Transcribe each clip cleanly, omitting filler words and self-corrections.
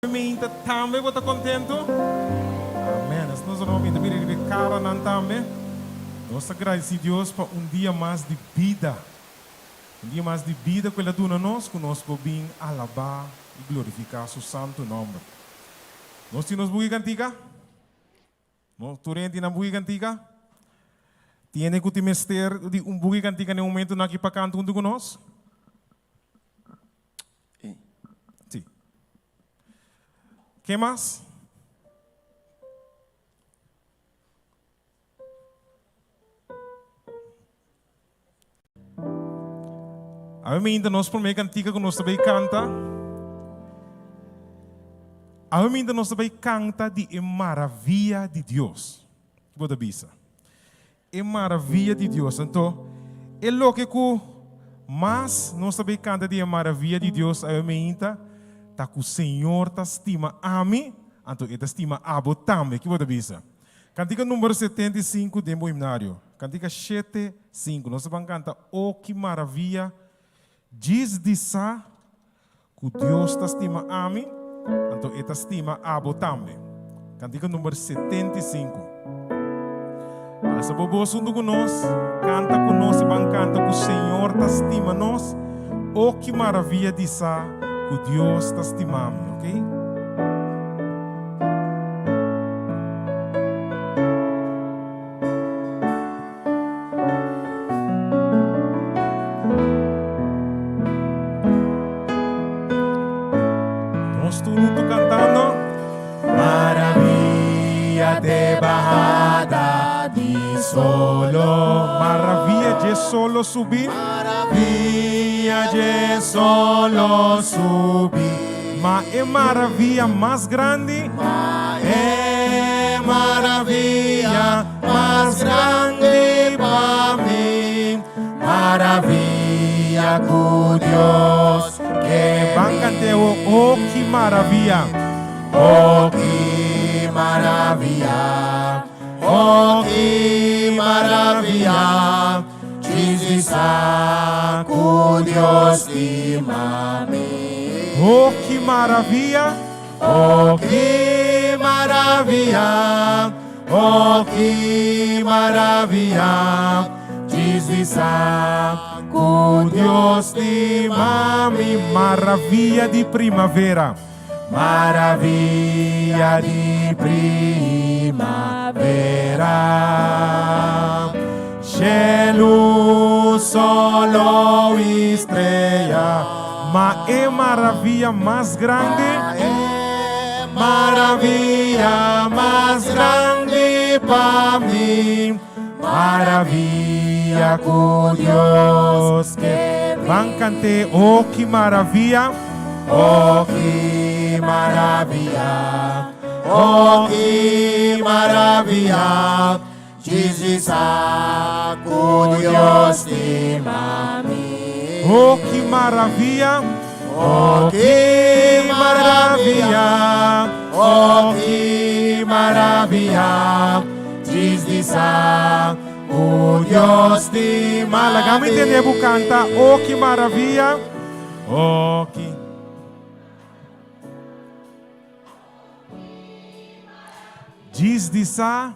Meinta tambe bo ta contento? Amen. Asina nos a meinta mira riba e caranan tambe. Nos ta gradici Dios pa un dia mas di bida. Un dia mas di bida cu El a duna nos cu nos por bin alaba y glorifica Su santo nomber. Nos tin nos buki cantica? No, tur hende tin nan buki cantica? Tin hende cu tin mester di un buki cantica na e momentonan aki pa canta hunto cu nos? Sí. Ken mas? Awe minta nos promé kantika ku nos ta bai kanta. Awe minta nos ta bai kanta di e maravia di Dios. Ki bo ta bisa? E maravia di Dios. Anto, e loke ku mas nos ta bay kanta di e maravia di Dios awe meinta, ta ku Señor ta stima ami, anto E ta stima abo tambe. Ki bo ta bisa? Kantika number 75 den bo himnario. Kantika shete, sinku. Nos ta ban kanta O ki maravia, djis di sa Ku Dios ta stima ami, anto E ta stima abo tambe. Kantika number 75. Alsa bo bos huntu ku nos, kanta ku nos i ban kanta ku Señor ta stima nos. O ki maravia di sa ku Dios ta stima mi, ok? Nos tur huntu cantando. Maravilla de bajada di solo. Maravilla dje solo subi. Maravilla dje solo subi. Ma e maravilla mas grandi. Ma e maravilla Mas grandi pa mi, maravilla ku Dios ke Ban kant'e oh ki maravilla. Oh ki maravilla, oh ki maravilla, Jesus sa ku Dios stima mi. Oh ki maravilla. Oh ki maravilla, oh ki maravilla, djis di sa ku Dios stima mi. Maravilla di primavera. Maravilla di primavera. Shelu, solo i strea. Ma e maravilla mas grandi. Ma e maravilla mas grandi pa mi. Maravilla ku Dios ke mi. Ban kant'é, Oh ki maravilla. Oh ki maravilla, oh ki maravilla. Jesus sa ku Dios stima mi. Oh ki maravia! Oh ki maravia! Oh ki maravia! Jesus sa ku Dios stima mi. Laga mi tende bo kanta, Oh ki maravia! Oh ki. Djis di sa.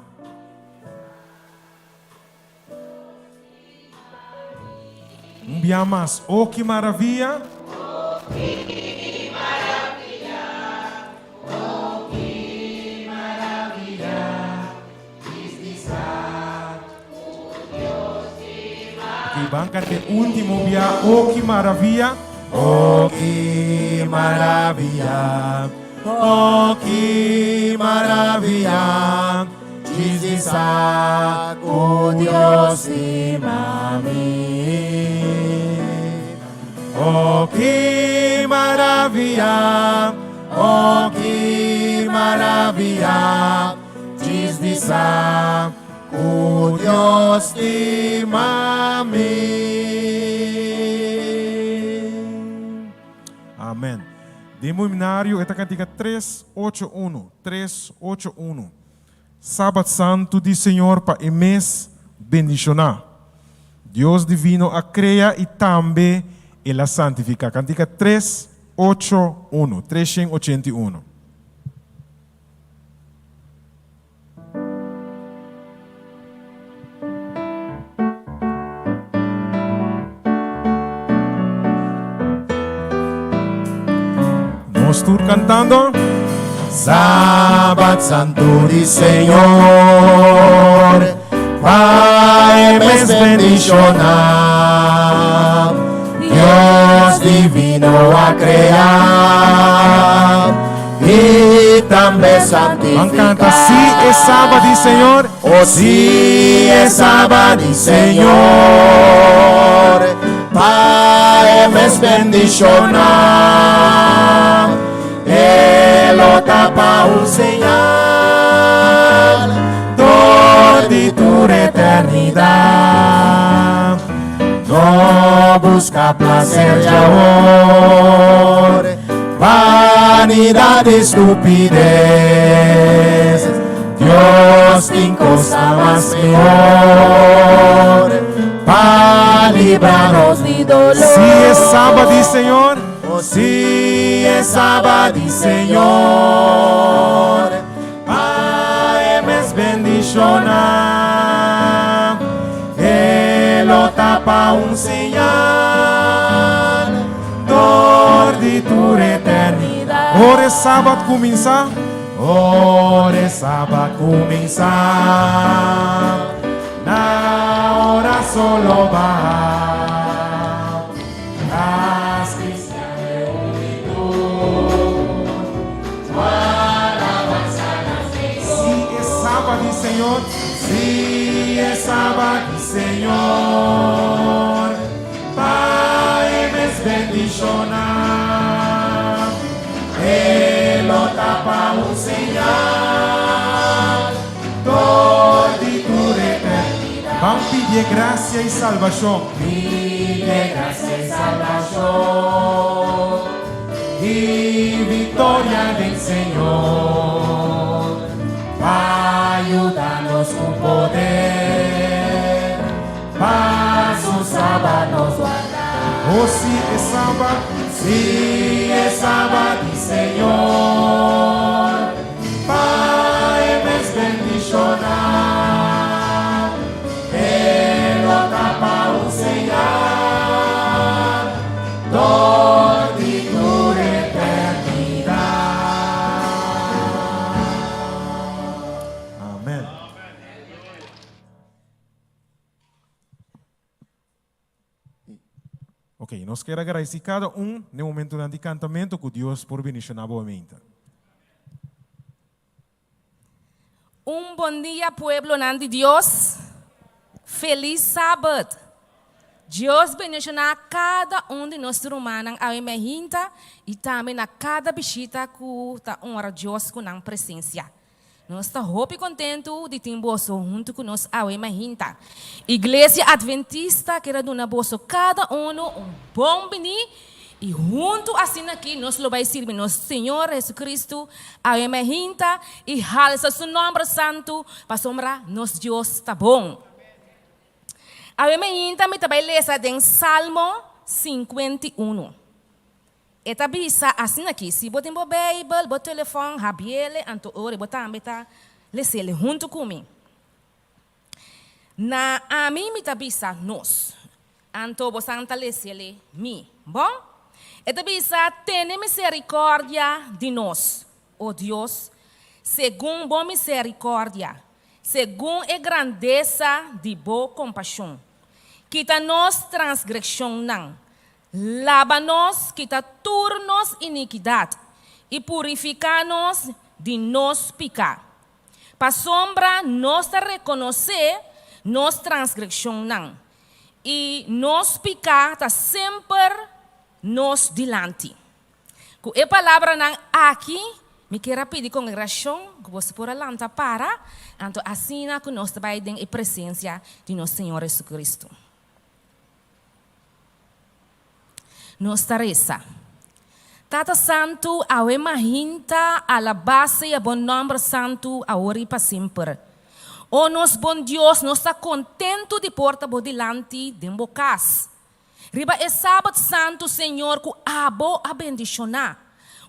Un bia mas, O ki maravia! O ki maravia! O ki maravia! Djis di sa ku Dios stima. Ok, ban kanta e ultimo bia, O ki maravia! O ki maravia! Oh ki maravia, Jesus sa ku Dios stima mi. Oh ki maravia, oh ki maravia, Jesus sa ku Dios stima mi. Amen. Den bo himnario e ta kantika 381, 381. Sabat Santu di Señor pa e mes bendishoná. Dios Divino a krea i tambe El a santifiká. Kantika 381, 381. Nos tur kantando. Sabat santu di Señor, pa e mes bendishoná. Dios divino a krea i tambe Ban kanta santifiká. Si e Sabat di Señor. O si e Sabat di Señor, pa e mes bendishoná. E lo ta pa un señal dor di tur eternidat. No buska plaser djawor, vanidat i stupides. Dios tin cosa mas mihor pa libra nos di dolor. Si e Sabat di Señor. O si e Sabat di Señor, pa e mes bendishoná. E lo ta pa un señal dor di tur eternidat. Ora e Sabat kuminsá. Ora e Sabat kuminsá, na ora solo baha, kas kristian reuní tur, ku alabansa na Señor. Si e Sabat di Señor. Si e Sabat di Señor, pa e mes bendishoná. E lo ta pa un señal dor di tur eternidat. Ban pidi grasia i salbashon. Pidi grasia i salbashon i viktoria den Señor. Pa yuda nos ku poder, pa su Sabat nos warda. O si e Sabat. Si e Sabat di Señor, pa e mes bendishoná. E lo ta pa un señal dor di tur eternidat. Amen. Ok, nos kier agradeci cada un den momentonan di cantamento cu Dios por bendiciona bo mente. Un bon dia pueblonan di Dios. Felis Sabat. Dios bendiciona cada un di nos rumannan awe mainta y tambe na cada bishita cu ta honra Dios cu nan presencia. Nos ta hopi contento di tin boso hunto cu nos awe mainta. Iglesia Adventista kier duna boso cada uno un bon bini y hunto asina aki nos lo bay sirbi nos Señor Jesucristo awe mainta y halsa su nomber santo pasobra nos Dios ta bon. Awe mainta mi ta bay lesa den Salmo 51. E ta bisa asina aki, si bo tin bo Bijbel, bo telefon, habriele, anto ora bo tambe ta lesele hunto cu mi. Na ami mi ta bisa nos, anto bo ta lesele mi. Bon? E ta bisa, tene misericordia di nos, o Dios, segun bo misericordia, segun e grandesa di bo compasion. Kita nos transgresionnan, laba nos, kita tur nos iniquidad y purifica nos di nos pica. Pasobra nos ta reconoce nos transgresionnan y nos pica ta semper nos dilanti. Cu e palabranan aki, mi kier pidi congregacion, cu bo por lanta para, anto asina cu nos bay den presencia di nos Señor Jesucristo. Nos ta resa. Tata Santo, awe mainta, alabá sea bo nomber santo, awor y pa semper. O nos bon Dios, nos ta contento di por ta bo dilanti den bo cas. Riba e sabat santo, Señor, cu abo a bendiciona,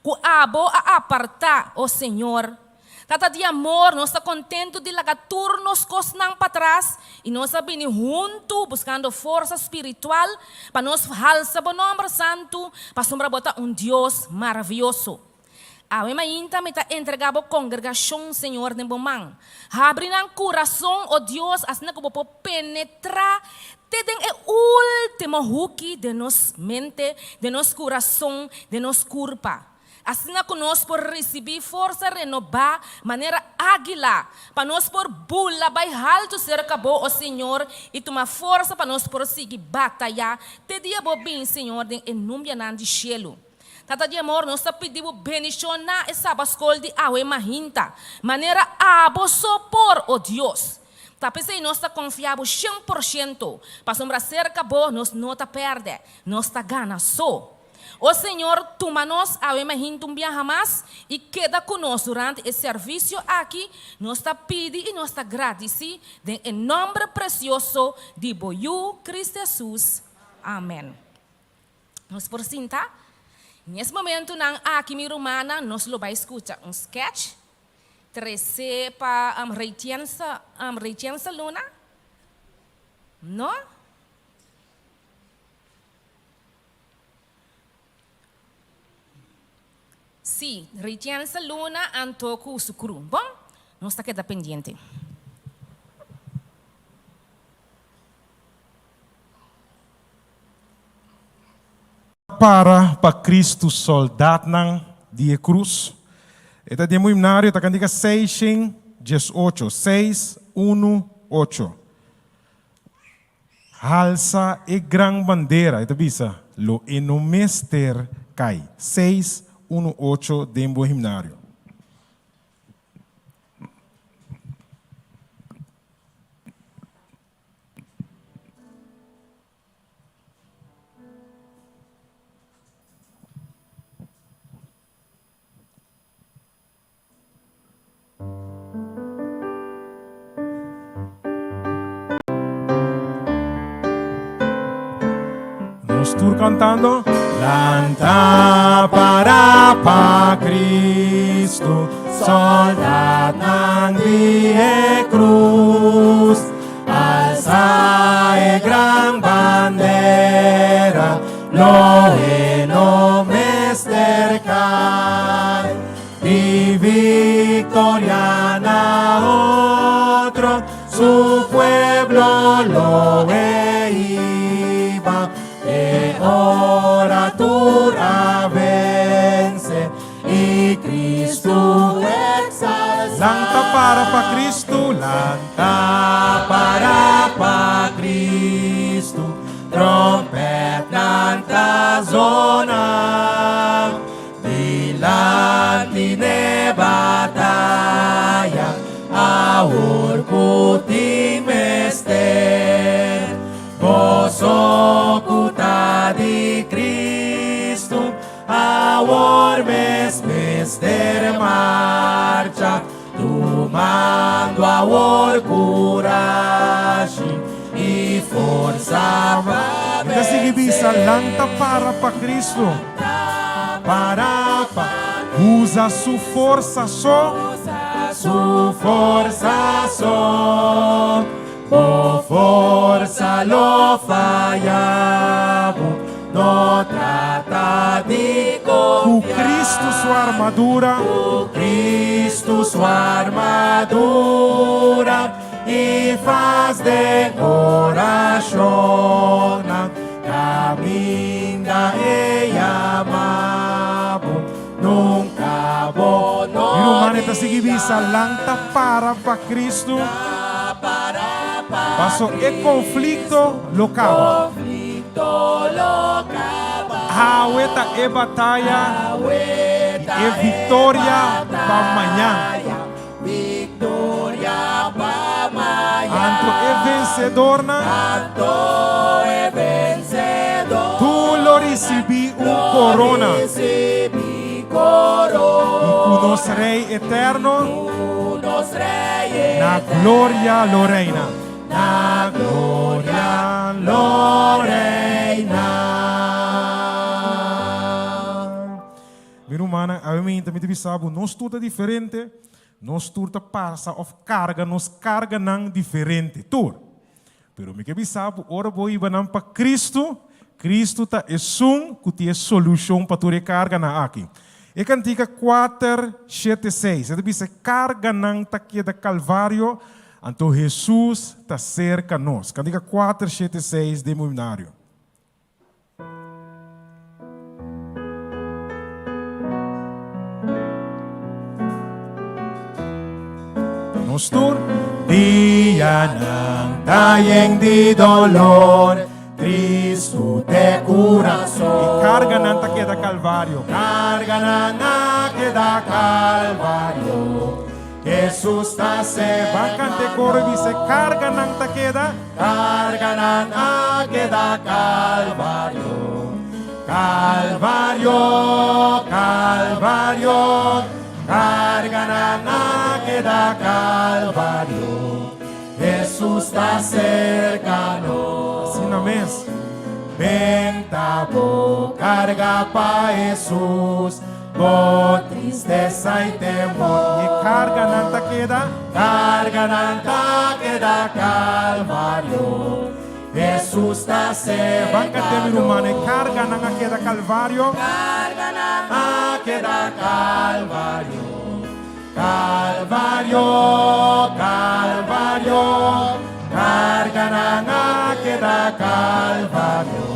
cu abo a aparta, o Señor. Tata di amor, nos ta contento di laga tur nos cosnan patras y nos a bini hunto buscando forsa spiritual pa nos halsa bo nomber santo, pasobra bo ta un Dios maraviyoso. Awe mainta mi ta entregá bo kongregashon, Señor, den bo man. Habri nan kurason, o Dios, asina ku bo por penetrá te den e último huki den nos mente, den nos kurason, den nos kurpa. Asina ku nos por risibí forsa renobá manera águila, pa nos por bula bai haltu serka bo, o Señor, i tuma forsa pa nos por sigui batayá te dia bo bin, Señor, den e numbianan di shelu. Tata di amor, nos ta pidi bo bendiciona e Sabaskol di awe mahinta, manera abo so por, o Dios. Ta p'esei nos ta confia bo 100%, pasobra cerca bo nos no ta perde, nos ta gana so. O Señor, tuma nos awe mahinta un biaha mas y keda cu nos durante e servicio aki, nos ta pidi y nos ta gradici den e nomber precioso di bo Yu, Cristo Jesus. Amen. Nos por sinta? Nes momentunan aki mi rumannan nos lo bai skucha un sketch tresé pa Reytjense Reytjense Luna. No? Sí, Reytjense Luna anto ku su kru. Bon, nos ta keda pendiente. Para pa Cristo soldatnan di e cruz. E ta den bo himnario ta cantica 618, seis, unu, ocho. Halsa e gran bandera, e ta bisa, lo e no mester cay. Seis, unu, ocho den bo himnario. Nos tur cantando. Lanta para pa Cristo, soldatnan di e cruz. Alza e gran bandera, lo e no mester cai. Di victoria na otro, su pueblo lo e iba. E ora tur a vence i Cristo exalza. Lanta para pa Cristo, Lanta para pa Cristo, trompetnan ta zona. Dilanti n'e bataya, awor ku tin mester. Boso ku ta di Cristo, awor mes mester marcha, tumando awor kurashi i forsa pa Mi ta sigui bisa, Lanta para pa Cristo. Para pa. Usa su forsa so. Usa su forsa so. Bo forsa lo faya bo, no trata di Ku confiar. Cristo su armadura. Ku Cristo su armadura i fas den oracionnan caminda e yama bo, nunca bo no Mi ruman e ta sigui bisa, Lanta para pa Cristo. Paso e konflikto lo kaba. Awe ta e bataya i e viktoria pa mañan. Anto e vensedornan tur lo risibí un korona. I ku nos Rei eterno na gloria lo reina. Na gloria lo reina. Mi rumannan, awe mainta mi ta bisa bo, nos tur ta diferente, nos tur ta pasa of karga nos karganan diferente, tur. Pero mi ke bisa bo, ora bo hiba nan pa Cristo, Cristo ta esun ku tin e solushon pa tur e karganan aki. E kantika kuater shete seis, e ta bisa, Karganan ta keda Kalvario, anto Hesus ta serka nos. Kantika kuater shete seis den bo himnario. Nos tur. Dianan ta yen di dolor, tristu te kurason. E karganan ta keda Kalvario. Karganan a keda Kalvario. Hesus ta serka Ban kanta e koro i bisa, e karganan ta keda. Karganan a keda Kalvario. Kalvario, Kalvario, karganan a keda Kalvario. Hesus ta serka nos. Asina mes. Benta bo karga pa Hesus, bo tristesa i temor. E karganan ta keda. Karganan ta keda Kalvario. Hesus ta serka Ban kant'é mi ruman, e nos. karganan a keda Kalvario. Karganan a keda Kalvario. Calvario, Calvario, carganan a keda Calvario,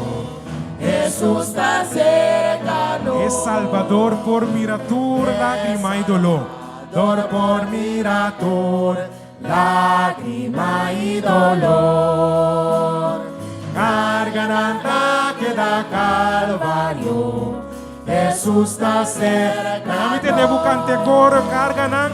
Hesus ta cerca nos. E Salbador por mira tur lágrima i doló. Salbador por mira tur lágrima i dolor. Carganan ta keda Calvario, Hesus ta serka Laga mi tende bo kanta e koro, karga nan.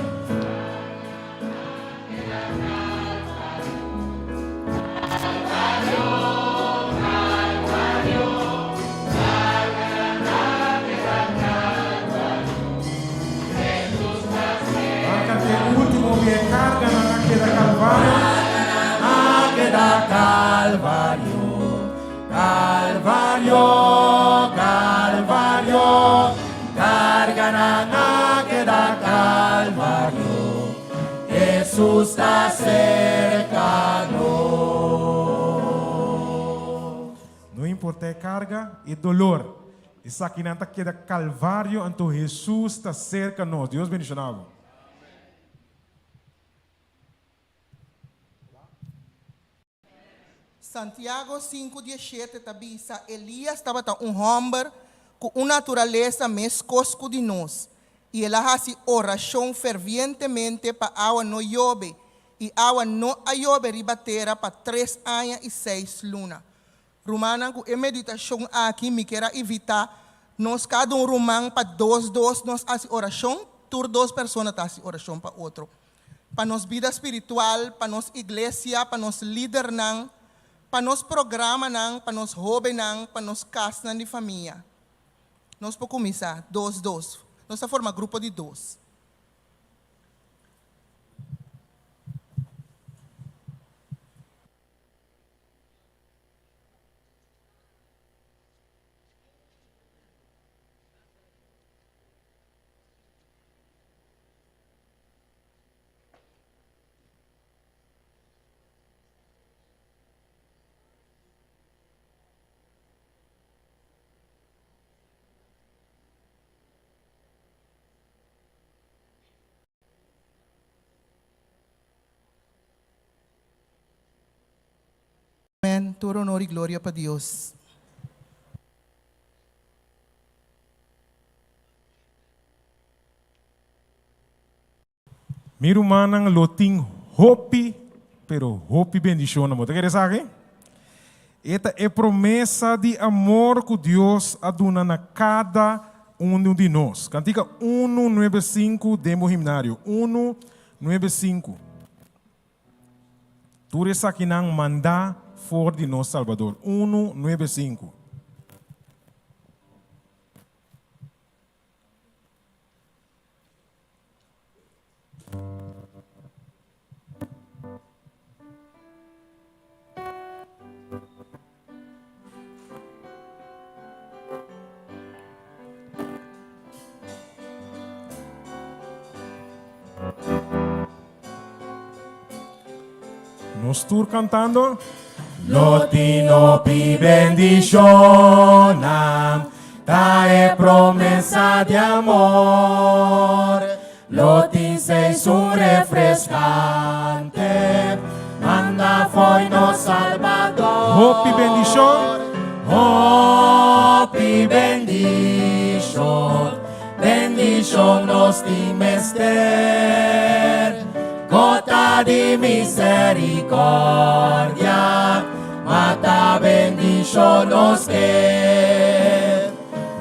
Ban kanta e ultimo bia, e karga nan a keda Kalvario. A keda Kalvario. Calvario, Calvario, carga nan a keda Calvario, Hesus ta cerca nos. No importa e carga, e dolor, esakinan ta keda Calvario, anto Hesus ta cerca nos. Dios bendiciona bo. Santiago sinku dieshete ta bisa, Elias tabata un hòmber ku un naturalesa meskos ku di nos, i el a hasi orashon fervientemente pa awa no yobe, i awa no a yobe riba tera pa tres aña i seis luna. Rumannan, ku e meditashon aki mi kier a invitá nos kada un ruman pa dos dos nos hasi orashon, tur dos persona ta hasi orashon pa otro. pa nos bida spiritual, pa nos iglesia, pa nos lidernan, pa nos programanan, pa nos hóbennan, pa nos kasnan di famia. Nos por kuminsá dos dos. Nos ta forma grupo di dos. Amen. Tur honor y gloria pa Dios. Mi rumannan lo tin hopi, pero hopi bendishonnan. Bo ta kere esaki? E ta e promesa di amor ku Dios a duna na kada unu di nos. Kantika unu nuebe sinku den bo himnario. Unu nuebe sinku. Tur esakinan mandá for di nos Salbador. Unu nuebe sinku. Nos tur cantando. Lo tin hopi bendishonnan. Ta e promesa di amor. Lo tin seisun refreskante, manda fo'i nos Salbador. Hopi bendishon. Hopi bendishon, bendishon nos tin mester. Gota di misericordia, ma ta bendishon nos ke.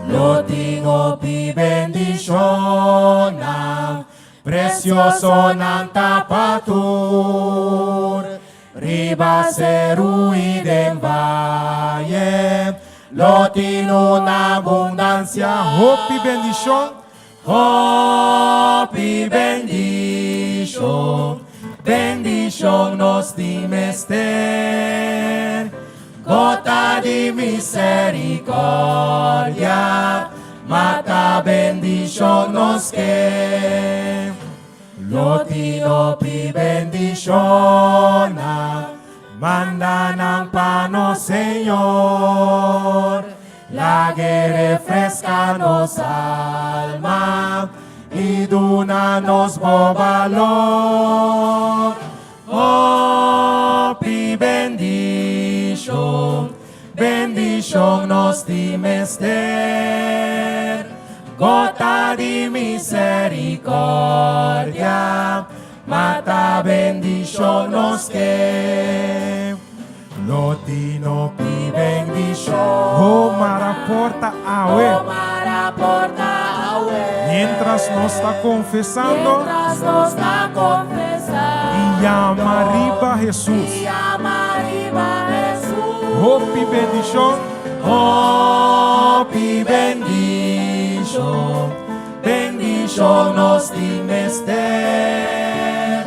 Lo tin hopi bendishonnan, precioso nan ta pa tur. Riba seru i den vaye, lo tin un abundancia. Hopi bendishon. Hopi bendishon, bendishon nos tin mester. Gota di misericordia, ma ta bendishon nos ke. Lo tin hopi bendishonnan, manda nan pa nos Señor. Lag'e refresca nos alma i duna nos bo balor. Hopi bendishon, bendishon nos tin mester. Gota di misericordia, ma ta bendishon nos ke. Lo tin hopi bendishon. Oh, mara porta awe. Oh, mara porta awe. Mientras nos ta konfesando. Mientras nos ta konfesando. I yama riba Hesus. I yama riba Hesus. Hopi bendishon. Hopi bendishon. Bendishon nos tin mester.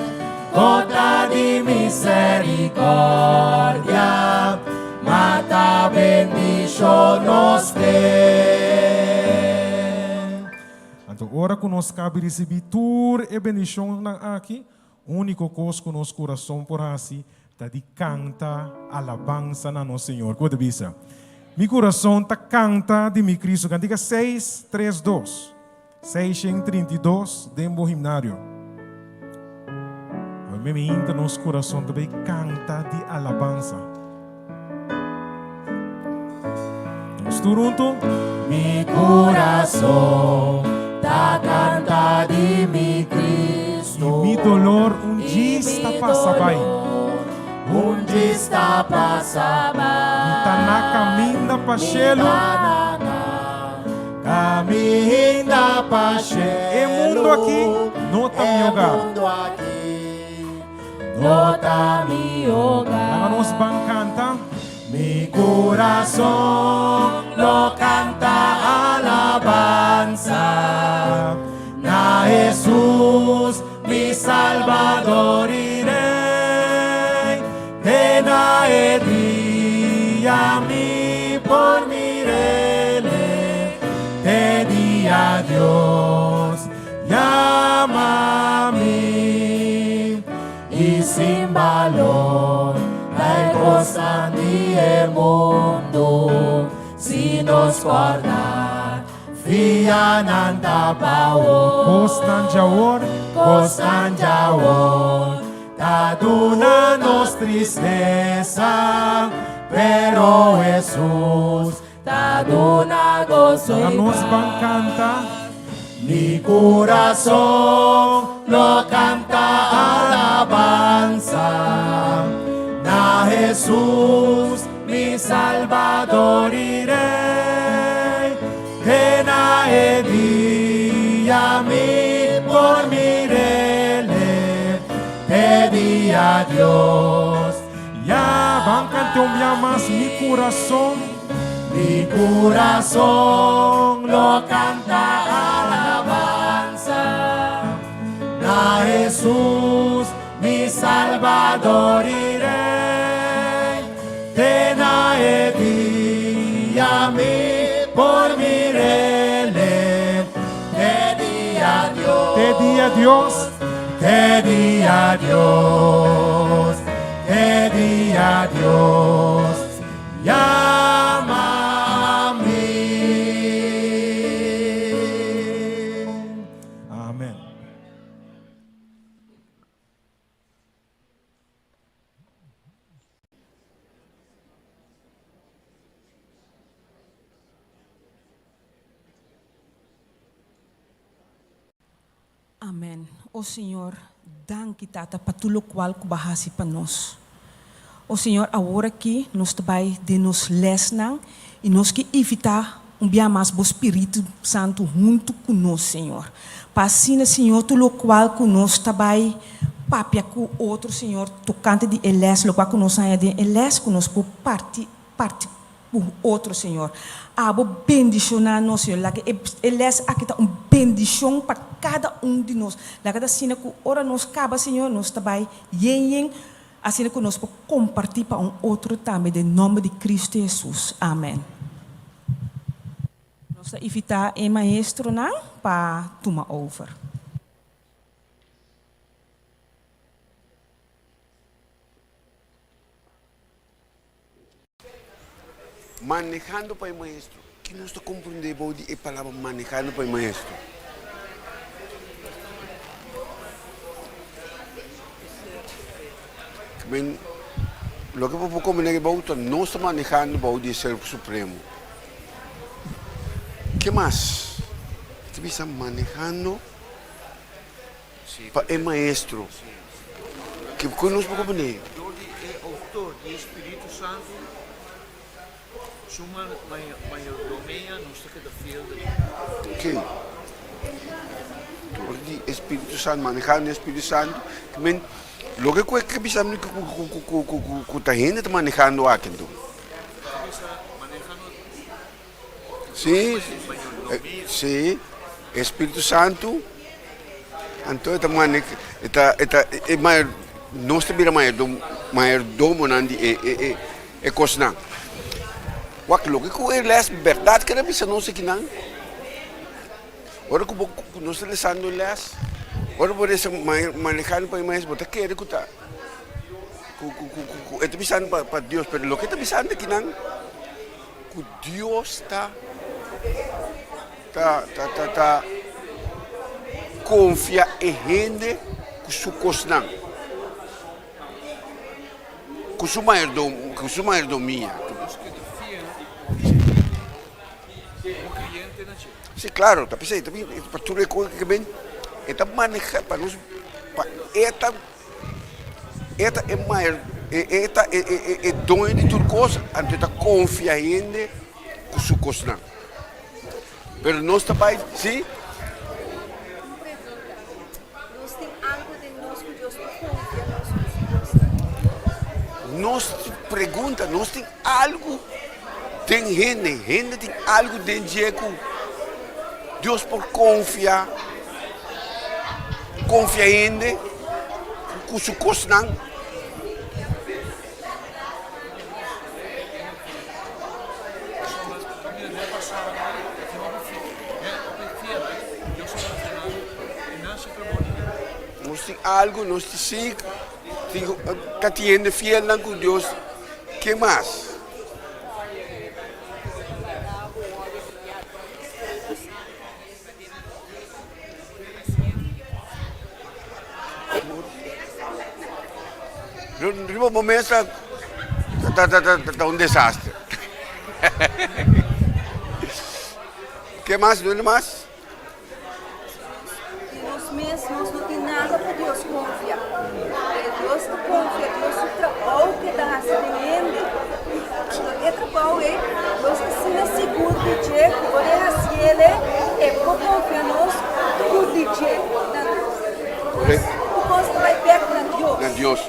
Gota di misericordia, ma ta bendishon nos ke. Anto ora ku nos kabi risibí tur e bendishonnan aki, úniko kos ku nos kurason por hasi ta di kanta alabansa na nos Señor. Ku bo ta bisa? Mi kurason ta kanta di mi Kristu. Kantika seis, tres, dos. 632 den bo himnario. Awe me inta nos kurason ta bay kanta di alabansa. Nos tur huntu. Mi kurason ta kanta di mi Kristu. I mi dolor un djis ta pasa bai. Un djis ta pasa bai. Mi ta na kaminda pa shelu. Kaminda pa shelu. E mundu aki no ta mi hogar. E mundu aki no ta mi hogar. Laga nos ban kanta. Mi kurason lo kanta alabansa na Hesus, mi Salbador i Rei. Te na e dia mi por mir'Ele, te dia Dios yama mi. I sin balor ta e kosnan di e mundu, si nos kòrda fia nan ta pa awor. Kosnan djawor. Kosnan djawor. Ta duna nos tristesa, pero Hesus ta duna goso Laga i nos ban pas. kanta. Mi kurason lo kanta alabansa na Hesus, mi Salbador i Rei. Te na e dia mi por mir'Ele, te dia Dios Ya, ban kant'é un bia mas, Mi kurason. Mi kurason lo kanta alabansa na Hesus, mi Salbador i Rei. Te na e dia mi por mir'Ele, te dia Dios. Te dia Dios. Te dia Dios, te dia Dios yama mi. Amen. O Señor, danki Tata pa tur locual cu bo a haci pa nos. O Señor, awor aki nos ta bay den nos lesnan y nos ke invita un bia mas bo Spiritu Santo hunto cu nos, Señor. Pa asina, Señor, tur locual cu nos ta bay papia cu otro, Señor, tocante di e les, locual cu nos haña den e les, cu nos por parti, parti Ku otro, Señor. Abo bendishoná nos, Señor. Laga e e lès aki ta un bendishon pa kada un di nos. Laga ta asina ku ora nos kaba, Señor, nos ta bai yen yen, asina ku nos por kompartí pa un otro tambe den nòmber di Kristu Hesus. Amèn. Nos ta invitá e maestronan pa tuma over. Manehando pa e maestro. Ki nos ta komprendé bou di e palabra manehando pa e maestro? Men, loke bo por komprendé bou ta nos ta manehando bou di e Ser Supremo. Ke mas? E ta bisa manehando pa e maestro. Ke ku nos por komprendé? Dor di e outor di e Spiritu Santu, su mayordomia nos ta keda fiel den e. Oke. Dor di e Spiritu Santu, manehando e Spiritu Santu, ke men loke ku e ke bisa mi ku ta hende ta manehando aki anto. Sí, sí, e Spiritu Santu, anto e ta mane, e ta, e ta, e mayor, nos ta bira mayordomo, mayordomonan di e, e, e, e kosnan. Wak, loke ku e lès bèrdat kere bisa nos akinan, ora ku bo, ku nos ta lesando e lès, ora bo resa manehando pa e maestro, bo ta kere ku ta, ku, ku, ku, ku e ta bisando pa, pa Dios, pero loke e ta bisando akinan, Ku Dios ta ta ta ta ta konfia e hende ku su kosnan, ku su mayordomo, ku su mayordomia. Si klaro, ta p'esei, ta pa tur e kos ke ben e ta maneha pa nos pa e ta. E ta e mayor, e ta e doño di tur kos, anto e ta konfia hende ku su kosnan. Pero nos ta bai, si. Un pregunta, Nos tin algu den nos ku Dios por konfia nos ku su kosnan? Nos pregunta, nos tin algu den hende, hende tin algu den dje ku Dios por konfia? Konfia hende ku su kosnan. Nos tin algu, nos tin si, tin ta tin hende fielnan ku Dios. Ke mas? Riba bo mesa ta ta ta ta un desastre. Ke mas? Dónde mas? Di nos mes nos no tin nada pa Dios konfia. Pero Dios ta konfia Dios su trabou ke ta hasi den hende. Anto e trabou ei Dios ta asina sigur di dje ku ora e hasiel e, e por konfia nos tur di dje. Na Tur kos ta bai bek na Dios. Na Dios.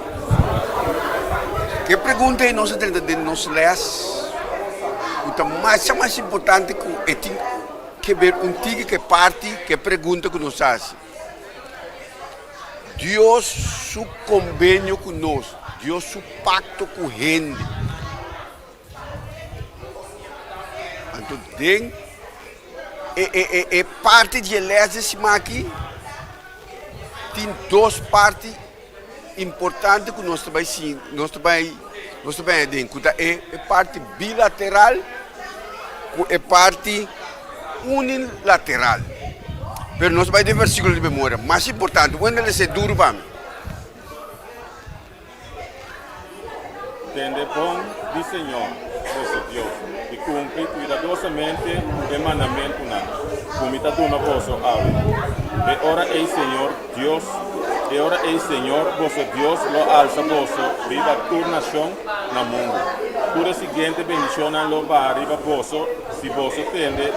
Ke pregunta ei nos a trata den nos les ku ta masha mas importante ku e tin ke ber un tiki ke parti ke pregunta ku nos hasi. Dios su kombenio ku nos, Dios su pakto ku hende. Anto den e e e e parti di e les di siman aki tin dos parti importante ku nos ta bai siña, nos ta bai nos ta bai aden ku ta e e parti bilateral ku e parti unilateral. Pero nos ta bai den versíkulo di memoria. Mas importante, wende lesa e duru pa mi. Tende bon di Señor, boso Dios, di. kumpli kuidadosamente ku e mandamentunan ku mi ta duna boso awe. E ora ei Señor Dios, e ora ei Señor boso Dios lo alsa boso riba tur nashon na mundu. Tur e siguiente bendishonnan lo baha riba boso si boso tende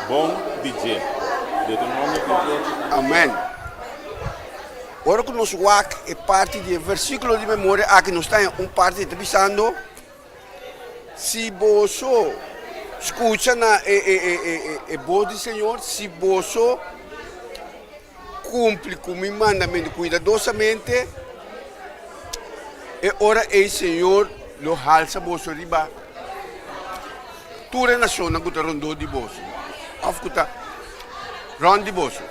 bon di dje. Deuteronomio 28. Amen. Ora ku nos wak e parti di e versíkulo di memoria aki, nos ta haña un parti ta bisando, Si boso skucha na e e e e e bos di Señor, si boso kumpli ku mi mandamentu kuidadosamente, e ora ei Señor lo halsa boso riba tur e nashonnan ku ta rondó di boso òf ku ta rònt di boso.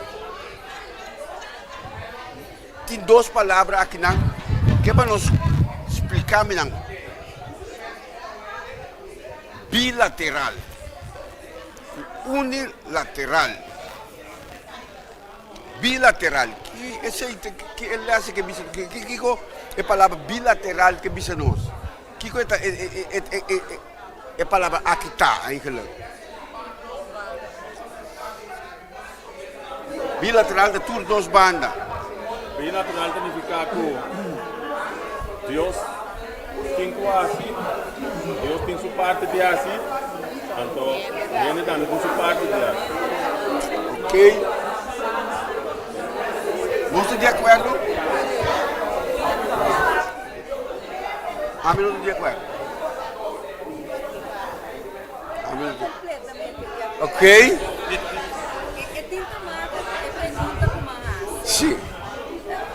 Tin dos palabra akinan ke pa nos splika mi nan, bilateral ku unilateral. Bilateral, ki esei ta ki e lès ke bisa kiko e palabra bilateral ke bisa nos? Kiko e ta e palabra aki ta eigenlijk? Bilateral ta tur dos banda. Bilateral ta nifiká ku Dios tin ku hasi, Dios tin su parti di hasi, anto hende tambe tin su parti di hasi. Ok. Nos ta di akuerdo? Ami no ta di akuerdo. Ami no ta. Ok. E tin te maken ku e pregunta ku mi a hasi. Sí.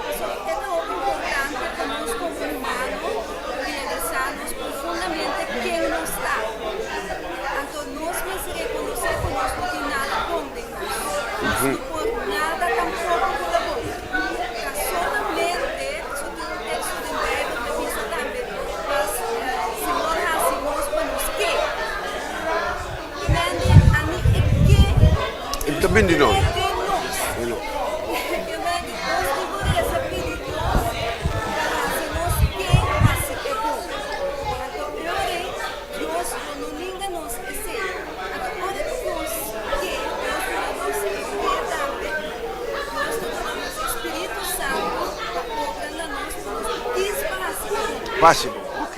Pasobra e ta hopi importante pa nos komo humano realisá nos profundamente ken nos ta. Anto nos mester rekonosé ku nos no tin nada bon den nos. Nos no por nada tampoko ku ta bon. Ta solamente, pasobra tin un teksto den Beibel ta bisa tambe, pas Señor hasi nos pa nos ke. E ta bindi nos. Fácil, ok.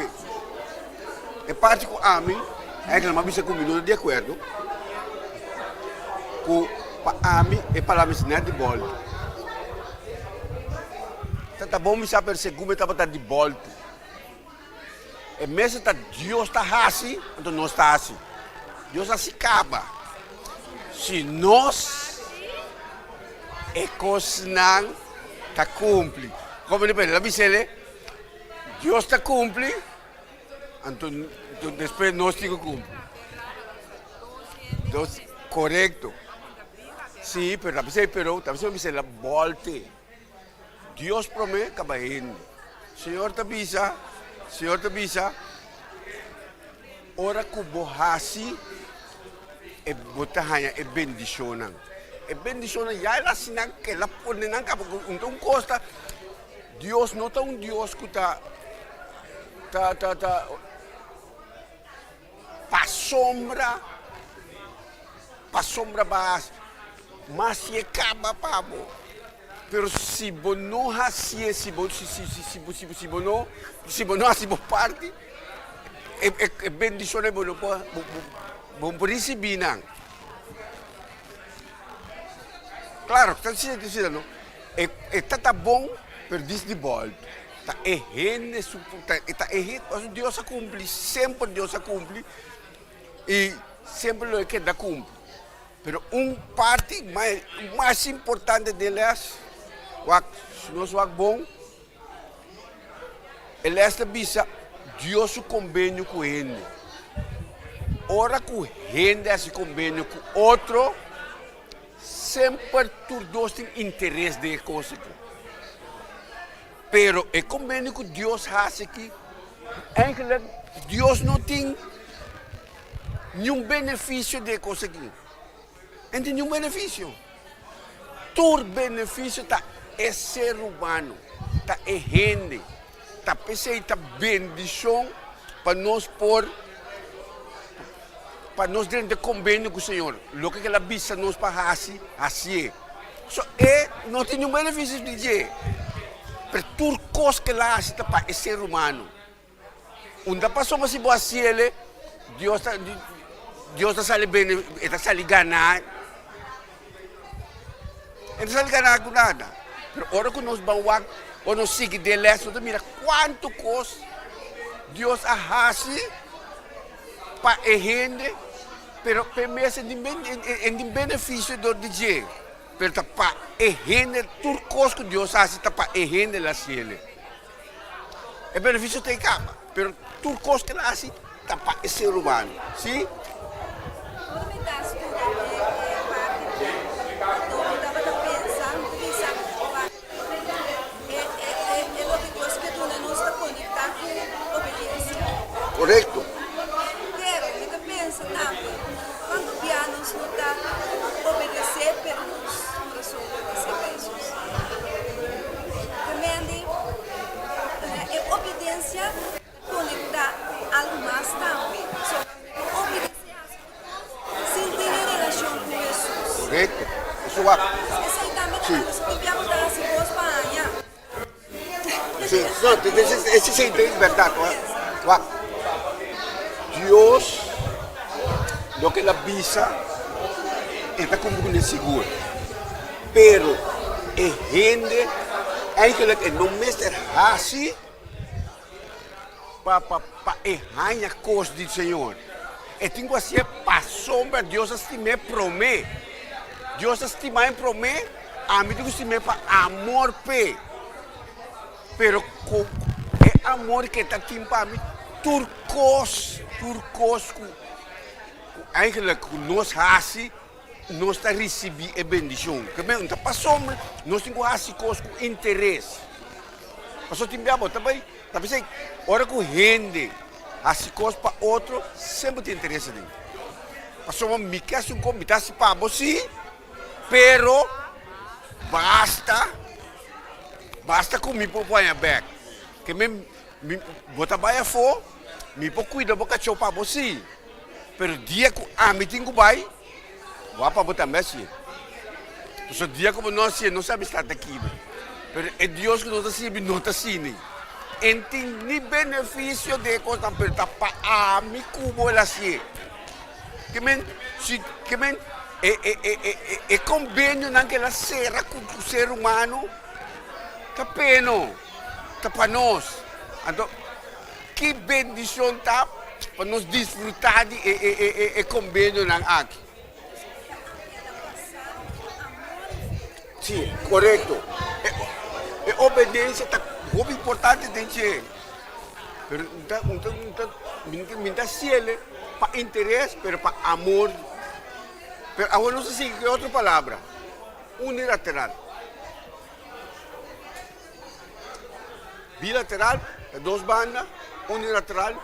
E parti ku ami, eigenlijk mi a bisa ku mi no ta di akuerdo, ku pa ami e palabra mester net di bòltu. Ta ta bon bisa pero segun mi tabata di bòltu. E mester ta Dios ta hasi, anto nos ta hasi. Dios hasi kaba. Si nos e kosnan ta kumpli. Komo di p'e? Bisa el, Dios ta kumpli. Anto despues nos tin ku kumpli. Dos, korekto. Sí, pero ta bisa pero ta bisa bisa la bolte. Dios promé kaba hende. Señor ta bisa, Señor ta bisa, ora ku bo hasi e bo ta haña e bendishonnan. E bendishonnan ya el hasi nan, el a pone nan kaba ku un kos ta Dios no ta un Dios ku ta ta ta ta pasombra pasombra bas mas si e kaba pa bo pero si bo no hasié si bo si si si si si si bo no si bo no hasi bo parti e e bendishonnan bo no por bo bo no por risibí nan klaro ta asina no. E e ta ta bon, pero dis di bòltu. Ta e hende su ta e ta e hende pasobra Dios a kumpli, semper Dios a kumpli i semper lo e keda kumpli. Pero un parti mas mas importante den lès, wak si nos wak bon, e lès ta bisa Dios su kombenio ku hende. Ora ku hende hasi kombenio ku otro, Semper tur dos tin interes den e kos aki. Pero e kombenio ku Dios hasi aki, eigenlijk Dios no tin niun benefisio den e kos aki. E no tin niun benefisio. Tur benefisio ta e ser humano, ta e hende. Ta p'esei ta bendishon pa nos por. pa nos drenta kombenio ku Señor. Loke ku el a bisa nos pa hasi, hasié. So e no tin niun benefisio di dje, pero tur kos ku el a hasi ta pa e ser humano. Un ta pasobra si bo hasiel, Dios ta Dios ta sali bene, e ta sali ganá. E ta sali ganá ku nada. Pero ora ku nos ban wak, ora nos sigui den lès, nos ta mira kuantu kos Dios a hasi pa e hende, pero p'e mes e tin benefisio dor di dje. Pero ta pa e hende, tur kos ku Dios hasi ta pa e hende el hasiel. E benefisio ta e kaba, pero tur kos ku el hasi ta pa e ser humano. Si? Ora mi ta studia e parti aki, anto mi tabata pensa, mi ta bisa, pa e loke Dios ke duna nos ta konektá ku obediensia. Korekto. Pero mi ta pensa tambe, kuantu bia nos no ta obedesé pero nos kurason no ta serka Hesus? Tremende, e obediencia conecta cu algo mas tambe. So, obedece haci tur cos sin tene relacion cu Jesus. Correcto. Eso wak. Esey tambe ta Sí. algo si tin bia bo ta haci cos pa haña. Sí, no, ese sí ta berdad. Wak. Dios, loke el a bisa, e ta cumpli cune sigur. Pero e hende eigenlijk e no mester hasi pa pa pa e haña kos di Señor. E tin ku hasié pasobra Dios a stim'é promé. Dios a stima e promé, ami tin ku stim'é pa amor p'e. Pero ku e amor ke ta tin pa mi, tur kos, tur kos ku ku eigenlijk ku nos hasi, nos ta risibí e bendishon. Ke men ta pasobra nos tin ku hasi kos ku interes. Pasobra tin bia bo ta bai ta bisa ora ku hende hasi kos pa otro semper tin interes aden. Pasobra mi ke hasi un kos mi ta hasi pa bo si, pero basta basta ku mi por haña bèk. Ke men mi bo ta bai afó mi por kuida bo kachó pa bo si. Pero dia ku ami tin ku bai, bo a pa bo tambe hasié. Pasobra dia ku bo no hasié, nos amistad ta kibra. Pero e Dios ku nos ta sirbi no ta asina. E no tin ni benefisio di e kosnan, pero ta pa ami ku bo el hasié. Ke men, si, ke men e, e, e, e, e, e kombenionan ku el a sera ku ser humano ta p'e no, ta pa nos. Anto. Ki bendishon ta pa nos disfrutá di e kombenionan aki! Sí, korekto. E obedensia ta hopi importante den dje. Pero mi ta hasiel pa interes, pero pa amor. Pero awor nos ta sigui ku e otro palabra, unilateral. Bilateral ta dos banda, unilateral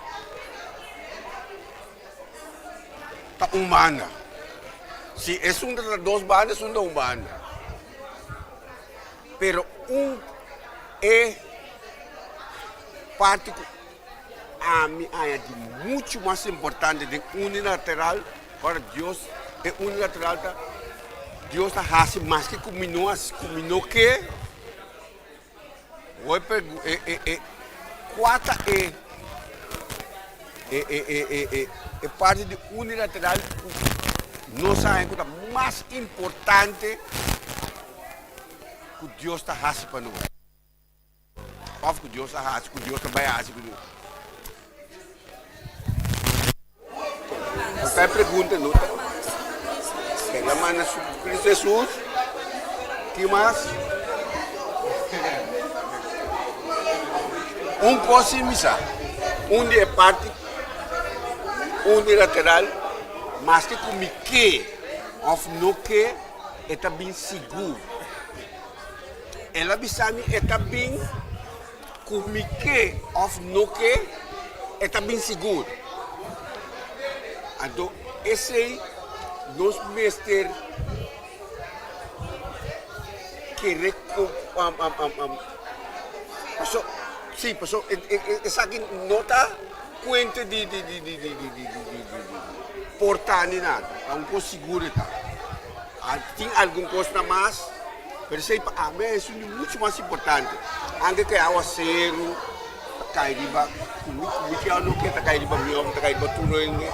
ta un banda. Si esun ta dos banda, esun ta un banda. Pero un e parti ku ami haña di muchu mas importante den unilateral, ora Dios e unilateral ta Dios ta hasi maske ku mi no hasi ku mi no ke. Hoy pregu e e e kua ta e e e e e e e parti di unilateral ku nos a haña ku ta mas importante ku Dios ta hasi pa nos òf ku Dios a hasi ku Dios ta bai hasi ku nos. Esta e pregunta no ta Ken a manda su Cristo Jesus? Ki mas? Un kos si mi sa, un di e parti unilateral, maske ku mi ke òf no ke, e ta bin sigur. El a bisa mi e ta bin. Ku mi ke òf no ke, e ta bin sigur. Anto esei nos mester kere ku paso si paso esaki no ta kuenta di di di di di di di. por ta ni nada. Ta un kos sigur e ta. Tin algun kosnan mas, pero esei pa ami esun di muchu mas importante. Anke ku e awaseru ta kai riba ku mi ku mi ke òf no ke ta kai riba mi òf ta kai riba tur hende,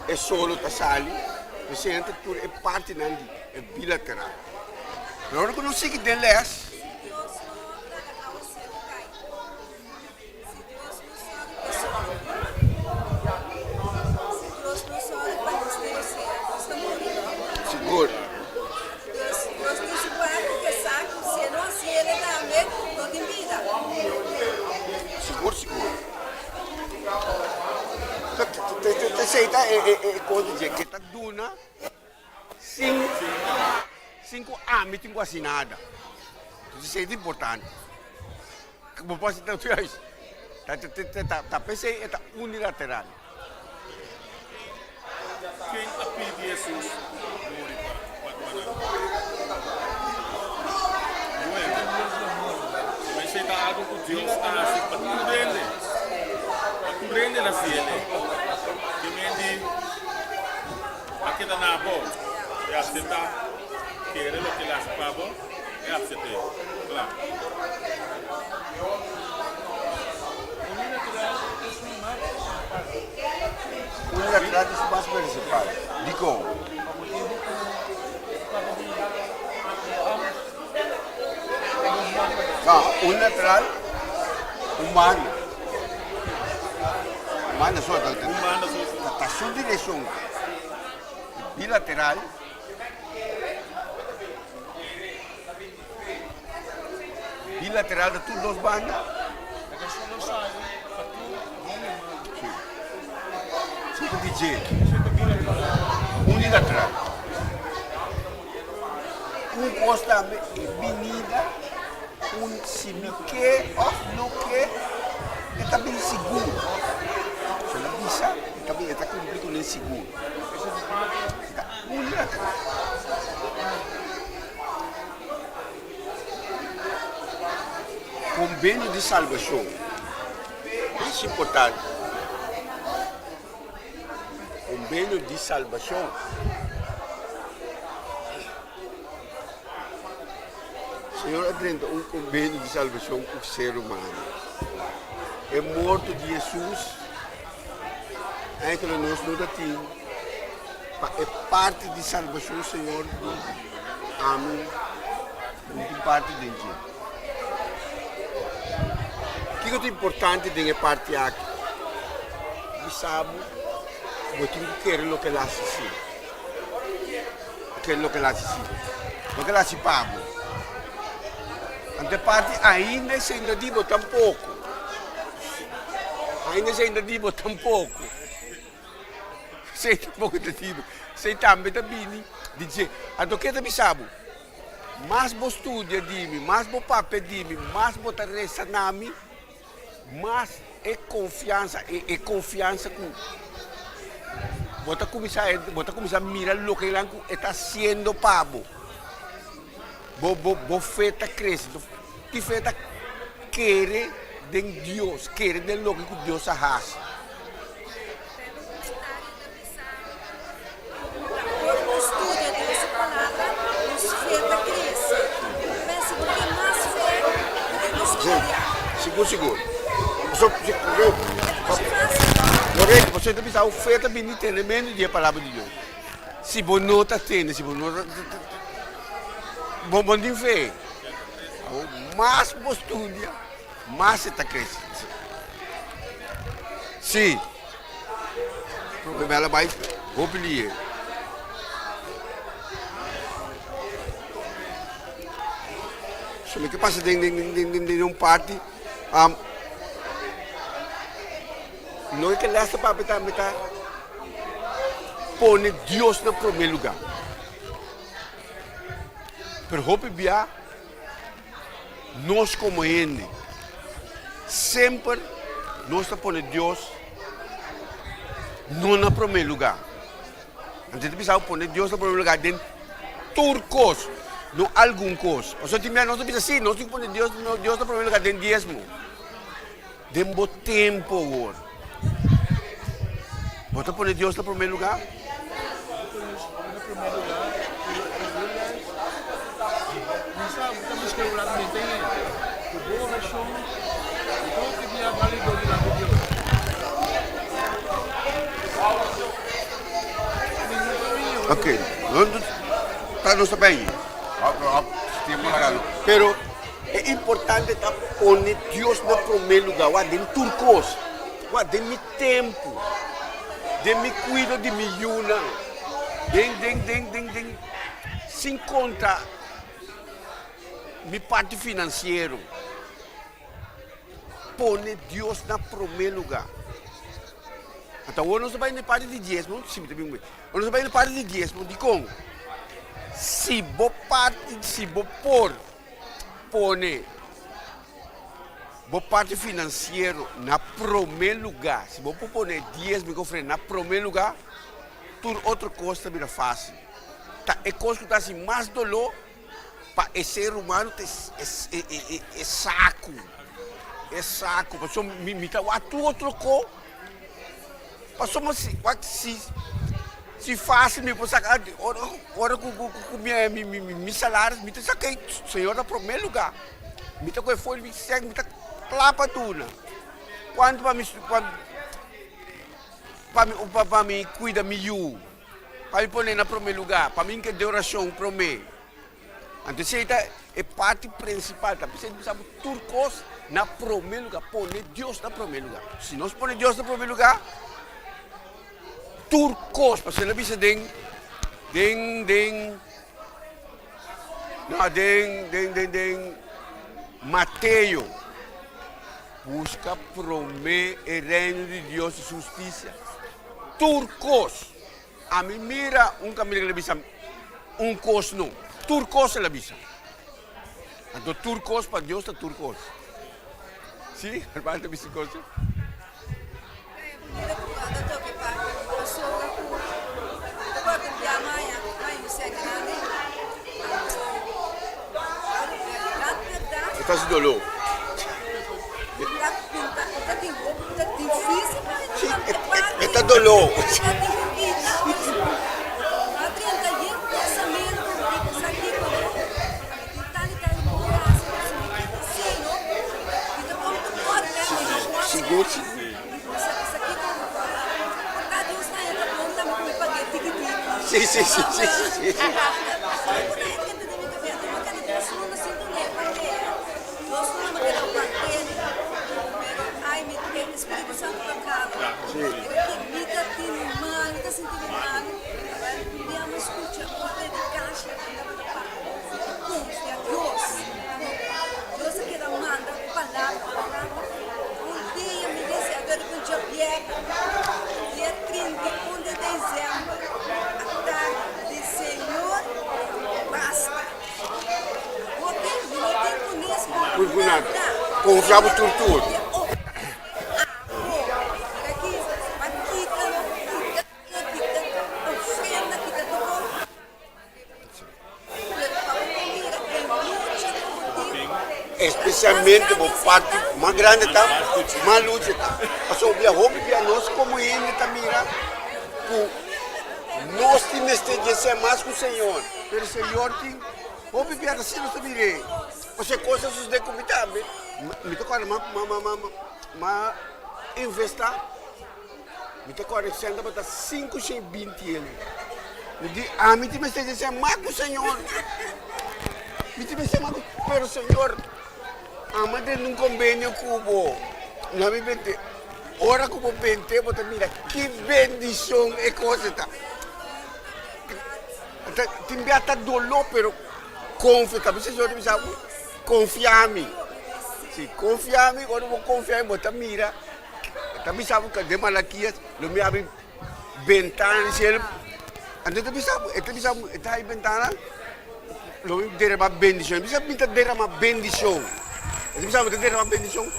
e solo ta sali. Esei ta tur e partinan di e bilateral. Pero ora ku nos sigui den lès. Si Dios no laga awaseru kai. Si Dios no sòru pa sòru. Si Dios no sòru pa nos den osea, nos ta muri no. Sigur. Dios, Dios tin su parti ke sa ku si e no hasi el e tambe no tin bida. Sigur, sigur. Esei ta e kos di dje, ke ta duna sin sin ku ami tin ku hasi nada. Entonces esei ta importante. Bo por hasi tantu juist. Ta ta ta p'esei e ta unilateral. Ken a pidi Hesus muri pa pa nan? Nuebe. Pero esei ta algu ku Dios a hasi pa tur hende. Pa tur hende el a hasi el'e. Ke men di a keda na bo i aseptá kere loke el a hasi pa bo i asept'é. Kla. Unilateral ta su mas principal. Dikon? No, unilateral, humano. Humano so, ta, ta, ta su direccion. Bilateral. Bilateral ta tur dos banda. Sí. Sí ta di dje. Unilateral. Un kos tambe e binida un si mi ke òf no ke e ta bin sigur. Si el a bisa e ta bin e ta kumpli kuné sigur. E ta unilateral. Kombenio di salbashon mas importante. Kombenio di salbashon. Señor a drenta un kombenio di salbashon ku ser humano. E morto di Hesus enkele nos no ta tin pa e parti di salbashon Señor di ami no tin parti den dje. Kiko ta importante den e parti aki? Bisa bo, bo tin ku kere loke el a hasi si. Bo kere loke el a hasi si. Loke el a hasi pa bo. Anto e parti ainda esei no ta di bo tampoko. Ainda esei no ta di bo tampoko. Esei tampoko ta di bo. Esei tambe ta bini di dje. Anto ke ta bisa bo? Mas bo studia di mi, mas bo papia di mi, mas bo ta resa na mi, mas e konfiansa, e konfiansa ku bo ta kuminsá, bo ta kuminsá mira loke nan ku e ta hasiendo pa bo. Bo, bo, bo fe ta krese. Ki fe ta kere den Dios, kere den loke ku Dios a hasi. Ora nos studia Dios su Palabra, nos fe ta crece. Pero si bo tin mas fe, bo tin cu studia. Sigur, sigur. Correcto, pasobra ta bisa fe ta bini tendementu di e Palabra di Dios. Si bo no ta tende, si bo no ta, bo no tin fe. Mas bo studia, mas e ta crece. Si. Prome bel bai hopi lihe. So mi ke pasa den den den den den un parti um, no ke les ta papia tambe ta pone Dios na prome lugar. Pero hopi bia Nos komo hende, semper nos ta pone Dios no na promé lugá. Anto ta bisa pone Dios na promé lugá den tur kos, no algun kos. Pasobra tin bia nos ta bisa si, nos tin ku pone Dios, Dios na promé lugá den diesmo. Den bo tempu awor, bo ta pone Dios na promé lugá? promé lugá, pero e realize, mi sa bo ta buska e wòrdu mi ten e, ku bo orashon i tur ki bia bálido dilanti Dios. Mi no ta oí hopi. Ok, no ta nos ta bay tiempo laga no, pero e importante ta pone Dios na prome lugar, wak den tur cos, wak den mi tempu, den mi cuido di mi yunan, den den den den den sin conta mi parti financiero, pone Dios na prome lugar. Anto awor nos ta bay na e parti di diesmo, si mi ta bin Nos ta bai na parti di diesmo, dikon? Si bo parti, si bo por pone bo parti finansiero na promé lugá, si bo por pone diesmo i ofrenda na promé lugá, tur otro kos ta bira fásil. Ta e kos ku ta hasi mas doló pa e ser humano ta e saku, e saku, pasobra mi ta wak tur otro kos. Pasobra si wak si si fácil mi por saca ora ora cu cu cu mi mi mi mi salaris mi ta saca e Señor na prome lugar mi ta coge for di mi sèn mi ta cla pa duna cuanto pa mi pa pa mi pa mi cuida mi yu pa mi pone na prome lugar pa mi keda oracion prome. Anto esei ta e parti prinsipal, ta p'esei bisa bo tur kos na promé lugá, pone Dios na promé lugá. Si nos pone Dios na promé lugá, tur kos, pasobra el a bisa den, den, den, no, den, den, den, den Mateo, buska promé e reino di Dios i su hustisia, tur kos. Ami mira un kaminda ku el a bisa un kos no, tur kos el a bisa. Anto tur kos pa Dios ta tur kos. Si, hermano ta bisa kos? E ta hasi doló. Si, e ta doló. Sigur si. Si, si, si, si, si. Konfia bo tur tur. Espesialmente bo parti mas grandi ta, mas lucha ta. Pasobra bia hopi bia nos komo hende ta mira ku nos tin mester dje ser mas ku Señor, pero Señor tin hopi bia ta asina nos ta mir'é. Pasobra e kos a sosodé ku mi tambe, mi ta kòrda m'a investá. Mi ta kòrda e sèn tabata 520 yen. Mi di, ami tin mester di sèn mas ku Señor. Mi tin mester mas ku, pero Señor, ami a drenta un kombenio ku bo. Na mi bente, ora ku bo bente bo ta mira ki bendishon e kos ta. Ta tin bia ta doló, pero konfia, ta bisa Señor ta bisa bo, konfia mi. Si, konfia mi, ora bo konfia mi bo ta mira. E ta bisa bo den Malakias, lo mi abri bentana di cielo. Anto e ta bisa bo, e ta bisa bo, e ta habri bentana, lo mi derama bendicion. E bisa mi ta derama bendicion. E ta bisa bo ta derama bendicion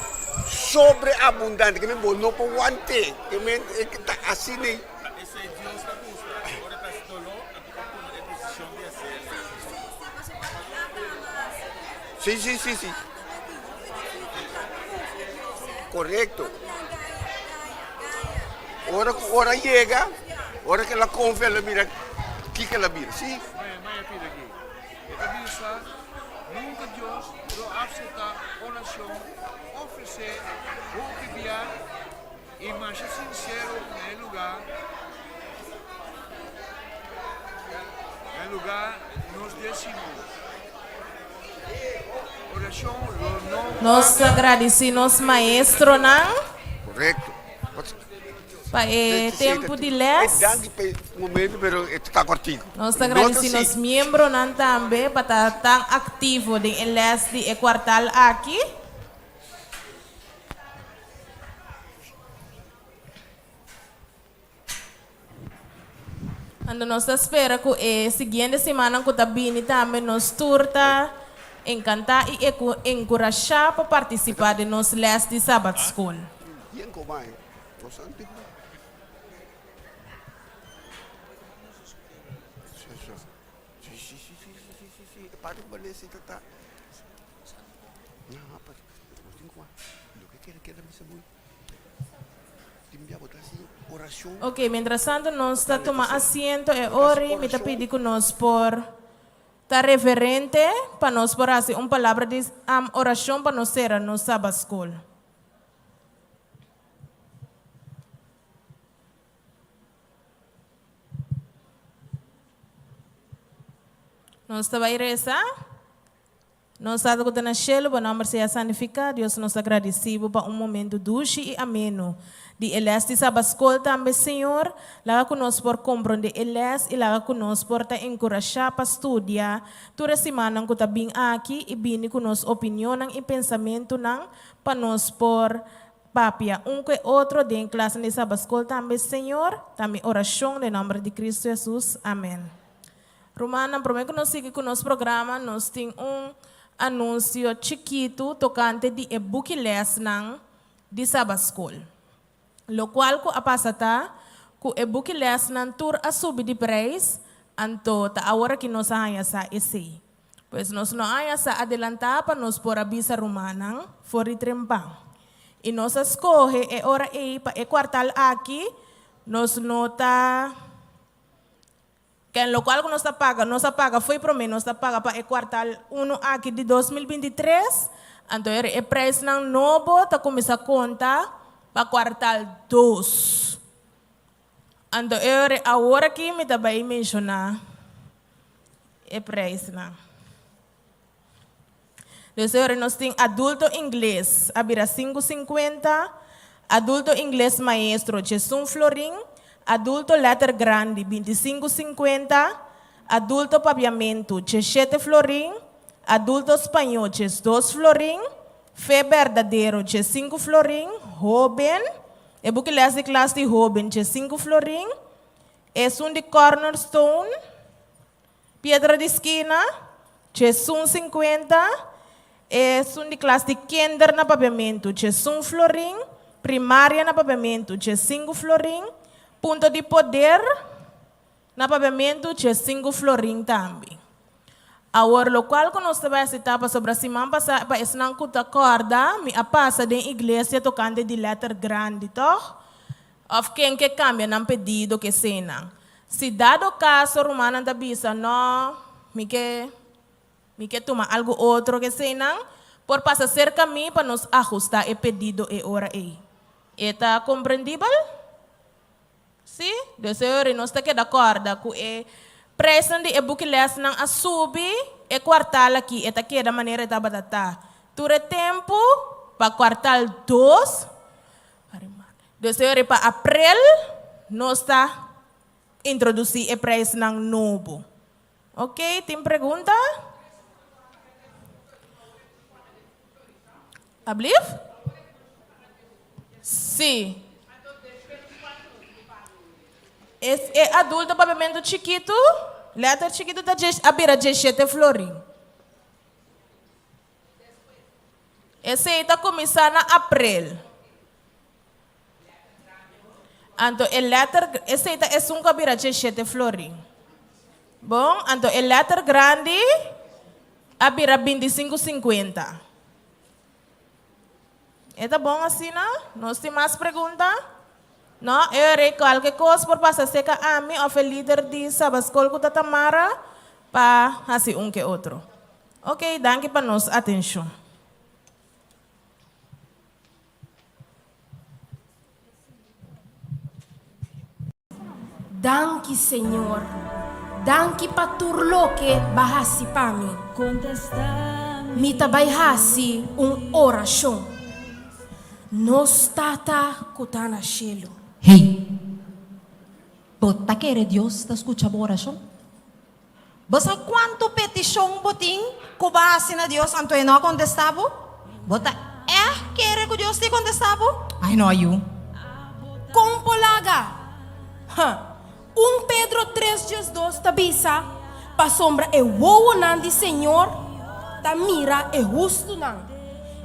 sobreabundante, ke men bo no por want'é, ke men e ta asina ei. Ta esei Dios ta gusta, ora e ta hasi doló, anto bo tuma e desishon di hasié. Sí, sí, sí, sí. Korekto. Ora ku ora yega, ora ku el a konfia, el a mira ki. Kiko el a bira? Sí. Maya pida aki. E ta bisa, Nunka Dios lo apseptá orashon ofresé hopi bia i masha sinsero na e lugá na e lugá nos desimo. Orashon lo no Nos ta gradisí nos maestronan. Korekto. Pa e tempu di les. Danki pa e momento pero e ta kortiku. Nos ta gradisí nos miembronan tambe pa ta tan aktivo den e les di e kuartal aki. Anto nos ta spera ku e siguiente simannan ku ta bini tambe nos tur ta enkantá i enkurashá pa partisipá den nos les di Sabatskol. Ok, mientras tanto nos ta tuma asiento e ori mi ta pidi ku nos por ta reverente pa nos por hasi un palabra di orashon pa nos sera nos Sabbat School. Nos ta bai resa. Nos Tata ku ta na shelu, bo nòmber sea santifiká. Dios, nos ta gradisí bo pa un momentu dushi i ameno di e lès di Sabat Skol tambe, Señor. Laga ku nos por komprondé e lès i laga ku nos por ta enkurashá pa studia tur e simannan ku ta bin aki i bini ku nos opinionnan i pensamentunan pa nos por papia un ku e otro den klasnan di Sabat Skol tambe, Señor. Ta mi orashon den nòmber di Kristu Hesus. Amèn. Rumannan, promé ku nos sigui ku nos programa, nos tin un anunsio chikitu tokante di e buki lèsnan di Sabat Skol. Lokual ku a pasa ta ku e buki lèsnan tur a subi di preis, anto ta awor aki nos a haña sa esei. Pues nos no a haña sa adelantá pa nos por a bisa rumannan for di trempan. I nos a skohe e ora ei pa e kuartal aki nos no ta. Ken lokual ku nos ta paga, nos a paga fo'i promé, nos ta paga pa e kuartal unu aki di 2023, anto e e preisnan nobo ta kuminsá konta pa kuartal dos. Anto e ora awor aki mi ta bai menshoná e preisnan. Dus e ora nos tin adulto ingles a bira 5,50, adulto ingles maestro 11 florin, adulto letter grandi 25,50, adulto papiamentu 17 florin, adulto spañó 12 florin, fe berdadero 5 florin, hóben, e buki les di klas di hóben 5 florin, esun di cornerstone, Piedra di skina, 11,50, Esun di klas di kinder na papiamentu, 11 florin, Primaria na papiamentu, 5 florin, Punto di poder na papiamentu, 5 florin tambe. Awor lokual ku nos ta bai aseptá pasobra siman pasá pa esnan ku ta kòrda mi a pasa den iglesia tokante di lèter grandi, tòg? Òf ken ke kambia nan pedido ke eseinan. Si dado kaso rumannan ta bisa, No, mi ke mi ke tuma algu otro ke eseinan, por pasa serka mi pa nos ahustá e pedido e ora ei. E ta komprendibel? Sí? Dus e ora ei nos ta keda kòrda ku e preisnan di e buki lèsnan a subi e kuartal akí, e ta keda manera e tabata ta tur e tempu pa kuartal dos. Dus e ora pa aprel nos ta introdusí e preisnan nobo. Ok, tin pregunta? Ablief? Sí. Es e adulto papiamentu chikitu, letter chikitu ta a bira 17 florin. Esei ta kuminsá na aprel. Anto e lèter, esei ta esun ku a bira 17 florin. Bon, anto e lèter grandi a bira 25 sinkuenta. E ta bon asina? Nos tin mas pregunta? No, e ora ei kualke kos por pasa seka ami òf e lider di Sabatskol ku ta Tamara pa hasi un ke otro. Oke, danki pa nos atenshon. Danki Señor, danki pa tur loke B'a hasi pa mi. Mi ta bai hasi un orashon. Nos Tata ku ta na shelu. Hey! Bo ta kere Dios ta skucha bo orashon? Bo sa kuantu petishon bo tin ku bo a hasi na Dios anto e no a kontestá bo? Bo ta ègt kere ku Dios tin kontestá bo? Ai no, yu. Kon por laga? Ha! Un Pedro tres diesdos ta bisa, Pasobra e wowonan di Señor ta mira e hustunan,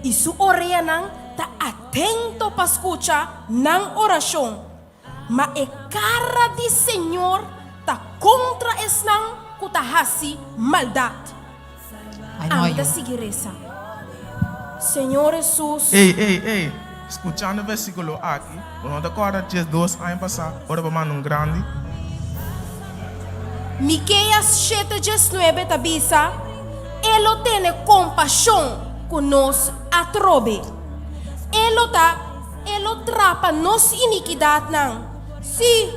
i su oreanan ta atento pa skucha nan orashon, ma e kara di Señor ta kontra esnan ku ta hasi maldat. Ami ta sigui resa, Señor Hesus. Ey, ey, ey, skuchando e versíkulo aki, bo no ta kòrda 12 aña pasá ora bo manda un grandi? Mikeas shete diesnuebe ta bisa, E lo tene kompashon ku nos atrobe. E lo ta, e lo trapa nos inikidatnan. Sí,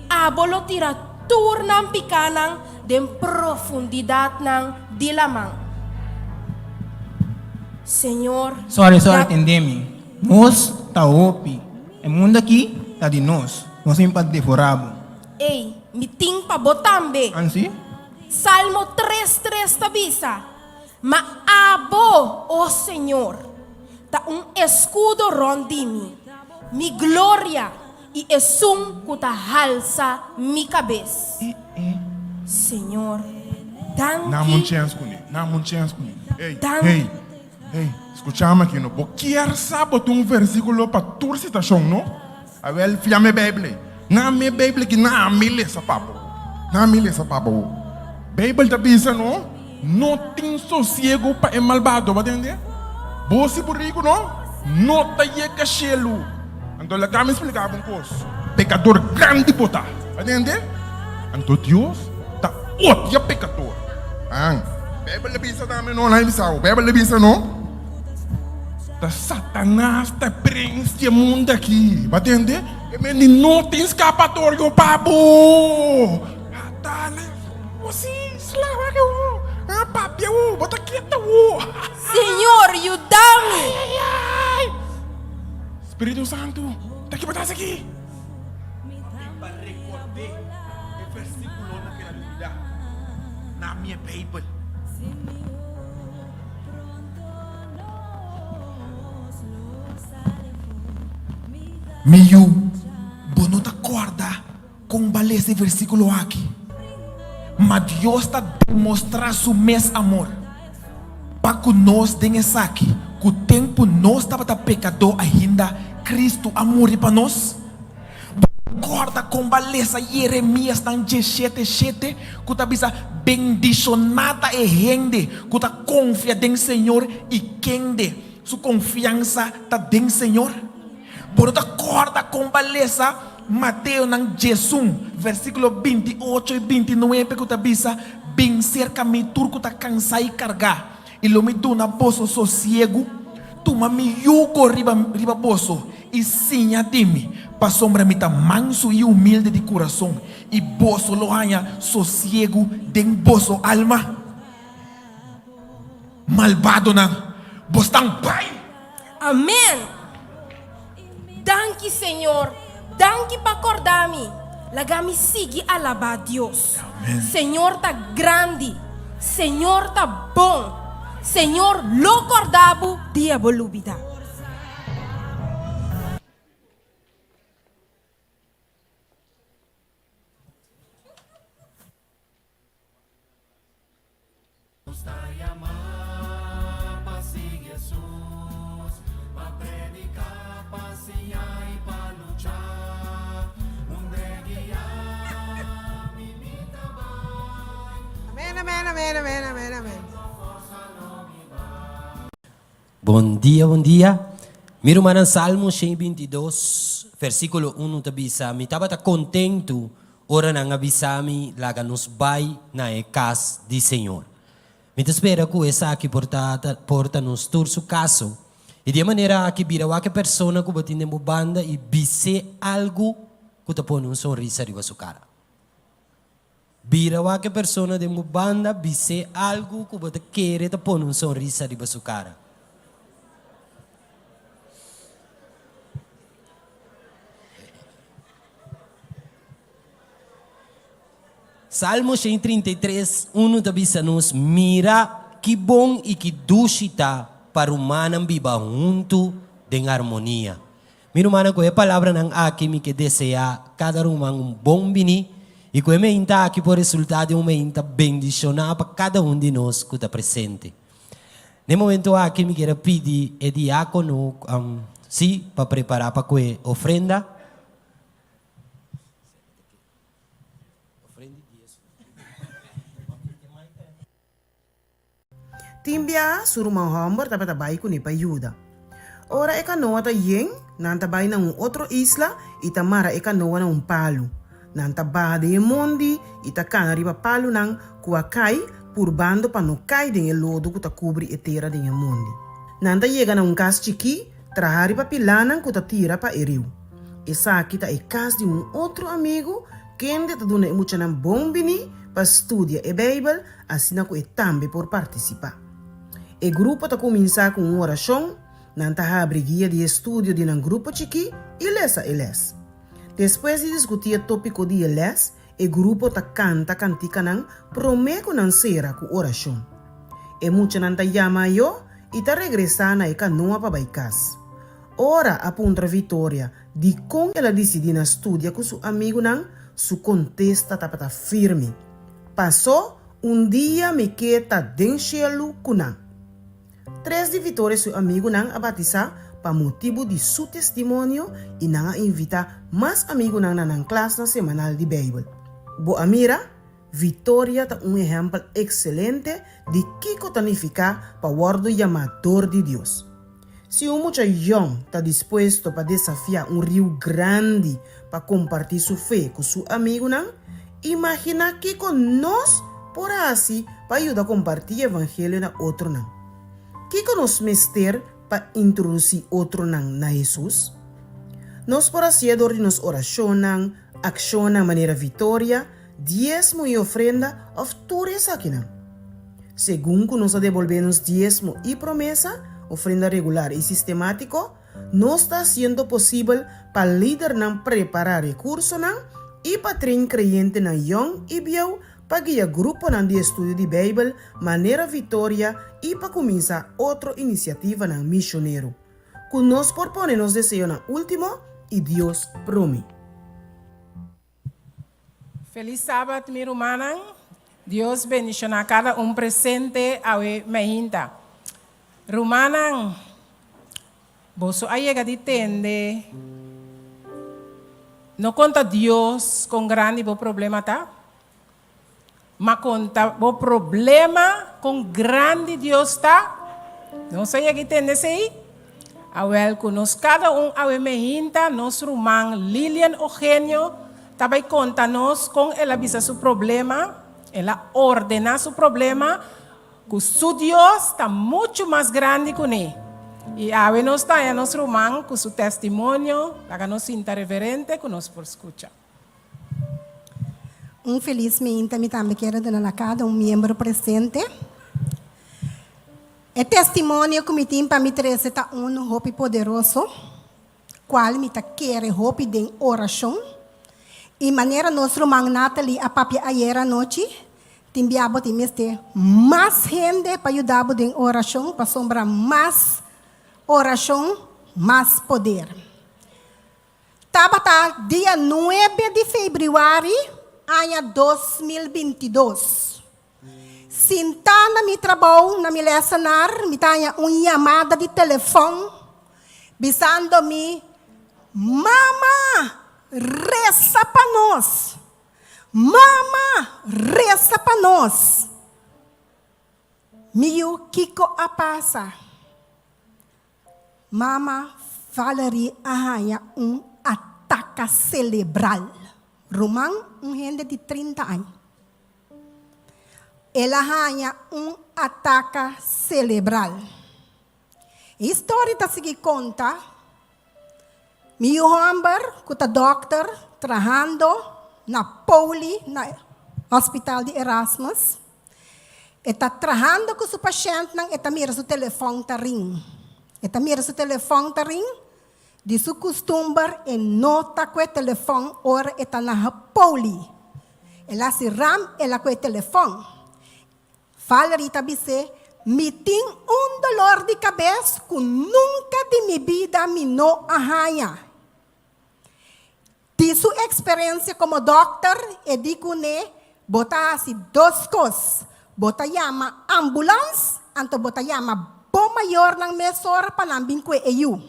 abo lo tira tur nan pikánan den profundidatnan di laman. Señor, Sorry, sorry, da. tende mi. Nos ta hopi. E mundu aki ta di nos. Nos tin pa devorá bo. Ey, mi tin pa bo tambe. Ansi? Salmo tres tres ta bisa, Ma abo, o Señor, ta un eskudo rònt di mi, mi gloria I esun ku ta halsa mi kabes. Señor, Nam un danki. chèns kuné, nam un chèns kuné. Hey, Danki. hey, hey, skuchami aki no. Bo kier sa bo tin un versíkulo pa tur situashon, no? Awèl, fia mi Beibel ei. Nan mi Beibel aki, nan mi lesa pa bo. Nan mi lesa pa bo. Beibel ta bisa no, no tin sosiego pa e malbado, bo a tende? Bo si bo riku no, no ta yega shelu. Anto laga mi splika bo un kos, pekador grandi bo ta, a tende? Anto Dios ta odia pekador. An, Beibel ta bisa tambe no, nan bisa bo, Beibel ta bisa no, ta Satanas ta prens di e mundu aki, bo a tende? E men di no tin skapatorio pa bo. Dale, bo si slawa ke wo, papia wo, bo ta keta wo. Señor, yuda mi! Ay, ay, ay! Spiritu Santu, ta ki bo ta hasi aki? Mi pa rekord'é e versíkulonan ku el a lubidá na mi e Beibel. Mi yu, bo no ta kòrda kon bo a lesa e versíkulo aki? Ma Dios ta demostrá su mes amor pa ku nos den esaki, ku tempu nos tabata pekadó ainda, Kristu a muri pa nos. Bo ta kòrda kon bo a lesa Yeremiasnan diesshete shete ku ta bisa, Bendishoná ta e hende ku ta konfia den Señor i kende su konfiansa ta den Señor? Bo no ta kòrda kon bo a lesa Mateonan diesun, versíkulo 28 i 29 ku ta bisa, Bin serka mi tur ku ta kansá i kargá, i lo mi duna boso sosiegu. Tuma mi yugo riba riba boso i siña di mi, pasobra mi ta mansu i humilde di kurason, i boso lo haña sosiegu den boso alma. Malbadonan, bosnan bai! Amen! Danki Señor, danki pa corda mi, laga mi sigui alaba Dios. Señor ta grandi, Señor ta bon, Señor lo corda bo dia bo lubida. Nos ta yamá pa sigui Hesus, pa prediká, pa siña i pa lucha. Unda e guia mi, mi ta bai. Amen, amen, amen, amen, amen, amen. Bon dia, bon dia. Mi rumannan Salmo 122 versíkulo unu ta bisa, Mi tabata kontentu ora nan a bisa mi, Laga nos bai na e kas di Señor. Mi ta spera ku esaki por ta por ta nos tur su kaso. I di e manera aki bira wak e persona ku bo tin den bo banda i bis'é algu ku ta pone un sonrisa riba su kara. Bira wak e persona den bo banda, bis'é algu ku bo ta kere ta pone un sonrisa riba su kara. Salmo 133, unu ta bisa nos, Mira ki bon i ki dushi ta pa rumannan biba huntu den armonia. Mi rumannan, ku e palabranan aki mi ke deseá kada ruman un bon biní i ku e meinta aki por resultá den un meinta bendishoná pa kada un di nos ku ta presente. Na e momento aki mi kier a pidi e diákono, sí, pa prepará pa ku e ofrenda. Tin biaha su ruman hòmber tabata bai kuné pa yuda. Ora e kanoa ta yen, nan ta bai na un otro isla i ta mara e kanoa na un palu. Nan ta baha den e mondi i ta kana riba palunan ku a kai, purbando pa no kai den e lodo ku ta kubri e tera den e mondi. Nan ta yega na un kas chikí, trahá riba pilánan ku ta tira pa e riu. Esaki ta e kas di un otro amigu kende ta duna e muchanan bon bini pa studia e Beibel asina ku e tambe por partisipá. E grupo ta kuminsá ku un orashon, nan ta habri guia di estudio di nan grupo chikí i lesa e lès. Despues di diskutí e tópiko di e lès, e grupo ta kanta kantikanan promé ku nan sera ku orashon. E muchanan ta yama ayó i ta regresá na e kanoa pa bai kas. Ora a puntra Victoria dikon el a disidí na studia ku su amigunan, su kontesta tabata firme, Pasó un dia mi ke ta den shelu ku nan. Tres di Victoria su amigunan a batisá pa motibu di su testimonio i nan a invitá mas amigunan na nan klasnan semanal di Beibel. Bo a mira? Victoria ta un ehèmpel ekselente di kiko ta nifiká pa wòrdu yamá dor di Dios. Si un mucha yòn ta dispuesto pa desafiá un riu grandi pa kompartí su fe ku su amigunan, imaginá kiko nos por hasi pa yuda kompartí evangelio na otronan. Kiko nos mester pa introdusí otronan na Hesus? Nos por hasié dor di nos orashonnan, akshonnan manera Victoria, diesmo i ofrenda òf tur esakinan. Segun ku nos a debolbé nos diesmo i promesa, ofrenda regular i sistemátiko, nos ta hasiendo posibel pa lidernan prepará rekursonan i pa train kreyentenan yòn i bieu pa guia gruponan di estudio di Beibel manera Victoria i pa kuminsá otro inisiativanan misionero. Ku nos por pone nos deseonan último i Dios promé. Felis Sabat mi rumannan, Dios bendiciona cada un presente awe mainta. Rumannan, boso a yega di tende no conta Dios con grandi bo problema ta? Ma konta bo problema kon grandi Dios ta? Nos a yega i tende esei? Awel ku nos kada un awe mehinta nos ruman Lilian Ogenio ta bai konta nos kon el a bisa su problema, el a ordena su problema ku su Dios ta muchu mas grandi kuné. I awe nos ta haña nos ruman ku su testimonio, laga nos sinta reverente ku nos por skucha. Un felis meinta mi tambe kier a duna na kada un miembro presente. E testimonio ku mi tin pa mi trese ta unu hopi poderoso, kual mi ta kere hopi den orashon. I manera nos ruman Natalie a papia ayera anochi, tin bia bo tin mester mas hende pa yuda bo den orashon, pasobra mas orashon, mas poder. Tabata dia nuebe di febrüari aña 2022. Sintá na mi trabou na mi lèsenar, mi ta haña un yamada di telefòn bisando mi, Mama, resa pa nos! Mama, resa pa nos! Mi yu, kiko a pasa? Mama. Valerie a haña un ataka selebral. Ruman, un hende di 30 aña. El a haña un ataka selebral. E historia ta sigui konta, Mi yu hòmber ku ta dòkter trahando na Poli na Hospital di Erasmus, e ta trahando ku su pashèntnan e ta mira su telefòn ta rin. E ta mira su telefòn ta rin, di su kustumber e no ta ku e telefòn ora e ta na Poli. El a hasi ram el a ku e telefòn. Valerie ta bis'é, Mi tin un dolor di kabes ku nunka di mi bida mi no a haña. Di su eksperensia komo dòkter, e di kuné, Bo ta hasi dos kos, bo ta yama ambulans, anto bo ta yama bo mayornan mesora pa nan bin kue e yu.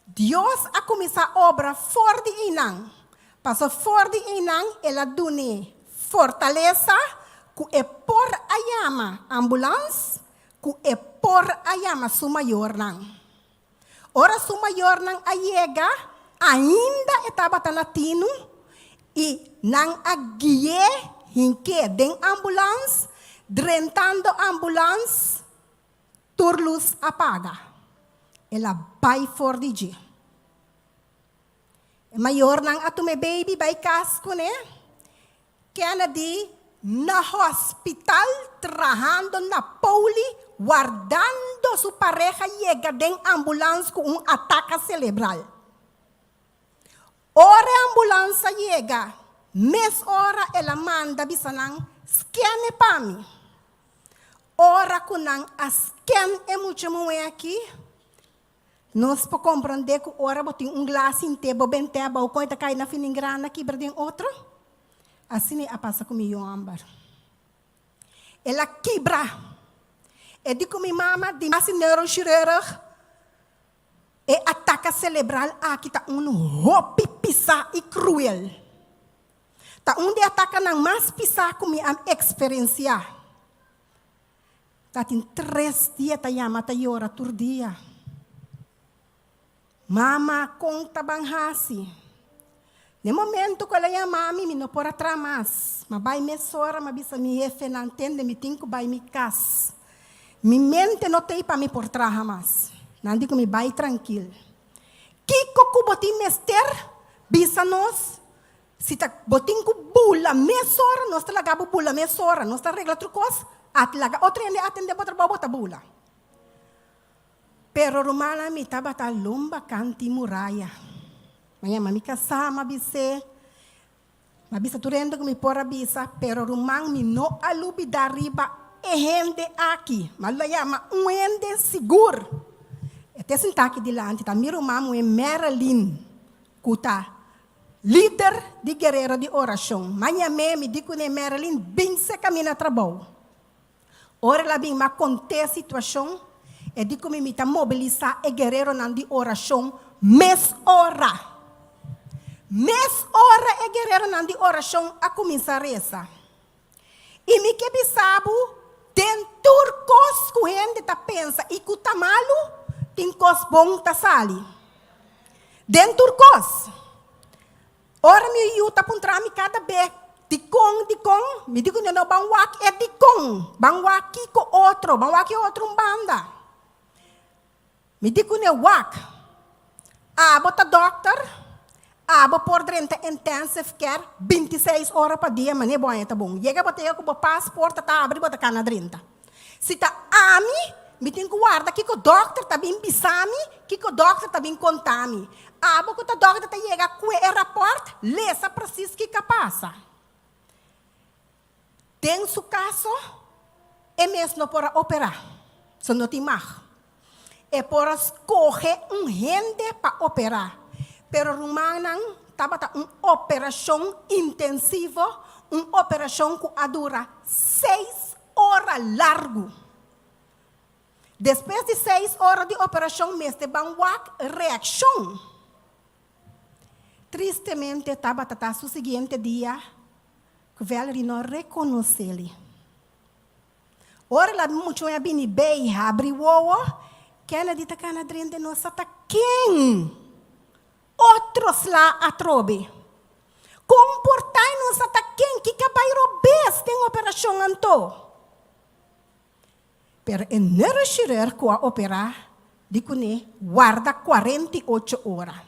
Dios a kuminsá obra for di einan, paso for di einan el a dun'é fortalesa ku e por a yama ambulans, ku e por a yama su mayornan. Ora su mayornan a yega, ainda e tabata na tinu i nan a gui'é hink'é den ambulans, drentando ambulans, Tur lus a paga. El a bai for di dje. E mayornan a tuma e baby bai kas kuné. Kennedy na hospital trahando na poli wardando su pareha yega den ambulans ku un ataka selebral. Ora e ambulans a yega, mes ora el a manda bisa nan, Sken e pa mi. Ora ku nan a sken e mucha muhé aki, nos por komprondé ku ora bo tin un glas hint'é bo bent'é abou kon e ta kai na finingrana kibra den otro. Asina a pasa ku mi yu hòmber. El a kibra. E di ku mi mama di hasi neurochirurg. E ataka selebral aki ta un hopi pisá i kruel. Ta un di e atakanan mas pisá ku mi a eksperensiá. Ta tin tres dia ta yama ta yora tur dia. Mama, kon ta ban hasi? Na e momento ku el a yama mi, mi no por a traha mas. M'a bai mesora, m'a bisa mi hefenan, Tende, mi tin ku bai mi kas. Mi mente no t'ei pa mi por traha mas. Nan di ku mi bai trankil. Kiko ku bo tin mester? Bisa nos. Si ta bo tin ku bula mesora, nos ta laga bo bula mesora. Nos ta regla tur kos, at laga otro hende atendé bo trabou, bo ta bula. Pero rumannan, mi tabata lomba kanti muraya. Mi a yama mi kasá, mi a bis'é, Mi a bisa tur hende ku mi por a bisa, pero ruman mi no a lubidá riba e hende aki. Mi a lo yama un hende sigur. E ta sintá aki dilanti, ta mi ruman muhé Marilyn, ku ta lider di Guerrero di Orashon. Mi a yam'é, mi di kuné, Marilyn, bin seka mi na trabou. Ora el a bin, mi a kont'é e situashon. E di ku mi, mi ta mobilisá e guereronan di orashon mes ora. Mes ora e guereronan di orashon a kuminsá resa. I mi ke bisa bo, den tur kos ku hende ta pensa i ku ta malu, tin kos bon ta sali. Den tur kos. Ora mi yu ta puntra mi kada be, Dikon, dikon? Mi di ku no, ban wak e dikon, ban wak kiko otro, ban wak e otro un banda. Mi di ku ne, Wak, abo ta dòkter, abo por drenta intensive care bintiseis ora pa dia, manera bo aña ta bon. Yega bo ta yega ku bo pasport ta abri bo ta kana drenta. Si ta ami, mi tin ku warda kiko dòkter ta bin bisa mi, kiko dòkter ta bin konta mi. Abo ku ta dòkter ta yega kue e rapòrt, lesa presis kiko a pasa. Den su kaso, e mes no por a operá, so no tin mag. E por a skohe un hende pa operá, pero rumannan tabata un operashon intensivo, un operashon ku a dura seis ora largu. Despues di seis ora di operashon mester ban wak reakshon. Tristemente tabata ta su siguiente dia ku Valerie no rekonos'é li. Ora la muchanan a bini bei habri wowo. Kennedy ta kana drenta nos sa ta ken. Otro sla atrobe. Kon por ta i nos sa ta ken ki ka bai robes den operashon anto? Pero e neurochirurg ku a operá di kuné warda 48 ora.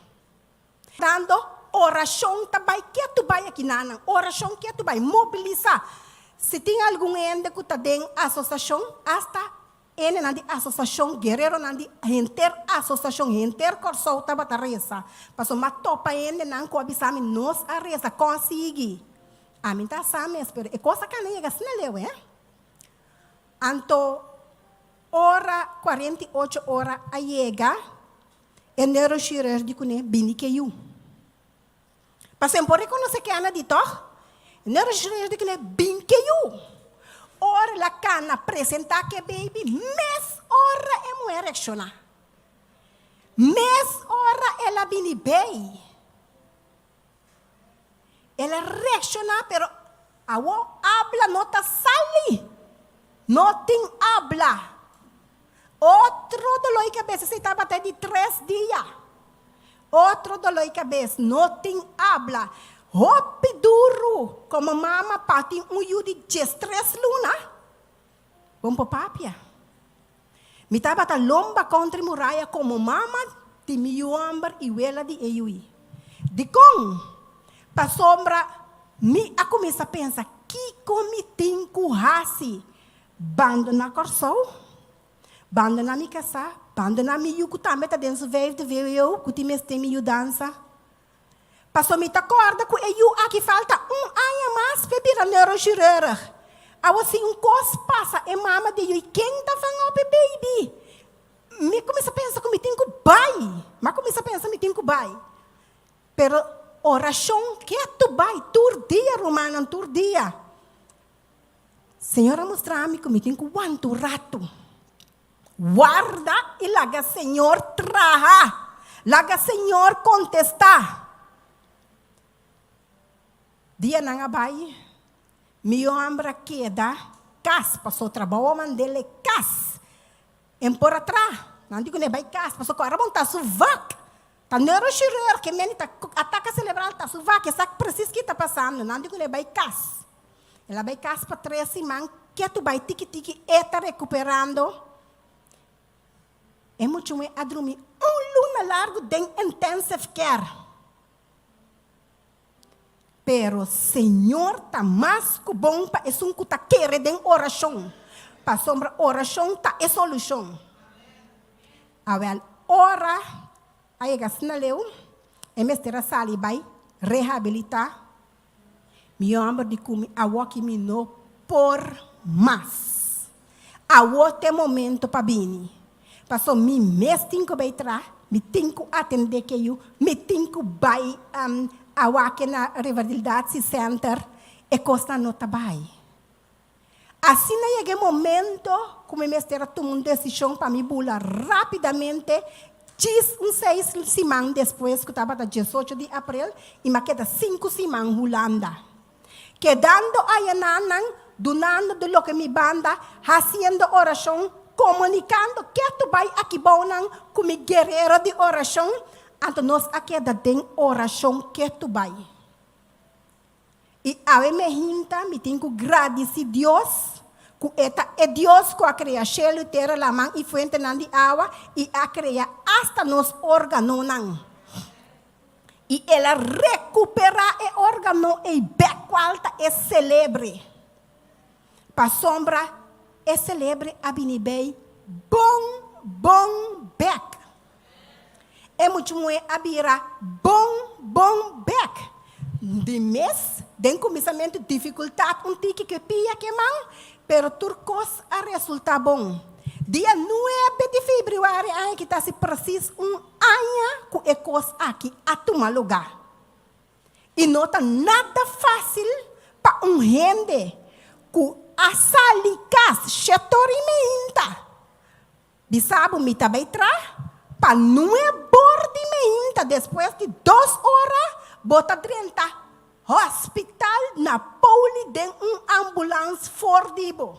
Dando orashon ta bai ketu bai akinanan, orashon ketu bai, mobilisá. Si tin algun hende ku ta den asosashon, asta Hendenan di asosashon, guereronan di henter asosashon, henter Kòrsou tabata resa. Pasobra mi a topa hendenan ku a bisa mi, nos a resa, kon a sigui? Ami ta sa mes, pero e kos a kana yega asina leu, eh. Anto ora 48 ora a yega, e neurochirurg di kuné, Bini ke yu. Pasobra e por rekonosé ke Ana di tòg. E neurochirurg di kuné, Bin ke yu. Ora el a kana presentá ke baby, mes ora e muhé reakshoná. Mes ora el a bini bei. El a reakshoná, pero awor abla no ta sali. No tin abla. Otro doló di kabes, esei tabata di tres dia. Otro doló di kabes, no tin abla. Hopi duru komo mama pa tin un yu di diestres luna. Bon por papia. Mi tabata lomba kontra e muraya komo mama di mi yu hòmber i wela di e yui. Dikon? Pasobra mi a kuminsá pensa, Kiko mi tin ku hasi? Bandoná Kòrsou? Bandoná mi kasá? Bandoná mi yu ku tambe ta den su vijfde vwo ku tin mester mi yudansa? Pasobra mi ta kòrda ku e yu aki falta un aña mas p'e bira neurochirurg. Awor si un kos pasa e mama di yu i ken ta van op e baby? Mi kuminsá pensa ku mi tin ku bai. Mi a kuminsá pensa mi tin ku bai. Pero orashon ketu bai tur dia rumannan, tur dia. Señor a mustra mi ku mi tin ku wanta un ratu. Warda i laga Señor traha. Laga Señor kontestá. Dianan a bai, mi hòmber a keda kas pasobra trabou a mand'el e kas. E por a traha. Nan di ku n'e bai kas pasobra ku ora bo ta su vak. Ta neurochirurg e meni ta ataka selebral ta su vak. E sa presis ki ta pasando. Nan di ku n'e bai kas. El a bai kas pa tres siman, ketu bai tiki tiki e ta rekuperando. E muchume a drumi un luna largu den intensive care. Pero Señor ta mas ku bon pa esun ku ta kere den orashon, pasobra orashon ta e solushon. Awèl, ora a yega asina leu, e mester a sali bai rehabilitá. Mi homber di cu mi awo ki mi no por mas. Awo t'e momento pa bini. Paso mi mes tin cu bay tra, mi tin cu atende ke yu, mi tin cu bay awake na revalidatie center, e cosnan no ta bay. Asina yega e momento ku mi mester a tuma un desishon pa mi bula rápidamente, djis un seis siman despues ku tabata diesocho di aprel i mi a keda sinku siman Hulanda. Kedando ayanan dunando di loke mi banda, hasiendo orashon, komunikando ketu bai akibounan ku mi guerero di orashon, anto nos a keda den orashon ketu bai. I awe me hinta mi tin ku gradisí Dios ku e ta e Dios ku a krea shelu i tera, laman i fuentenan di awa i a krea asta nos órganonan. I el a rekuperá e órgano ei bèk kual ta e selebre. Pasobra e selebre a bini bei bon bon bèk. E mucha muhé a bira bon bon bèk. Di mes, den kuminsamentu difikultat un tiki ku e pia ku e man, pero tur kos a resultá bon. Dia nuebe di febrüari aña ki ta hasi presis un aña ku e kos aki a tuma lugá. I no ta nada fásil pa un hende ku a sali kas shetor i meinta Bisa bo mi ta bai tra pa nuebor di meinta despues di dos ora bo ta drenta hospital na poli den un ambulans for di bo.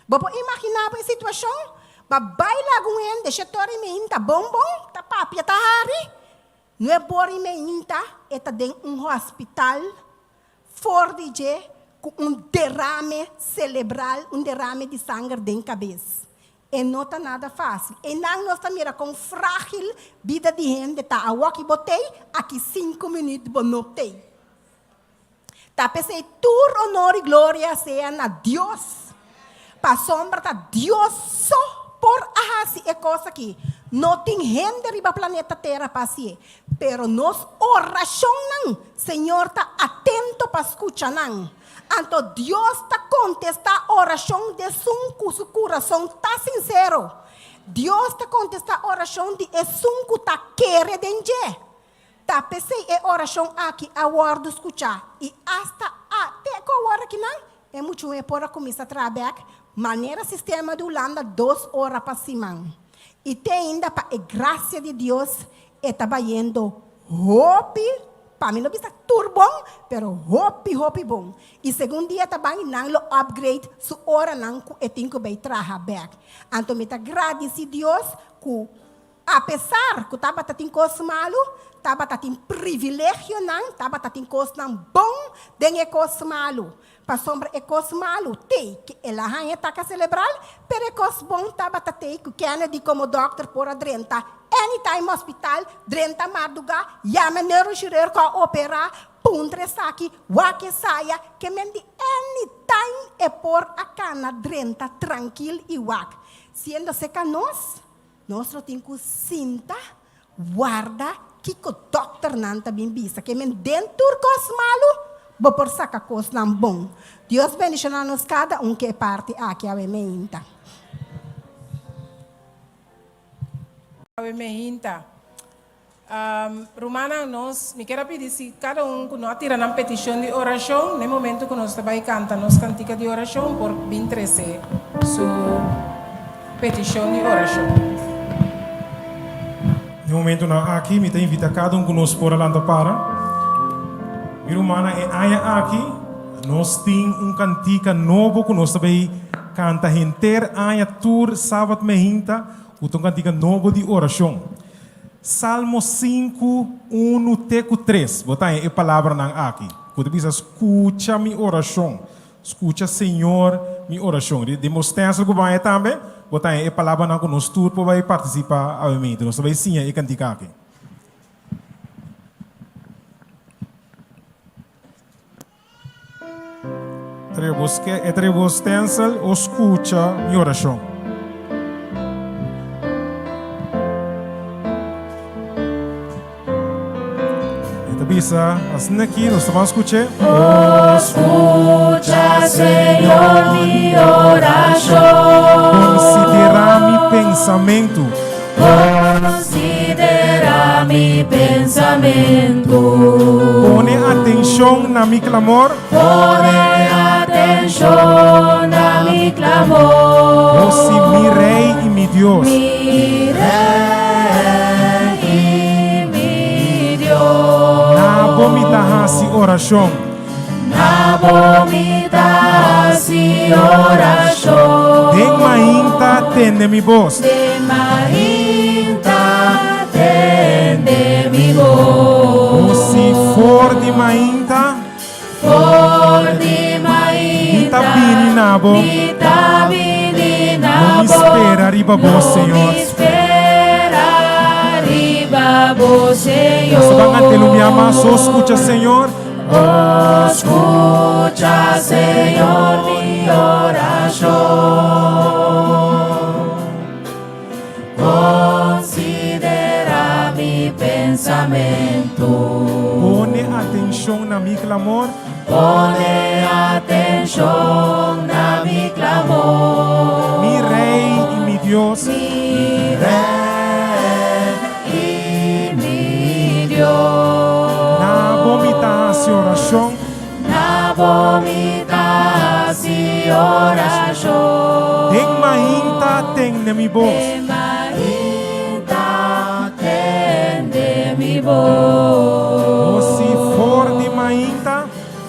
Bo por imagina bo e situacion? Ba bai laga un hende shetori meinta bon bon ta papia ta hari. Nueb'or i meinta e ta den un hospital for di dje ku un derame selebral, un derame di sanger den kabes. E no ta nada fásil. Einan nos ta mira kon frágil bida di hende ta. Awoki bo tei, aki sinku minüt bo no tei. Ta p'esei tur onor i gloria sea na Dios, pasobra ta Dios so por a hasi e kos aki. No tin hende riba planeta Tera pa hasié. Pero nos orashonnan, Señor ta atento pa skucha nan. Anto Dios ta kontestá orashon di esun ku su kurason ta sinsero. Dios ta kontestá orashon di esun ku ta kere den dje. Ta p'esei e orashon aki a wòrdu skuchá i asta a te ku awor akinan e muchu'e por a kuminsá traha bèk manera sistema di Hulanda dos ora pa siman. I te ainda pa e grasia di Dios e ta bayendo hopi, pa mi no bisa tur bon, pero hopi hopi bon. I segun dia ta bai nan lo upgrade su oranan ku e tin ku bai traha bèk. Anto mi ta gradisí Dios ku Apesar ku tabata tin kos malu, tabata tin privilegionan, tabata tin kosnan bon den e kos malu. Pasobra e kos malu t'ei ku el a haña taka selebral, pero e kos bon tabata t'ei ku Kennedy komo dòkter por a drenta anytime hospital, drenta mardugá, yama neurochirurgo a operá, puntra esaki, wak esaya, ke men di anytime e por a kana drenta trankil i wak. Siendo seka nos, Nos lo tin ku sinta warda kiko dòkternan ta bin bisa. Ke men den tur kos malu, bo por saka kosnan bon. Dios bendishoná nos kada un ku e parti aki awe meinta. Awe meinta. Rumannan, nos, mi kier a pidi si kada un ku no a tira nan petishon di orashon, n'e momento ku nos ta bai kanta nos kantika di orashon, por bin trese su petishon di orashon. N'e momentonan aki mi ta invita kada un ku nos por a lanta para. Mi rumannan, e aña aki nos tin un kantika nobo ku nos ta bai kanta henter aña tur sabat mehinta, ku ta un kantika nobo di orashon. Salmo sinku, unu te ku tres, bo ta haña e palabranan aki, ku ta bisa, Skucha mi orashon, skucha, Señor, mi orashon. Den bo stènsel ku bo haña tambe, bo ta haña e palabranan ku nos tur por bai partisipá awe. Nos ta bai siña e kantika aki. Entre bo stencil o scucha mi oracion. E ta bisa asina aki, nos ta ban scuch'é. O scucha, Señor, mi oracion. Considera mi pensamentu. Considera mi pensamentu. Pone atencion na mi clamor. Pone atencion na mi clamor. Bo si mi Rey y mi Dios. Mi Rey y mi Dios. Na bo mi ta haci oracion. Na bo mi ta hasi orashon. Den mainta tende mi bos. Den mainta tende mi bos. Bo si for di mainta. For di mainta. Mi ta bini na bo. Mi ta bini na Lo mi bo. spera riba bo, Señor. Lo mi spera riba bo, Señor. Nos ta ban ante lo mi ama, so scucha, Señor. Oh, scucha, Señor, mi oracion. Considera mi pensamento. Pone atencion na mi clamor. Pone atencion na mi clamor. Mi Rey y mi Dios. Mi Rey y mi Dios. Na bo mi ta haci oracion. Na bo mi ta haci oracion. Den mainta tende mi bos. Den mainta tende mi bos. Bo si for di mainta.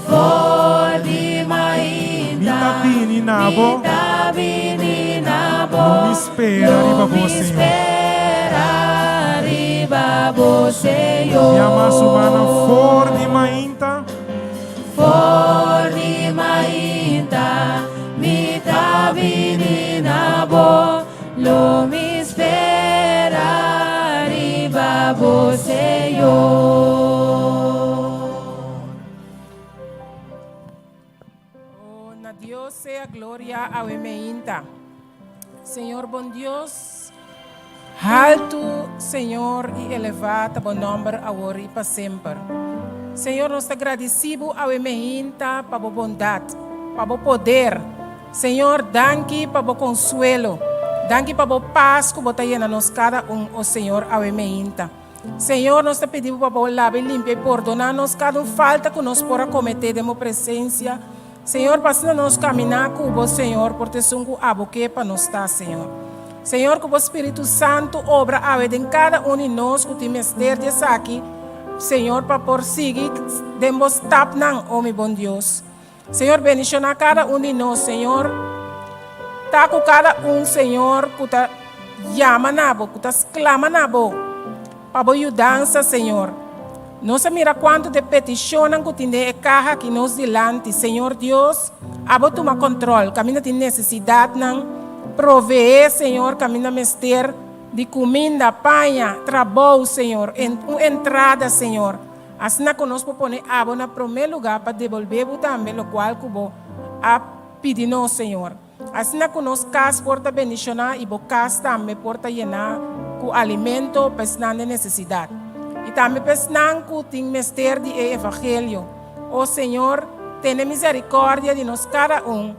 For di mainta. Mi ta bini na bo. Mi ta bini na bo. bo. Lo mi spera riba Lo bo, mi Señor. spera riba bo, Señor. Yama su mana for di mainta. For di mainta mi ta bini na bo. Lo mi spera riba bo, Señor. Oh, na Dios sea gloria awe meinta. Señor bon Dios, haltu Señor i elevá ta bo nòmber awor i pa semper. Señor, nos ta gradisí bo awe meinta pa bo bondat, pa bo poder. Señor, danki pa bo konsuelo. Danki pa bo pas ku bo ta yena nos kada un, o Señor, awe meinta. Señor, nos ta pidi bo pa bo laba i limpia i pordoná nos kada un falta ku nos por a kometé den bo presensia. Señor, pa asina nos kaminá ku bo, Señor, por ta esun ku abo ke pa nos ta, Señor. Señor, ku bo Spiritu Santu obra awe den kada un di nos ku tin mester di esaki, Señor, pa por sigui den bo stapnan, o mi bon Dios. Señor, bendishoná kada un di nos, Señor. Ta ku kada un, Señor, ku ta yama na bo, ku ta sklama na bo pa bo yudansa, Señor. Nos a mira kuantu di e petishonnan ku tin den e kaha aki nos dilanti. Señor Dios, abo tuma kòntròl. Kaminda tin nesesidatnan, proveé, Señor, kaminda mester di kuminda, paña, trabou, Señor, un entrada, Señor. Asina ku nos por pone abo na promé lugá pa debolbé bo tambe lokual ku bo a pidi nos, Señor. Asina ku nos kas por ta bendishoná i bo kas tambe por ta yená ku alimento pa esnan den nesesidat i tambe pa esnan ku tin mester di e evangelio. O Señor, tene miserikòrdia di nos kada un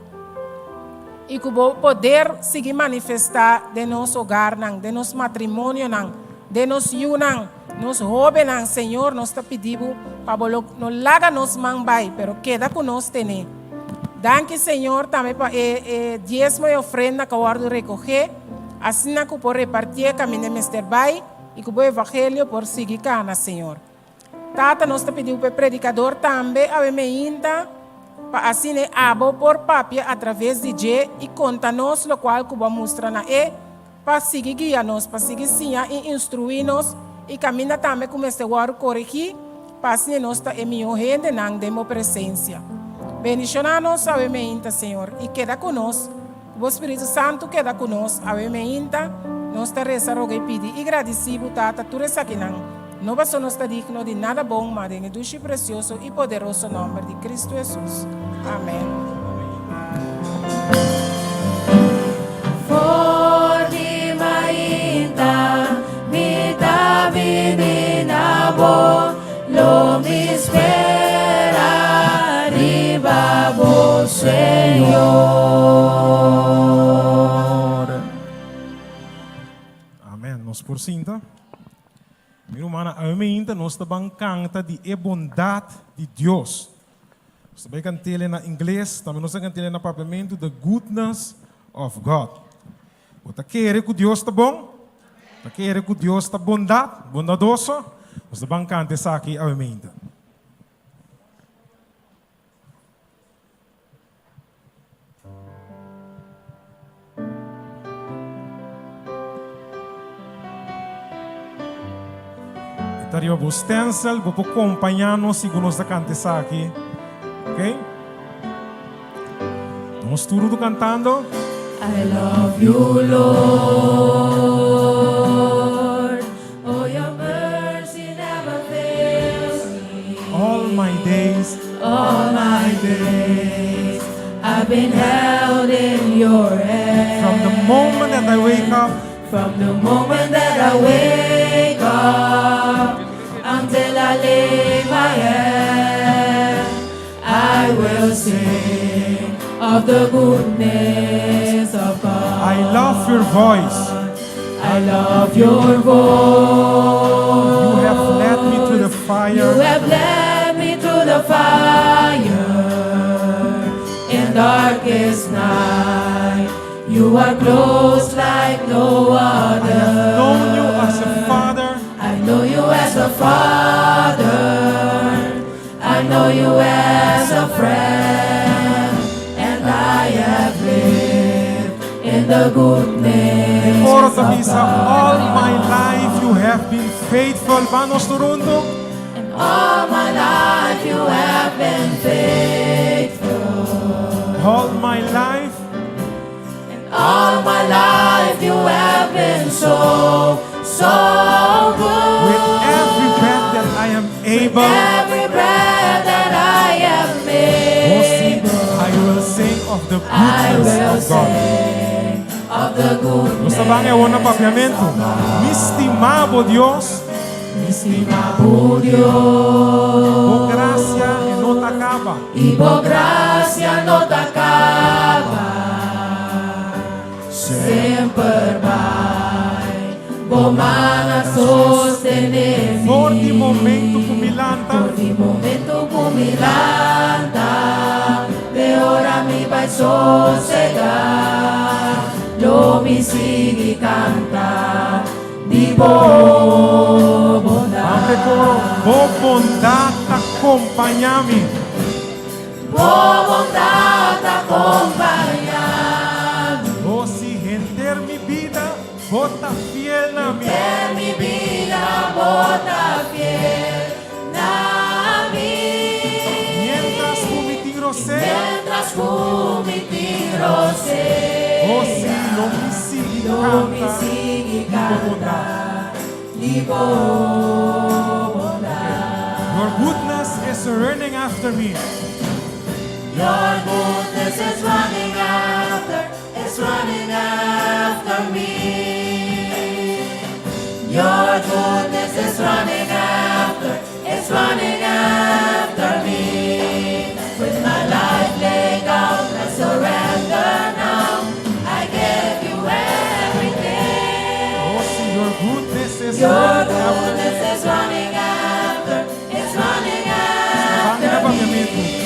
i ku bo poder sigui manifestá den nos hogarnan, den nos matrimonionan, den nos yunan. Nos hóbennan, Señor, nos ta pidi Bo pa Bo lo no laga nos man bai, pero keda ku nos tené. Danki, Señor, tambe pa e e diesmo i ofrenda ku a wòrdu rekogé, asina ku por repartié kaminda e mester bai i ku Bo evangelio por sigui kana, Señor. Tata, nos ta pidi Bo pa e predikador tambe awe meinta, pa asina e abo por papia atraves di dje i konta nos lokual ku Bo a mustra na e, Pa sigui guia nos, pa sigui siña i instruí nos i kaminda tambe ku mester wòrdu koregí, pa asina nos ta e mihó hendenan den bo presensia. Bendishoná nos awe meinta, Señor, i keda ku nos, ku bo Spiritu Santu keda ku nos awe meinta. Nos ta resa, roga i pidi i gradisí bo, Tata, tur esakinan, no pasobra nos ta digno di nada bon, ma den e dushi, presioso i poderoso nòmber di Kristu Hesus. Amèn. For di mainta mi ta bini na bo, lo mi spera riba bo, Señor. Amèn. Nos por sinta. Mi rumannan, awe meinta nos ta ban kanta di e bondat di Dios. Nos ta bai kant'el na ingles, tambe nos ta kant'el na papiamentu, The Goodness of God. Bo ta kere ku Dios ta bon? Bo ta kere ku Dios ta bondat, bondadoso? Nos ta ban kanta esaki awe meinta. E ta riba bo stencil, bo por compaña nos segun nos ta canta esaki. Ok? Nos tur ta cantando. I love you, Lord. Oh, your mercy never fails me. All my days. All my days. I've been held in your hand. From the moment that I wake up. From the moment that I wake up until I lay my head, I will sing of the goodness of God. I love your voice. I love your voice. You have led me through the fire. You have led me through the fire in darkest night. You are close like no other. I have known you as a father. I know you as a father. I know you as a friend. And I have lived in the goodness E koro ta of bisa, God. All my life you have been faithful. Ban nos tur huntu. And all my life you have been faithful. All my life. And all my life you have been so, so good. With every breath that I am able. With every breath that I am able. I will sing of the I goodness will of God. sing of the goodness. Nos ta ban e awor na papiamentu. Mi stima bo Dios. Mi stima bo Dios. Bo gracia e no ta caba. I bo gracia no ta caba. Semper bai bo man a sostene mi. For di momento ku mi lanta. For di momento ku mi lanta. Te ora mi bai sosega. Lo mi sigui canta di bo bondad. Ante coro, bo bondad ta compaña mi. Bo bondad ta compaña mi. O si henter mi bida, bo ta fiel na mi. Henter mi bida, bo ta fiel na mi. Mientras cu mi tin rosea. Mientras cu mi tin rosea. O si lo mi sigui Lo mi canta sigui di bo bondad. canta di bo bondad. Your goodness is running after me. Your goodness is running after, is running after me. Your goodness is running after, is running after me. With my life laid down, I surrender now. I give you everything. Oh, si your goodness is Your running after me. goodness is running after, is running after me.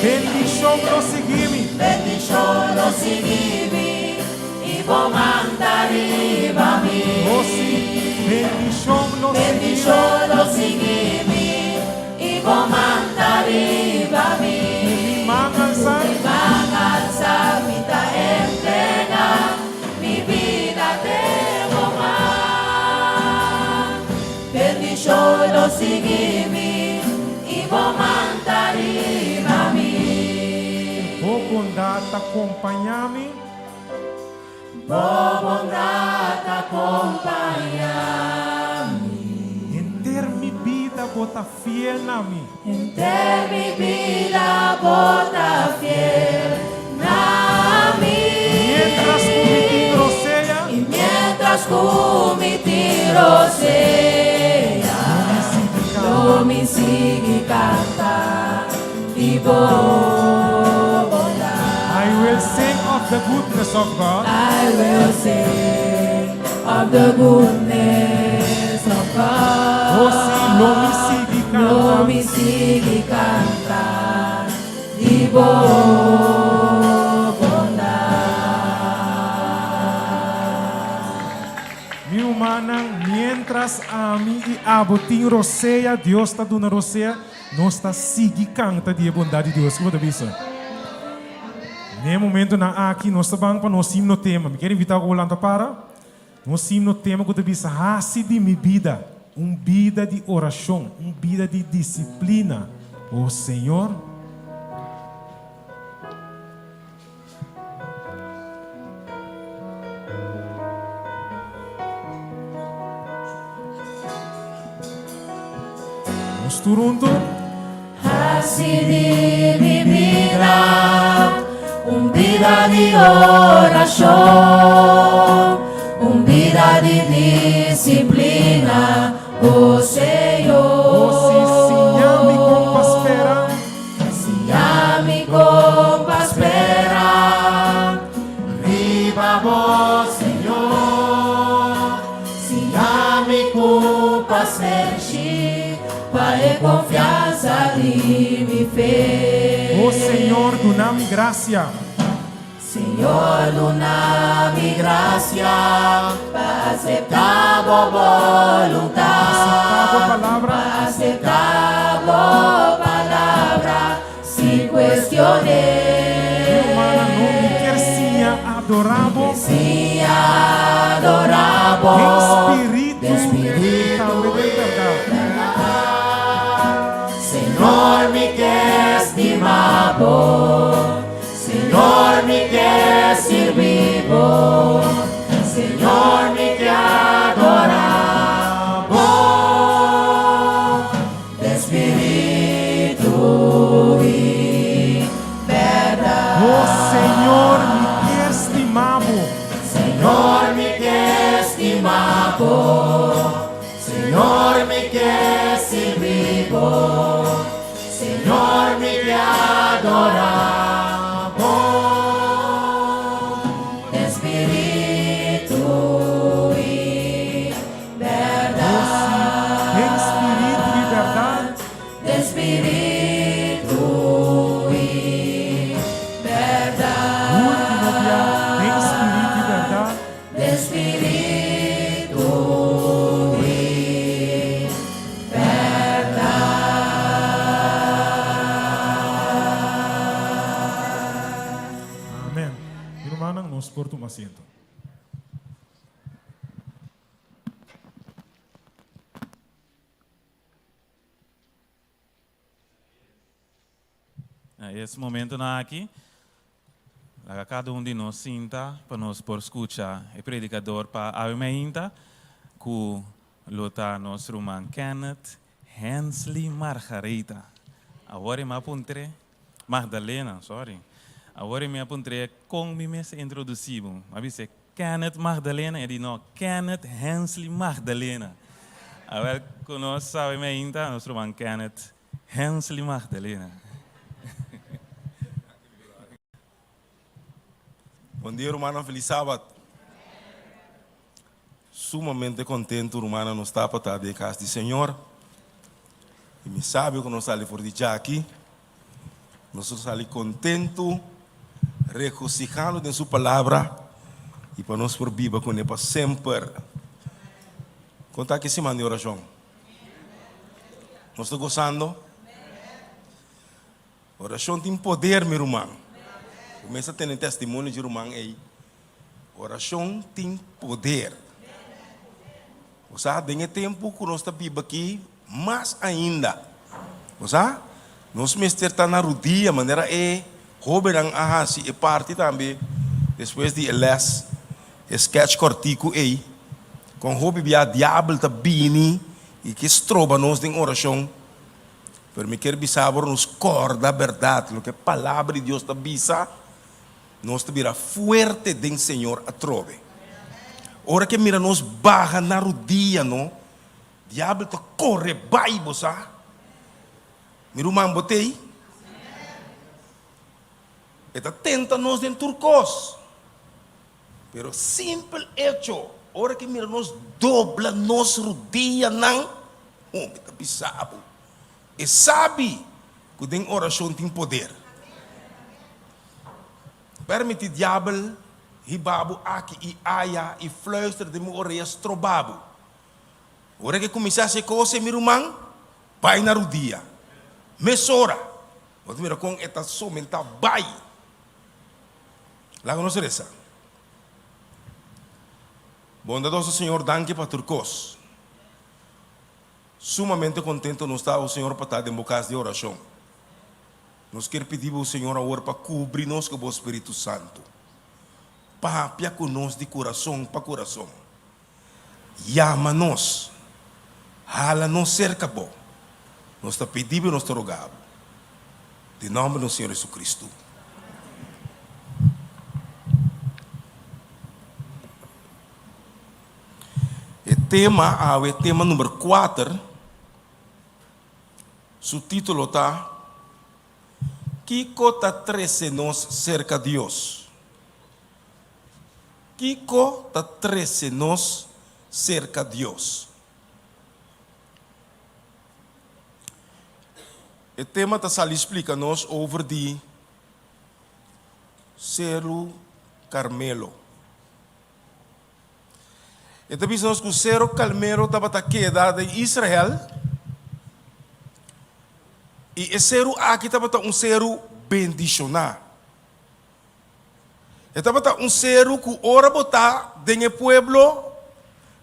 Bendishon lo sigui mi. Bendishon lo sigui mi i bo man ta riba mi. Oh, si bendishon lo sigui mi. Bendishon lo sigui mi i bo man ta riba mi. Mi man alsa. Mi man alsa, mi ta entrega mi bida den bo man. Bendishon lo sigui mi i bo man ta riba mi. Bo bondat ta kompañá mi. Bo bondat ta kompañá mi. Henter mi bida bo ta fiel na mi. Henter mi bida bo ta fiel na mi. Mientras ku mi tin rosea. I mientras ku mi tin rosea. Lo mi sigui kanta di bo bondat. I will sing of the goodness of God. I will sing of the goodness of God. Oh, si lo mi sigui kanta. Lo mi sigui kanta di bo bondat. Mi rumannan, mientras ami i abo tin rosea, Dios ta duna rosea, nos ta sigui kanta di e bondat di Dios. Kiko bo ta bisa? Na e momentonan aki nos ta ban pa nos himno tema. Mi kier invitá ku bo lanta para. Nos himno tema ku ta bisa Hasi di mi bida un bida di orashon, un bida di disiplina, o Señor. Nos tur huntu. Hasi di mi bida un bida di orashon, un bida di disiplina, o Señor. O si, siña mi kon pa spera. Siña mi kon pa spera riba bo, Señor. Siña mi ku pasenshi pa e konfiansa di mi fe. O Señor, duna mi grasia. Señor, duna mi grasia pa aseptá bo boluntat. Aseptá bo palabra. Pa aseptá bo palabra sin kuestion'é. Mi rumannan, no mi kier siña adorá. Adorá bo. Sí, adorá bo. Den spiritu. Den spiritu. Tambe den bèrdat. Señor mi ke stima bo. Señor mi ke sirbi bo. Señor mi ke adorá bo. Den spiritu i bèrdat. Oh Señor mi kier stima bo. Señor mi ke stima bo. Señor mi ke sirbi bo. Señor mi ke adorá bo. Den spiritu i bèrdat. Den spiritu i bèrdat. Den spiritu i bèrdat. Último bia, den spiritu i bèrdat. Den spiritu i bèrdat. Amen. Mi rumannan, nos por tuma asiento. Na es momentonan aki, laga kada un di nos sinta pa nos por skucha e predikador pa awe mainta, ku lo ta nos ruman Kenneth Hensley Margaretha. Awor e mi a puntr'é, Magdalena, sorry. Awor e mi a puntr'é kon mi mester introdusí bo. Mi a bis'é Kenneth Magdalena, e di no, Kenneth Hensley Magdalena. Awel ku nos sabe mainta, nos ruman Kenneth Hensley Magdalena. Bon dia rumannan felis sabat. Sumamente kontentu rumannan nos ta pa ta den kas di Señor. I mi sabi ku nos sali for di djaki nos lo sali kontentu regosihando den su palabra i pa nos por biba kuné pa semper. Kon ta aki siman di orashon? Nos ta gosando? Orashon tin poder, mi ruman. Bo mes a tene testimonio dje ruman ei. Orashon tin poder. Bo sa, den e tempu ku nos ta biba aki, mas ainda. Bo sa, nos mester ta na rudia, manera e hóbennan a hasi e parti tambe despues di e lès, e sketch kòrtiku ei, kon hopi bia diabel ta bini i ke stroba nos den orashon. Pero mi kier bisa bo nos kòrda bèrdat, loke e Palabra di Dios ta bisa, nos ta bira fuerte den Señor atrobe. Ora ke mira nos baha na rudia no, diabel ta kore bai, bo sa. Mi ruman, bo t'ei? E ta tenta nos den tur kos. Pero simpel echo, ora ke mira nos dobla nos rudianan, oh, mi ta bisa bo, e sabi ku den orashon tin poder. Permiti diabel hiba bo aki i aya i fluister den bo orea stroba bo. Ora ke kuminsá hasi e kos ei, mi ruman, bai na rudia. Mesora, bo ta mira kon e ta somentá bai. Laga nos resa. Bondadoso Señor, danki pa tur kos. Sumamente kontento nos ta, o Señor, pa ta den bo kas di orashon. Nos kier pidi bo, Señor, awor pa kubri nos ku bo Spiritu Santu. Papia ku nos di kurason pa kurason. Yama nos. Hala nos serka bo. Nos ta pidi bo i nos ta roga bo. Den nòmber di nos Señor Jesucristo. E tema awe, tema number kuater, su título ta, Kiko ta trese nos serka Dios? Kiko ta trese nos serka Dios? E tema ta sali splika nos over di Seru Karmelo. E ta bisa nos ku Seru Kalmelo tabata keda den Israel i e seru aki tabata un seru bendishoná. E tabata un seru ku ora bo ta den e pueblo,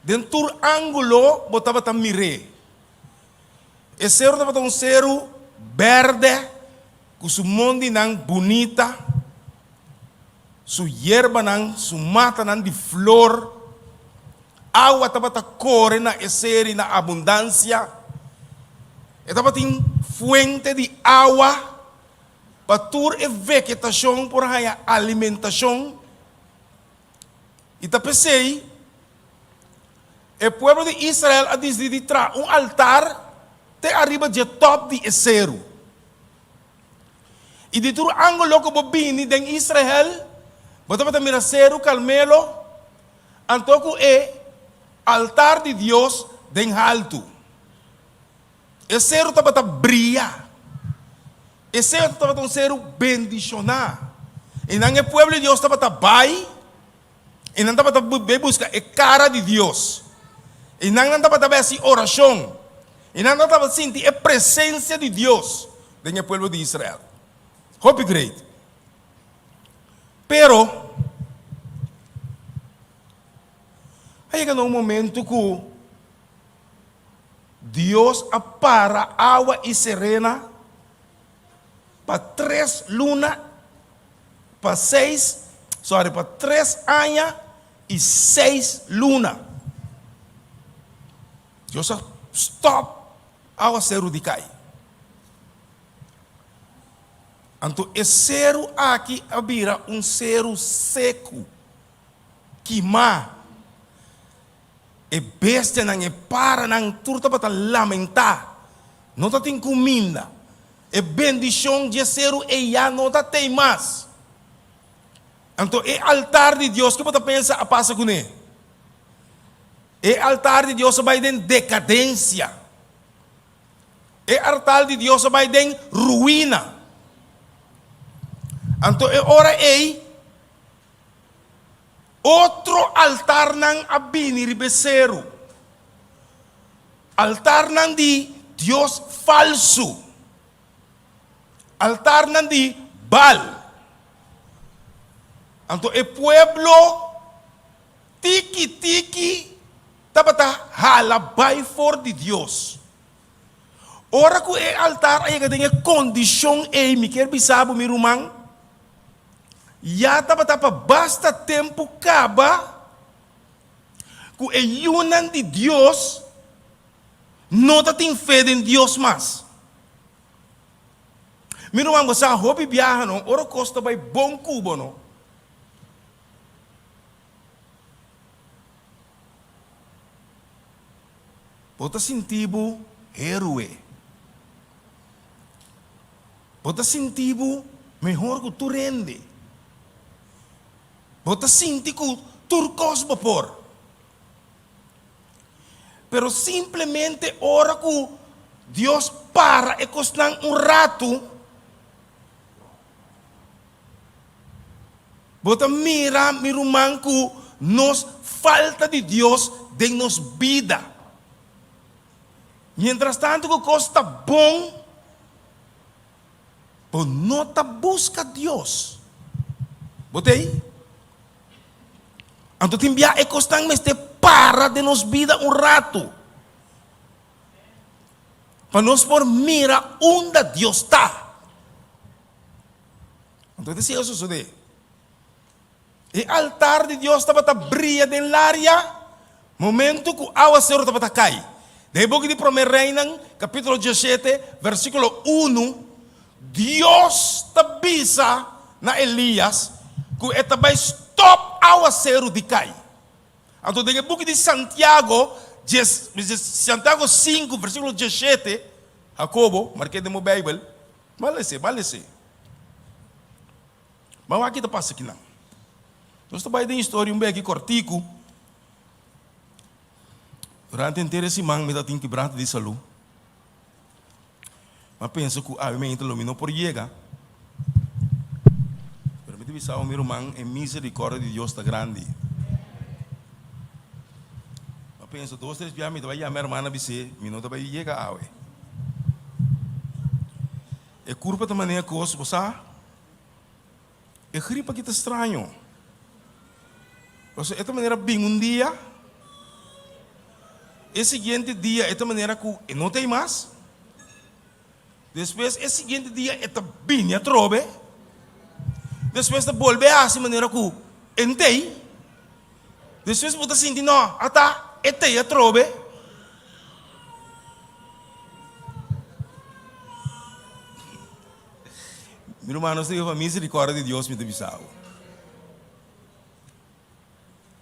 den tur ángulo bo tabata mir'é. E seru tabata un seru bèrdè ku su mondinan bunita, su yerbanan, su matanan di flor. Awa tabata kore na e seri na abundansia. E tabatin fuente di awa pa tur e vegetashon por haña alimentashon. I ta p'esei e pueblo di Israel a disidí di traha un altar te ariba dje tòp di e seru. I di tur ángulo ku bo bini den Israel, bo tabata mira seru Karmelo, anto ku e altar di Dios den haltu. E seru tabata bria. E seru tabata un seru bendishoná. I nan e pueblo di Dios tabata bai, i nan tabata bai buska e kara di Dios. I nan nan tabata bai hasi orashon. I nan tabata sinti e presensia di Dios den e pueblo di Israel. Hopi great. Pero, a yega na un momento ku Dios a para awa i serena pa tres luna, pa seis, sorry, pa tres aña i seis luna. Dios a stòp awaseru di kai. Anto e seru aki a bira un seru seku, kimá. E bestianan, e paranan, tur tabata lamentá. No tatin kuminda. E bendishon dje seru ei ya no ta tei mas. Anto e altar di Dios, ke bo ta pensa a pasa kuné? E altar di Dios a bai den dekadensia. E artal di Dios a bai den ruina. Anto e ora ei, Otro altarnan a bini riba e seru, altarnan di dios falsu, altarnan di Baal. Anto e pueblo tiki tiki tabata hala bai for di Dios. Ora ku e altar a yega den e kondishon ei, mi kier bisa bo, mi ruman, ya tabata pa basta tempu kaba ku e yunan di Dios no ta tin fe den Dios mas. Mi ruman, bo sa hopi biaha no, ora kos ta bai bon ku bo no, Bo ta sinti bo héroe. Bo ta sinti bo mehor ku tur hende. Bo ta sinti ku tur kos bo por. Pero simplemente ora ku Dios para e kosnan un ratu, Bo ta mira, mi ruman, ku nos falta di Dios den nos bida. Mientrastantu ku kos ta bon, bo no ta buska Dios. Bo ta ei? Anto tin bia e kosnan mester para den nos bida un ratu, pa nos por mira unda Dios ta. Anto ta siga sosodé. E altar di Dios tabata bria den laria momento ku awaseru tabata kai. Den e buki di Promé Reinan, kapítulo diesshete, versíkulo unu, Dios ta bisa na Elías ku e ta bai stòp awaseru di kai. Anto den e buki di Santiago, dies, Santiago sinku, versíkulo diesshete, Hakobo, mark'é den bo Beibel, Ban lese, ban lese. Ban wak ki ta pasa kinan. Nos ta bai den historia un beki kortiku. Durante henter e siman mi ta tin kibranta di salu. Mi a pensa ku awe mainta lo mi no por yega. Pero mi ta bisa bo mi ruman, e misericordia di Dios ta grandi. Mi a pensa dos tres bia mi ta bai yama e hermana bis'é mi no ta bai yega awe. E kurpa ta manera kos, bo sa? E gripa aki ta straño. Pasobra e ta manera bin un dia, e siguiente dia e ta manera ku e no ta ei mas, despues e siguiente dia e ta bini atrobe, despues ta bolbe hasi manera ku e no ta ei, despues bo ta sinti no, ata e ta ei atrobe. Mi ruman, nos ta biba pa misericordia di Dios mi ta bisa bo.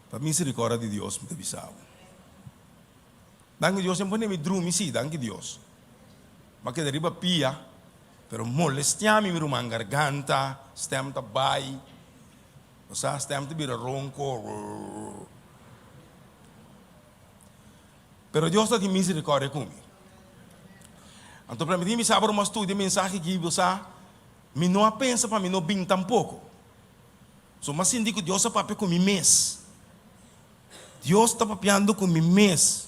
Pa misericordia di Dios mi ta bisa bo. Danki Dios e pone mi drumi si, danki Dios. Mi a keda riba pia, pero molestia mi mi ruman, garganta, stem ta bai, bo sa, stem ta bira ronco. Pero Dios ta tin misericordia cu mi. Anto permiti mi sa por mi a studia e mensahe aki, bo sa, mi no a pensa pa mi no bin tampoco. So mi a sinti cu Dios a papia cu mi mes. Dios ta papiando cu mi mes.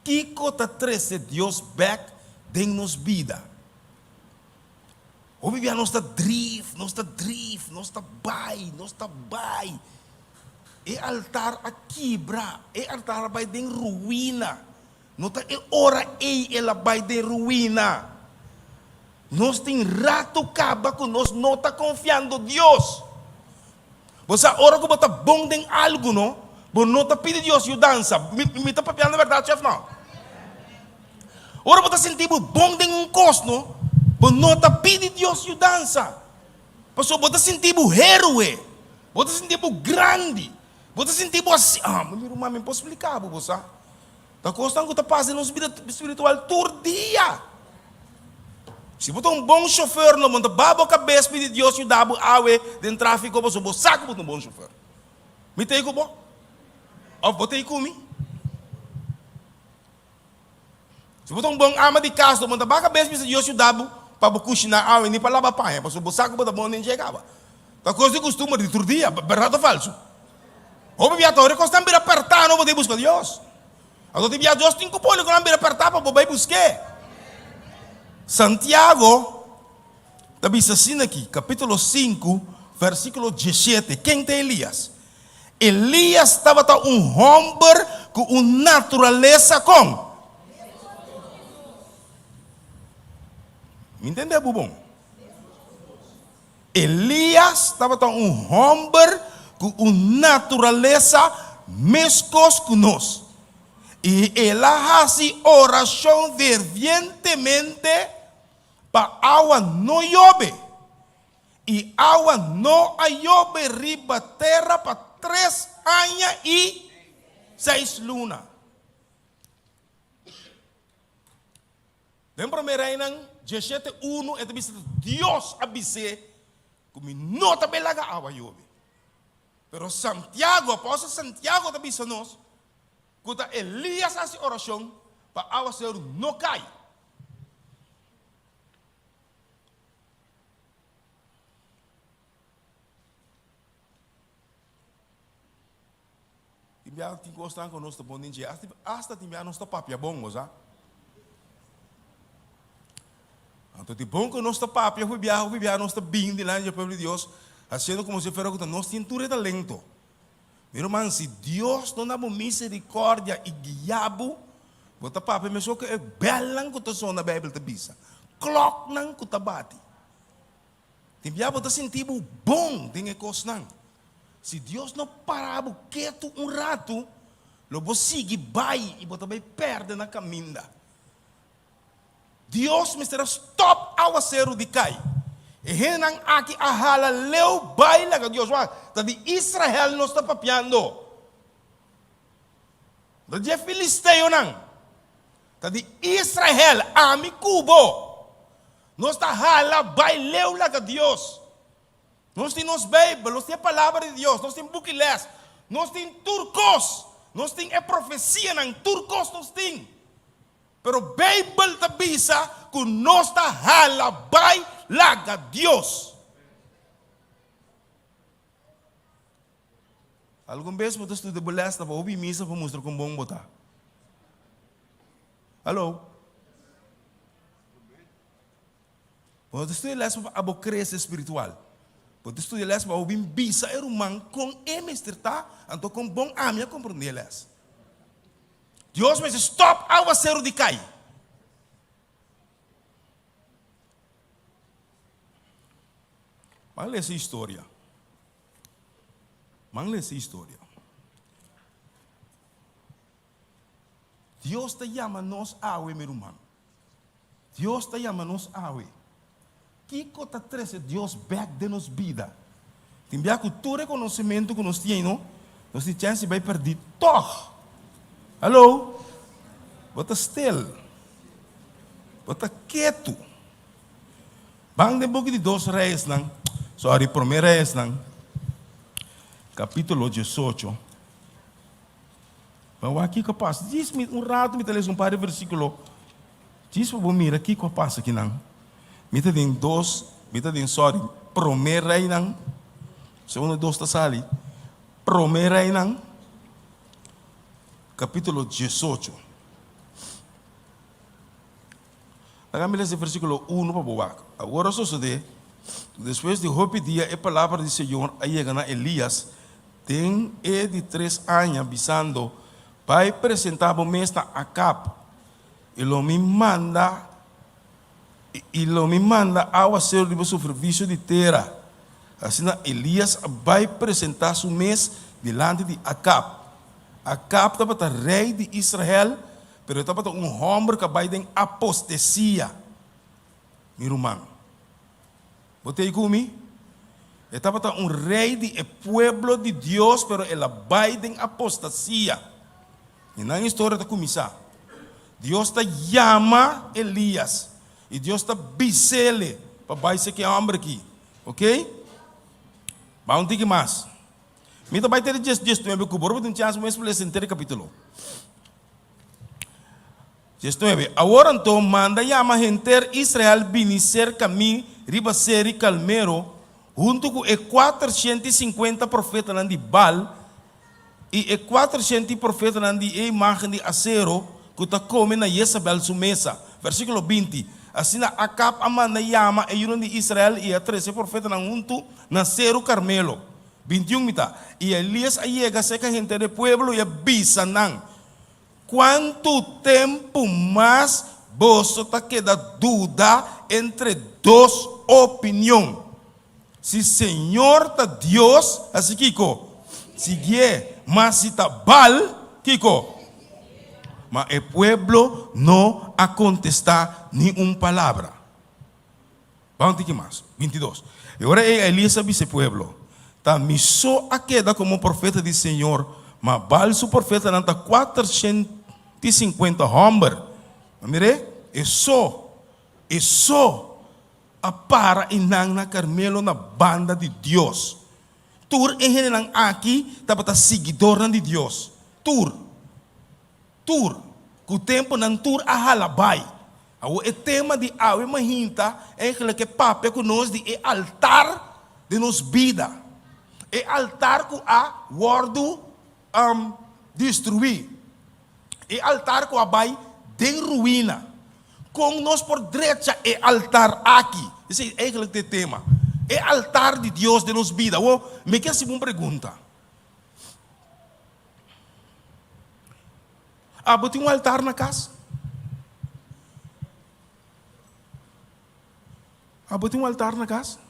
Kico ta trece Dios bek den nos bida? Hopi bia nos ta drif, nos ta drif, nos ta bai, nos ta bai. E altar a kibra, e altar a bai den ruina. No ta e ora ei el a bai den ruina. Nos tin rato kaba ku nos no ta konfiando Dios. Bo sa ora ku bo ta bon den algu no, bo no ta pidi Dios yudansa. Mi, mi ta papiando bèrdat si òf no? Ora bo ta sinti bo bon den un kos no, bo no ta pidi Dios yudansa. Pasobra bo ta sinti bo héroe, bo ta sinti bo grandi, bo ta sinti bo asi. Ah, mi ruman, mi por splika bo, bo sa. Ta kosnan ku ta pasa den nos bida spiritual tur dia. Si bo ta un bon shofer no, bo no ta baha bo kabes pidi Dios yuda bo awe den trafiko pasobra bo sa ku bo ta un bon shofer. Mi ta ei ku bo? Òf bo ta ei ku mi? Si bo ta un bon ama di kas no, bo no ta baha kabes bisa Dios yuda bo pa bo kushiná awe ni pa laba paña pasobra bo sa ku bo ta bon den dje kaba. Ta kos di kustumber di tur dia, bèrdat òf falsu? Hopi bia ta ora e kosnan bira pèrtá no bo ta buska Dios. Anto tin bia Dios tin ku pone ku nan bira pèrtá pa bo bai busk'é. Santiago ta bisa asina aki, kapítulo sinku, vèrsikulo diesshete, ken ta Elías? Elías tabata un hòmber ku un naturalesa kon? Mi ntendé bo bon. Elías tabata un hòmber ku un naturalesa meskos ku nos, i el a hasi orashon fervientemente pa awa no yobe, i awa no a yobe riba tera pa tres aña i seis luna. Den Promé Reinan dieshete unu e ta bisa Dios a bis'é ku mi no ta belaga awa yobe. Pero Santiago, apòstel Santiago ta bisa nos ku ta Elias a hasi orashon pa awaseru no kai. Tin bia tin kosnan ku nos ta bon den dje, asta tin bia nos ta papia bon, bo sa. Anto tin bon ku nos ta papia hopi bia, hopi bia nos ta bin dilanti di e pueblo di Dios, hasiendo komo si fuera ku ta nos tin tur e talento. Mi ruman, si Dios no na bo miserikordia i guia bo, bo ta papia meskos ku e bèlnan ku ta sona, Beibel ta bisa, klòknan ku ta bati. Tin bia bo ta sinti bo bon den e kosnan. Si Dios no para bo ketu un ratu, lo bo sigui bai i bo ta bai pèrdè na kaminda. Dios mester a stòp awaseru di kai. E hendenan aki a hala leu bai laga Dios. Wak, ta di Israel nos ta papiando. No di e filisteonan. Ta di Israel, ami ku bo. Nos ta hala bai leu laga Dios. Nos tin nos Beibel, nos tin e Palabra di Dios, nos tin buki les, nos tin tur kos, nos tin e profesianan, tur kos nos tin. Pero Beibel ta bisa ku nos ta hala bai laga Dios. Algun bes bo ta studia bo les ta pa obi misa pa mustra kon bon bo ta. Hallo. Bo no ta studia les pa abo krese spiritual. Bo ta studia les pa bo bin bisa e ruman kon e mester ta, anto kon bon ami a komprondé e les. Dios mester stòp awaseru di kai. Ban lesa e historia. Ban lesa e historia. Dios ta yama nos awe, mi ruman. Dios ta yama nos awe. Kiko ta trese Dios bek den nos bida? Tin bia ku tur e konosementu ku nos tin no, nos tin chèns di bai pèrdí tòg. Hallo? Bo ta stil. Bo ta ketu. Ban den buki di Dos Reyesnan, sorry, Promé Reyesnan, kapítulo diesocho. Ban wak kiko a pasa. Djis mi un ratu mi ta lesa un par di versíkulo. Djis pa bo mira kiko a pasa akinan. Mi ta den dos, mi ta den, sorry, Promé Reinan, segundo dos ta sali, Promé Reinan, kapítulo diesocho. Laga mi lesa e versíkulo unu pa bo wak. Awor a sosodé ku despues di hopi dia e palabra di Señor a yega na Elías den e di tres aña, bisando, Bai presentá bo mes na Akab, i lo mi manda i lo mi manda awaseru riba superfisio di tera. Asina Elías a bai presentá su mes dilanti di Akab. Akab tabata rei di Israel. Pero e tabata un hòmber ku a bai den apostesia, mi ruman. Bo ta ei ku mi? E tabata un rei di e pueblo di Dios, pero el a bai den apostasia. I nan historia ta kuminsá. Dios ta yama Elias, i Dios ta bis'ele pa bai seki e hòmber aki. Oké? Bai un tiki mas. Mi ta bai te di diesnuebe ku bo. Ora bo tin un chans, bo mes por lesa henter e kapítulo. 19, Awor anto, manda yama henter Israel bini serka mi riba Seri Kalmero, huntu ku e kuatershent i sinkuenta profetanan di Baal i e kuatershent i profetanan di e imágen di Asero ku ta kome na Yesabel su mesa. Versíkulo 20, Asina Akab a manda yama e yunan di Israel i a trese e profetanan huntu na Seru Karmelo. 21 mita. I Elias a yega serka henter e pueblo i a bisa nan, Kuantu tempu mas boso ta keda duda entre dos opinion? Si Señor ta Dios, hasi kiko? Siguié, ma si ta Baal, kiko? Ma e pueblo no a kontestá ni un palabra. Ban un tiki mas. 22. E ora ei Elias a bisa e pueblo, Ta mi so a keda komo profeta di señor, ma Baal su profetanan ta kuatershent i sinkuenta hòmber. Ma mir'é, e so, e so a para einan na Karmelo na banda di Dios. Tur e hendenan aki tabata siguidornan di Dios. Tur. Tur. Ku tempu nan tur a hala bai. Awor e tema di awe mahinta eigenlijk e papia ku nos di e altar den nos bida. E altar ku a wòrdu destruí. E altar ku a bai den ruina. Kon nos por drecha e altar aki? Esei eigenlijk ta e tema. E altar di Dios den nos bida. Awor mi ke hasi bo un pregunta. Abo tin un altar na kas? Abo tin un altar na kas?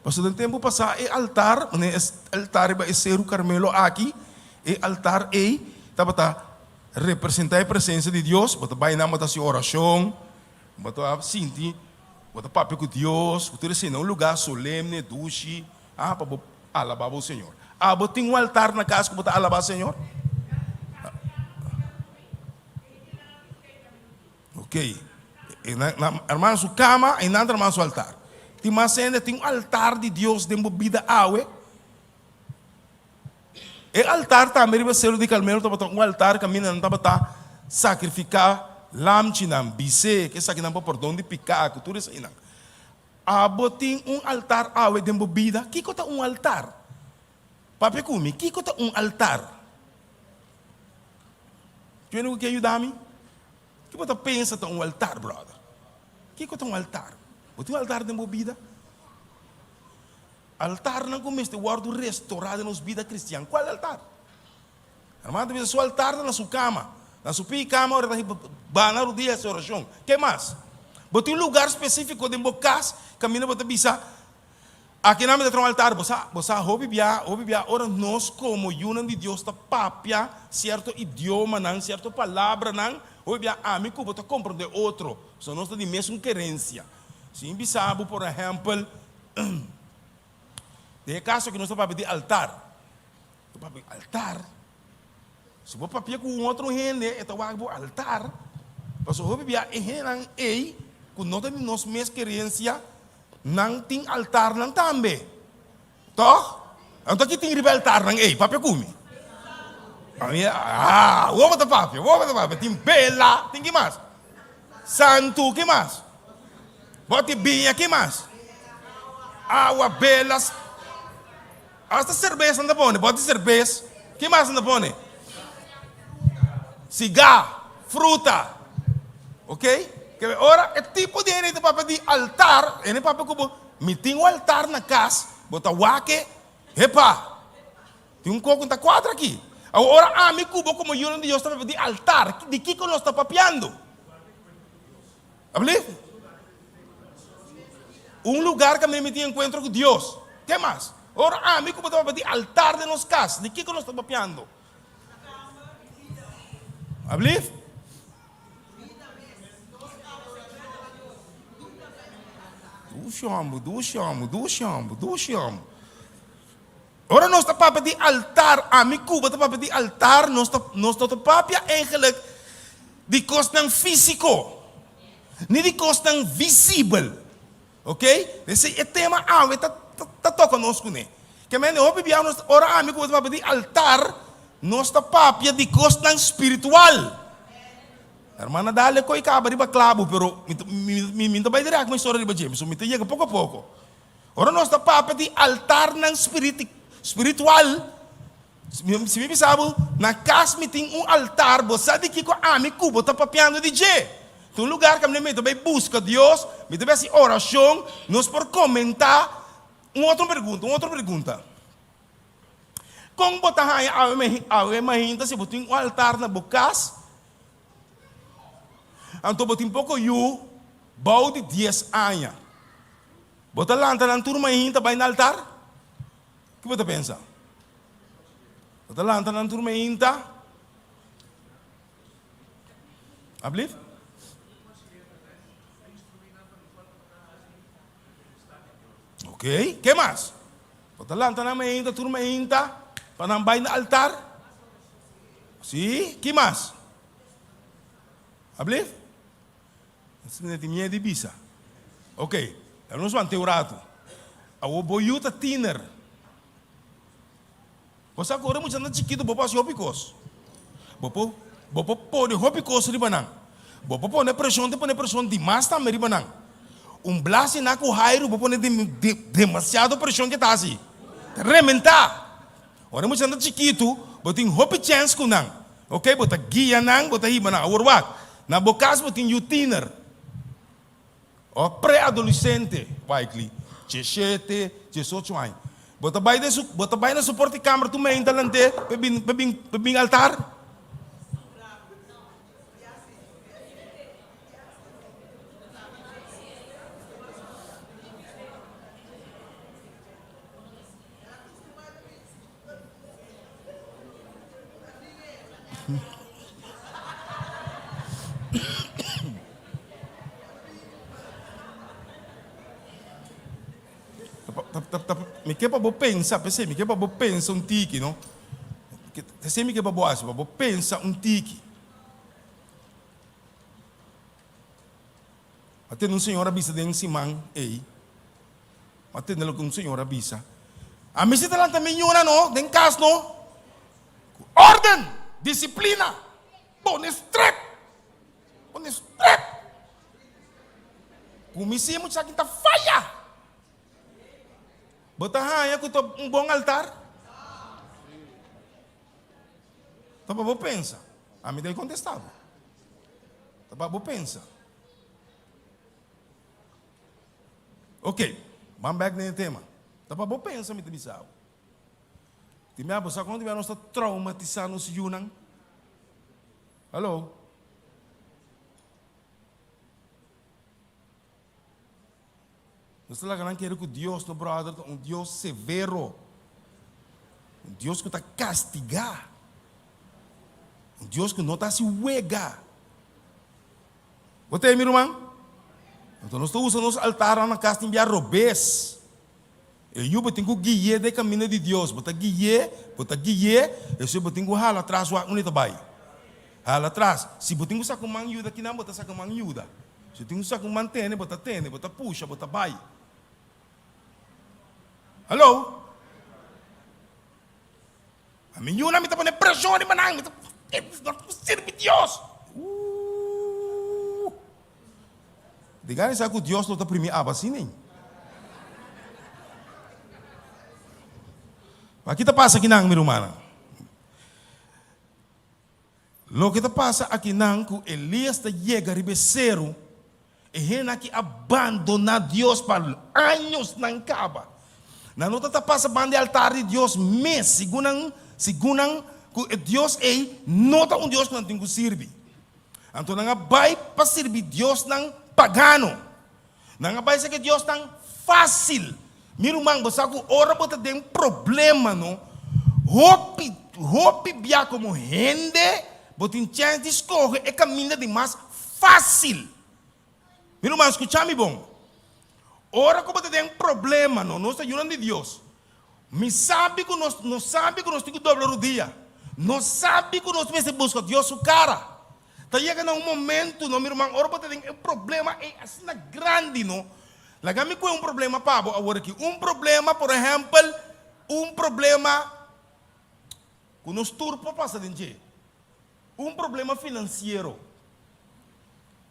Pasobra den tempu pasá e altar, manera e altar riba e Seru Karmelo aki, e altar ei tabata representá e presensia di Dios. Bo ta bai nan, bo ta hasi orashon, bo ta sinti, bo ta papia ku Dios, ku tur esei na un lugá solemne, dushi, ah, pa bo Alabá bo Señor. Abo tin un altar na kas ku bo ta alabá Señor? Ok. Na hermano su kama i nan ta hermano su altar. Tin mas hende tin un altar di Dios den bo bida awe? E altar tambe riba Seru di Karmelo tabata un altar kaminda nan tabata sakrifiká lamchinan, bisé, kesakinan pa pordon di piká ku tur eseinan. Abo tin un altar awe den bo bida? Kiko ta un altar? Papia ku mi, kiko ta un altar? Tin ku ke yuda mi? Ki bo ta pensa ta un altar, brother? Kiko ta un altar? Bo tin un altar den bo bida? Altarnan ku mester wòrdu restorá den nos bida kristian. Kual altar? Hermano ta bisa su altar ta na su kama. Na su pie kama ora ta baha na rudia hasi orashon. Ke mas? Bo tin un lugar spesífiko den bo kas kaminda bo ta bisa, Aki nan mi ta traha un altar. Bo sa, bo sa hopi bia, hopi bia ora nos komo yunan di Dios ta papia sierto idiomanan, sierto palabranan, hopi bia ami ku bo ta komprondé otro, pasobra nos ta di mesun kerensia. Si mi bisa bo, por ehèmpel, Den e kaso aki nos ta papia di altar. Ta papia di altar. Si bo papia ku un otro hende, e ta wak bo altar. Pasobra hopi bia e hendenan ei ku no ta di nos mes kerensia, nan tin altarnan tambe. Tòg? Anto ki tin riba e altarnan ei? Papia ku mi. Ah, wou bo ta papia, wou bo ta papia. Tin bela, tin ki mas? Santu, ki mas? Boti biña, ki mas? Awa, belas, hasta serbes nan ta pone, boti serbes, ki mas nan ta pone? Sigá, fruta, ok? Ke ora e tipo di hende ta papia di altar, hende papia ku bo, mi tin un altar na kas, bo ta wak e, hepa, tin un koko ta kuadra aki. Awor ora ami ku bo komo yunan di Dios ta papia di altar, di kiko nos ta papiando? Ablief? Un lugar kaminda mi tin enkuentro ku Dios. Ke mas? Ora ami ku bo ta papia di altar den nos kas, di kiko nos ta papiando? Ablief? Dushi homber, dushi homber, dushi homber, dushi homber. Ora nos ta papia di altar, ami ku bo ta papia di altar, nos ta nos no ta papia eigenlijk di kosnan físiko, ni di kosnan visibel. Ok? Esei e tema awe ta ta toka nos kuné. Ke mende hopi bia nos ora ami ku bo ta papia di altar, nos ta papia di kosnan spiritual. Hermana Dalia koi kaba riba klabu, pero mi mi mi no ta bai dirèk mi historia riba dje, so mi ta yega poko a poko. Ora nos ta papia di altarnan spiritual, si mi bisa bo, na kas mi tin un altar, bo sa di kiko ami ku bo ta papiando di dje. Ta un lugar kaminda mi ta bai buska Dios, mi ta bai hasi orashon, nos por komentá. Un otro pregunta, un otro pregunta. Kon bo ta haña awe mainta si bo tin un altar na bo kas, anto bo tin poko yu bou di dies aña? Bo ta lanta nan tur mainta bai na altar? Ki bo ta pensa? Bo ta lanta nan tur mainta? Ablief? Ok, ke mas? Bo ta lanta nan mainta tur mainta pa nan bai na altar? Si, ki mas? Ablief? Nos tin miedu di bisa. Ok, laga nos wanta un ratu. Awor bo yu ta tiner. Bo sa ku ora muchanan ta chikitu bo por hasi hopi kos. Bo por bo por pone hopi kos riba nan. Bo por pone preshon te pone preshon dimas tambe riba nan. Un blas yena ku hairu bo pone demasiado preshon ke ta hasi. Ta rementá. Ora muchanan ta chikitu bo tin hopi chèns ku nan. Ok, bo ta guia nan, bo ta hiba nan. Awor wak, na bo kas bo tin yu tiner o preadolisente, waikli, diesshete, diesocho aña. Bo ta bai den su, bo ta bai na su porta di kamber tur meinta lant'é pa e bin, pa e bin, pa e bin altar? Mi ke pa bo pensa, p'esei mi ke pa bo pensa un tiki, no? P'esei mi ke pa bo hasi, pa bo pensa un tiki. A tende un señor a bisa den siman ei. A tende loke un señor a bisa. A mi si ta lanta mi ñuna no, den kas no. Ku orden, disiplina, pone strek, pone strek. Ku mi si muchachi ta faya. Bo ta haña ku ta un bon altar? Ta pa bo pensa. Ami ta kontestá bo. Ta pa bo pensa. Ok, ban bek den e tema. Ta pa bo pensa mi ta bisa bo. Tin bia bo sa kon tin bia nos ta traumatisa nos yunan? Hallo. Nos ta laga nan kere ku Dios, no brother, ta un Dios severo. Un Dios ku ta kastigá. Un Dios ku no ta hasi wega. Bo ta mi ruman? Anto nos ta usa nos altarnan na kas tin bia robes. E yu bo tin ku gui'é den kaminda di Dios. Bo ta gui'é, bo ta gui'é, esei bo tin ku hala atras wak unda e ta bai. Hala atras. Si bo tin ku saka un man yuda kinan, bo ta saka un man yuda. Si tin un sa ku mantene, bo ta tene, bo ta pusha, bo ta bai. Hallo? Ami yuna mi ta pone preshon riba nan, mi ta no sirbi Dios. Uuh. Diga sa ku Dios no ta primi aba asina. Ma ki ta pasa akinan, mi rumannan? Loke ta pasa akinan ku Elias ta yega riba e seru, e hendenan aki a bandoná Dios pa añosnan kaba. Nan no ta ta pasa banda e altar di Dios mes, segun nan, segun nan ku e Dios ei no ta un Dios ku nan tin ku sirbi. Anto nan a bai pa sirbi diosnan pagano. Nan a bai sa ku e diosnan fásil. Mi ruman, bo sa ku ora bo ta den problema no, hopi, hopi bia komo hende bo tin chèns di skohe e kaminda di mas fásil. Mi ruman, skucha mi bon. Ora ku bo ta den problema no, nos ta yunan di Dios. Mi sabi ku nos, nos sabi ku nos tin ku dobla rudia. Nos sabi ku nos mester buska Dios su kara. Ta yega na un momento no mi ruman ora bo ta den e problema ei asina grandi no. Laga mi kue un problema pa bo awor aki. Un problema por ehempel un problema ku nos tur por pasa den dje. Un problema finansiero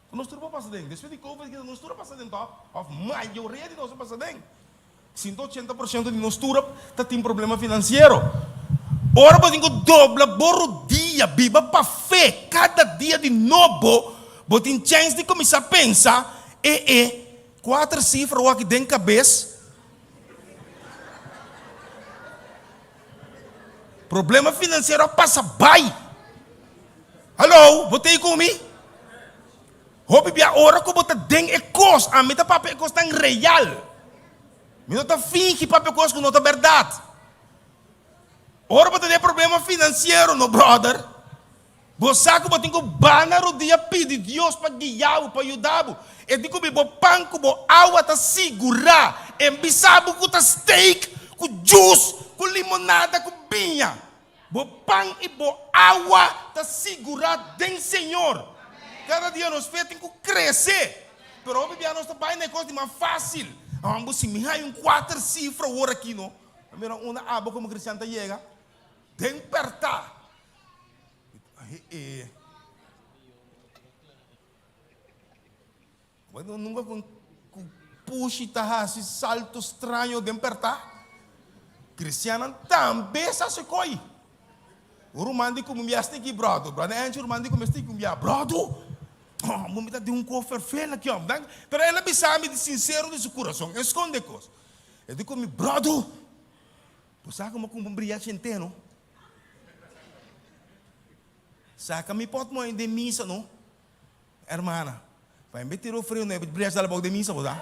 ku nos tur por pasa den. Despues di covid kita nos tur a pasa den tòg? Òf mayoria di nos a pasa den. 180 por shento di nos tur ta tin problema finansiero. Ora bo tin ku dobla bo rudia, biba pa fe kada dia di nobo, bo tin chèns di kuminsá pensa, E e kuater sifra wak den kabes. Problema finansiero a pasa bai. Hallo, bo ta ei ku mi? Hopi bia ora ku bo ta den e kos, ami ta papia e kosnan real. Mi no ta fingi papia kos ku no ta bèrdat. Ora bo ta den problema finansiero, no bròder, bo sa ku bo tin ku ba na rodia pidi Dios pa guia bo, pa yuda bo. E di ku mi bo pan ku bo awa ta sigurá. E bisa bo ku ta steak, ku juice, ku limonada, ku biña. Bo pan i bo awa ta sigurá den Señor. Kada dia nos fe tin ku krese. Pero hopi bia nos ta bai na e kos di mas fásil. Awor bo si mi haña un kuater sifra awor aki no. A mira unda abo komo kristian ta yega. Den pèrtá. Bo nunka ku pushi ta hasi salto straño den pèrtá? Kristiannan tambe sa hasi koi. Un ruman di ku mi a stiki bròdu. Bròda Angie un ruman di ku mi a stiki un bia. Bròdu! Bo mi ta den un kos ferfel aki òf. Pero el a bisa mi di sinsero di su kurason. E skonde kos. E di ku mi, Bròdu! Bo sa ku mi a kumpra un bria chenteno? Saka mi pòtmòni den misa no. Hermana, pa en bes tira ofrenda no e bria sal abou den misa bo sa.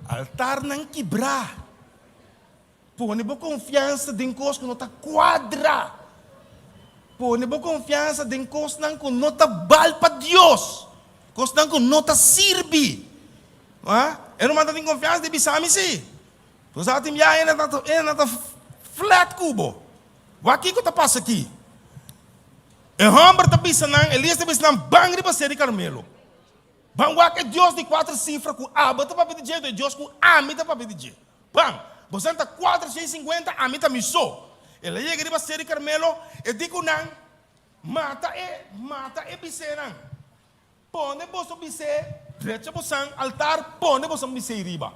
Altarnan kibrá. Pone bo konfiansa den kos ku no ta kuadra. Pone bo konfiansa den kosnan ku no ta bal pa Dios. Kosnan ku no ta sirbi. E ruman ta tin konfiansa di bisa mi si. Bo sa tin biaha e na ta e na ta flat ku bo. Wak kiko ta pasa aki. E hòmber ta bisa nan, Elias ta bisa nan, ban riba Seri Karmelo. Ban wak e Dios di kuater sifra ku abo ta papia di dje, anto e Dios ku ami ta papia di dje. Ban! Bosan ta kuater shen sinkuenta, ami ta mi so. El a yega riba Seri Karmelo, e di ku nan, Mata e, mata e bisenan. Pone boso bisé drecha bosan altar, pone bosan bisé riba.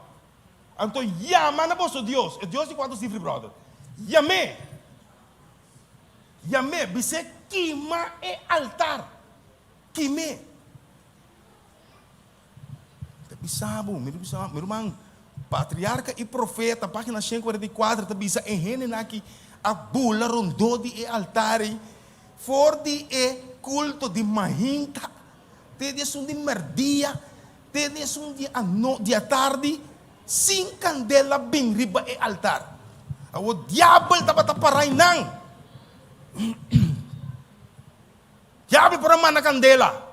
Anto yama na boso Dios, e Dios di kuater sifri brother. Yam'é. Yam'é, bisé. Kima e altar. Kim'é. Ta bisa bo, mi ta bisa, mi ruman, Patriarka i Profeta, página 144, ta bisa e hendenan aki a bula rondó di e altar ei for di e kulto di mainta te di esun di mèrdia te di esun di ano di atardi sin kandela bin riba e altar. Awor diabel tabata para einan. Diabel por a manda kandela.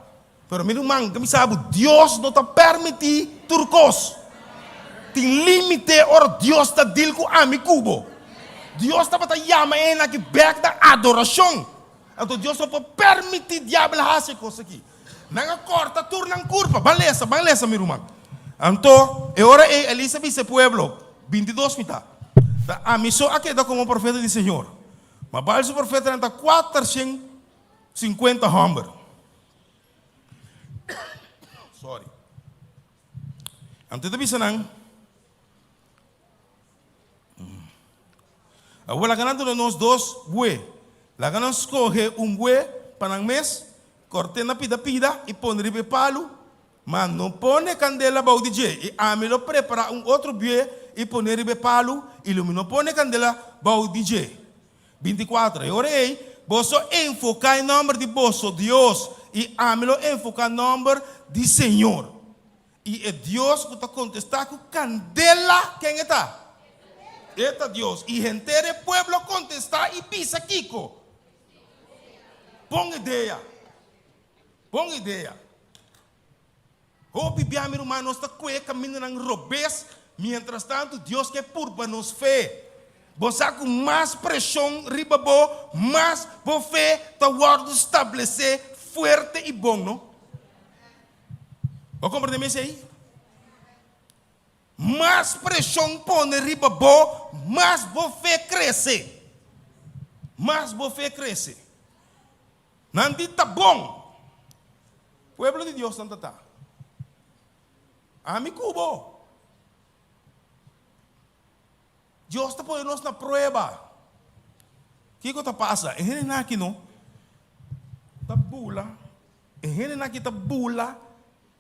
Pero mi ruman, ta bisa bo, Dios no ta permití tur kos. Tin límite ora Dios ta deal ku ami ku bo. Dios tabata yama e hende aki bèk na adorashon. Anto Dios no por permití diabel hasi e kos aki. Nan a kòrta tur nan kurpa. Ban lesa, ban lesa mi ruman. Anto e ora ei Elisa a bisa e pueblo, 22 mitá, Ta ami so a keda komo profeta di Señor. Ma Baal su profetanan ta 450 hòmber. Sorry. Anto e ta bisa nan, Awor laga nan duna nos dos bue. Laga nan skohe un bue pa nan mes, kòrt'é na pida pida i pone riba e palu, ma no pone kandela bou di dje. I ami lo prepará un otro bue i pon'é riba e palu, i lo mi no pone kandela bou di dje. 24, E ora ei, boso enfoká e nòmber di boso Dios, i ami lo enfoká nòmber di señor. I e Dios ku ta kontestá ku kandela, ken e ta? E ta Dios. I henter e pueblo a kontestá i bisa kiko? Bon idea! Bon idea! Hopi bia, mi ruman, nos ta kue kamindanan robes, miéntras tantu Dios ke purba nos fe. Bo sa ku mas preshon riba bo, mas bo fe ta wòrdu stablesé fuerte i bon, no? Bo komprendé mi esei? Mas preshon pone riba bo, mas bo fe krese. Mas bo fe krese. Nan di ta bon. Pueblo di Dios nan ta ta. Ami ku bo. Dios ta pone nos na prueba. Kiko ta pasa? E hendenan aki no ta bula. E hendenan aki ta bula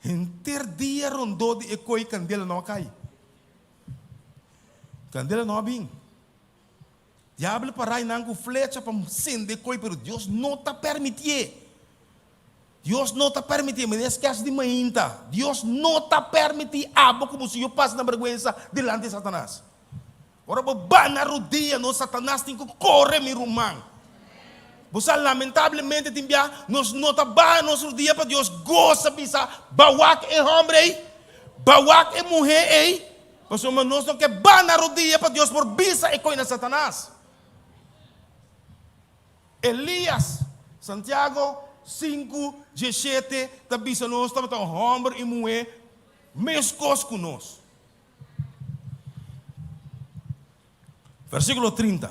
henter dia rondó di e koi kandela no a kai. Kandela no a bin. Diabel pa rai nan ku flecha pa sende koi pero Dios no ta permitié. Dios no ta permitié, mi nes kèrs di mainta, Dios no ta permití abo ku bo siño pasa na bergwensa dilanti di Satanas. Ora bo ba na rudia no Satanas tin ku kore mi ruman. Bo sa lamentablemente tin bia nos no ta baha nos rudia pa Dios gosa bisa ba wak e hòmber ei, ba wak e muhé ei. Pasobra nos no ke ba na rodia pa Dios por bisa e koi na Satanas. Elias, Santiago 5, 17 ta bisa nos tabata un hòmber i muhé meskos ku nos. Versíkulo 30,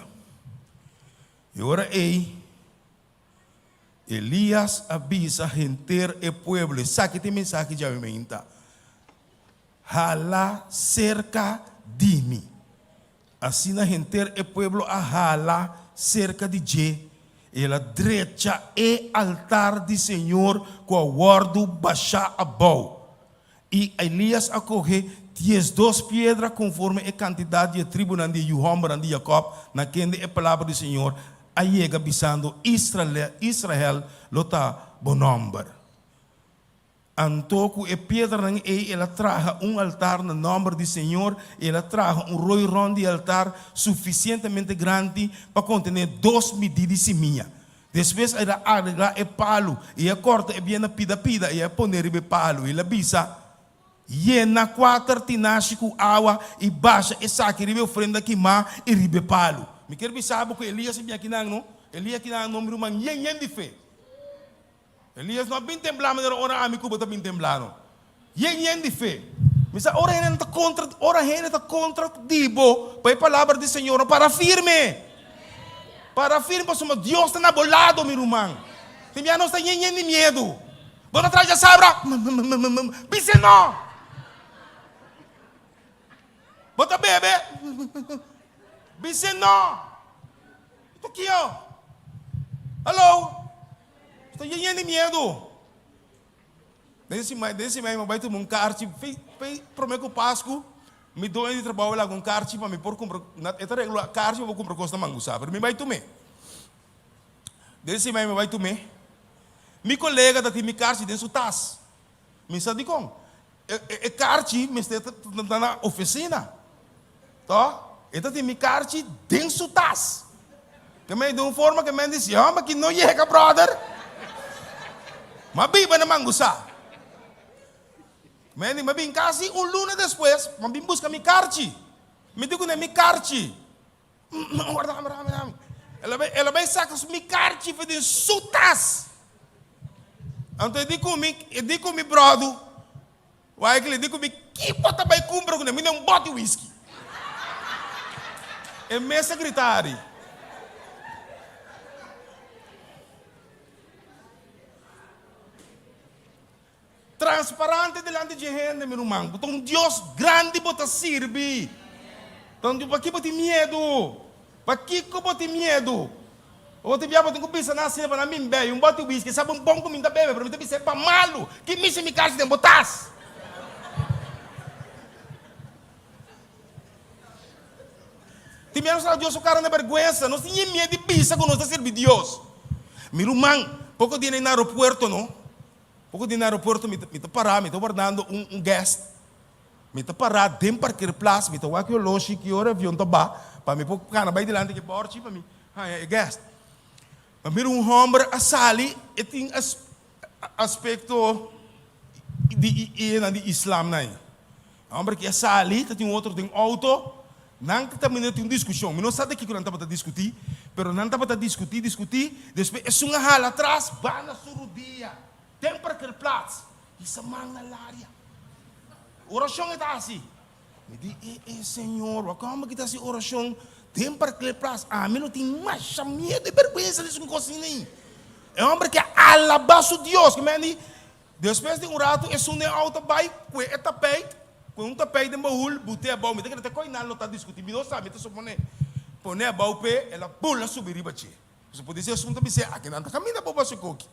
E ora ei Elias a bisa henter e pueblo, esaki ta e mensahe djawe meinta. Hala serka di mi. Asina henter e pueblo a hala serka di dje, i el a drecha e altar di señor ku a wòrdu bashá abou. I Elias a kohe diesdos piedra konforme e kantidat di e tribunan di e yu hòmbernan di Jakòb, na kende e palabra di señor a yega, bisando, Israel lo ta bo nòmber. Anto ku e piedranan ei el a traha un altar na nòmber di señor, i el a traha un roi rònt di e altar sufisientemente grandi pa kontené dos midí di simia. Despues el a areglá e palu, i a kòrta e biena pida pida i a pon'é riba e palu. El a bisa, Yena kuater tinashi ku awa i basha esaki riba e ofrenda kimá i riba e palu. Mi kier bisa bo ku Elias a bin akinan, no? Elias akinan no, mi ruman yen yen di fe. Elias no a bin temblá manera ora ami ku bo ta bin temblá no. Yen yen di fe. Mi sa ora hende ta kontra, ora hende ta kontra di bo pa e palabra di Señor no para firme. Para firme pasobra Dios ta na bo lado mi ruman. Tin bia nos ta yen yen di miedu. Bo ta traha djasabra, bis'e no. Bo ta bebe, bis'e no. Ta kio? Hallo? Ta yen di miedu. Den siman, den siman mi a bai tuma un karchi, fe, fe prome ku Pasku, mi doño di trabou a laga un karchi pa mi por kumpra, na, e ta regla karchi pa bo kumpra kos na Mangusá, pero mi bai tum'é. Den siman mi bai tum'é. Mi kolega ta tin mi karchi den su tas. Mi sa dikon. E, e, e karchi mester ta, ta na ofisina. Toh? E ta tin mi karchi den su tas. Ke men den un forma ke men di si hòmber ki no yega bròder. M'a biba na Mangusá. Men di m'a bin kasi un luna despues m'a bin buska mi karchi. Mi di kuné mi karchi. Warda dame dame dame. El a bai el a bai saka mi karchi for den su tas. Anto e di ku mi e di ku mi bròdu. Waikele di ku mi, Ki bo ta bai kumpra ku ne? Mi den un bòti whisky. E mes a grita ari. Transparante dilanti dje hende, mi ruman. Bo ta un Dios grandi bo ta sirbi. Ta un Dios, pakiko bo tin miedu? Pakiko bo tin miedu? Bo tin bia bo tin ku bisa nan asina pa nan bin bebe un bòti whisky. Sa bon bon ku mi ta bebe, pero mi ta bisa e pa malu. Ki misi mi karchi den bo tas? Tin bia nos ta laga Dios su kara na bèrgwensa. Nos tin ñe miedu di bisa ku nos ta sirbi Dios. Mi ruman, poko dia na aeropuerto no, poko dia na aeropuerto mi ta pará, mi ta wardando un guest. Mi ta pará den parkeerplaats, mi ta wak e oloshi ki ora e avion ta ba, pa mi por kana bai dilanti ki bòrchi pa mi haña e guest. Ma mira un hòmber a sali, e tin aspekto di e di islam nan. E hòmber aki a sali, ta tin un otro den outo, nan ta mira tin un diskushon. Mi no sa di kiko nan tabata diskutí, pero nan tabata diskutí, diskutí, despues esun a hala atras, ba na su rudia den parkeerplaats. Hisa man na laria. Orashon e ta hasi. Mi di, E, e, Señor, wak hòmber ki ta hasi orashon den parkeerplaats? Ami lo tin masha miedu i bèrgwensa di esun kos asina ei. E hòmber ke alabá su Dios. Ke men di, despues di un ratu esun den outo bai kue e tapeit, kue un tapeit den bahul, but'é abou. Mi ta kere te koi nan lo ta diskutí. Mi no sa, mi ta suponé. Pon'é abou p'e, el a bula subi riba dje. Pasobra podisé esun ta bis'é, aki nan ta kaminda bo basa koki.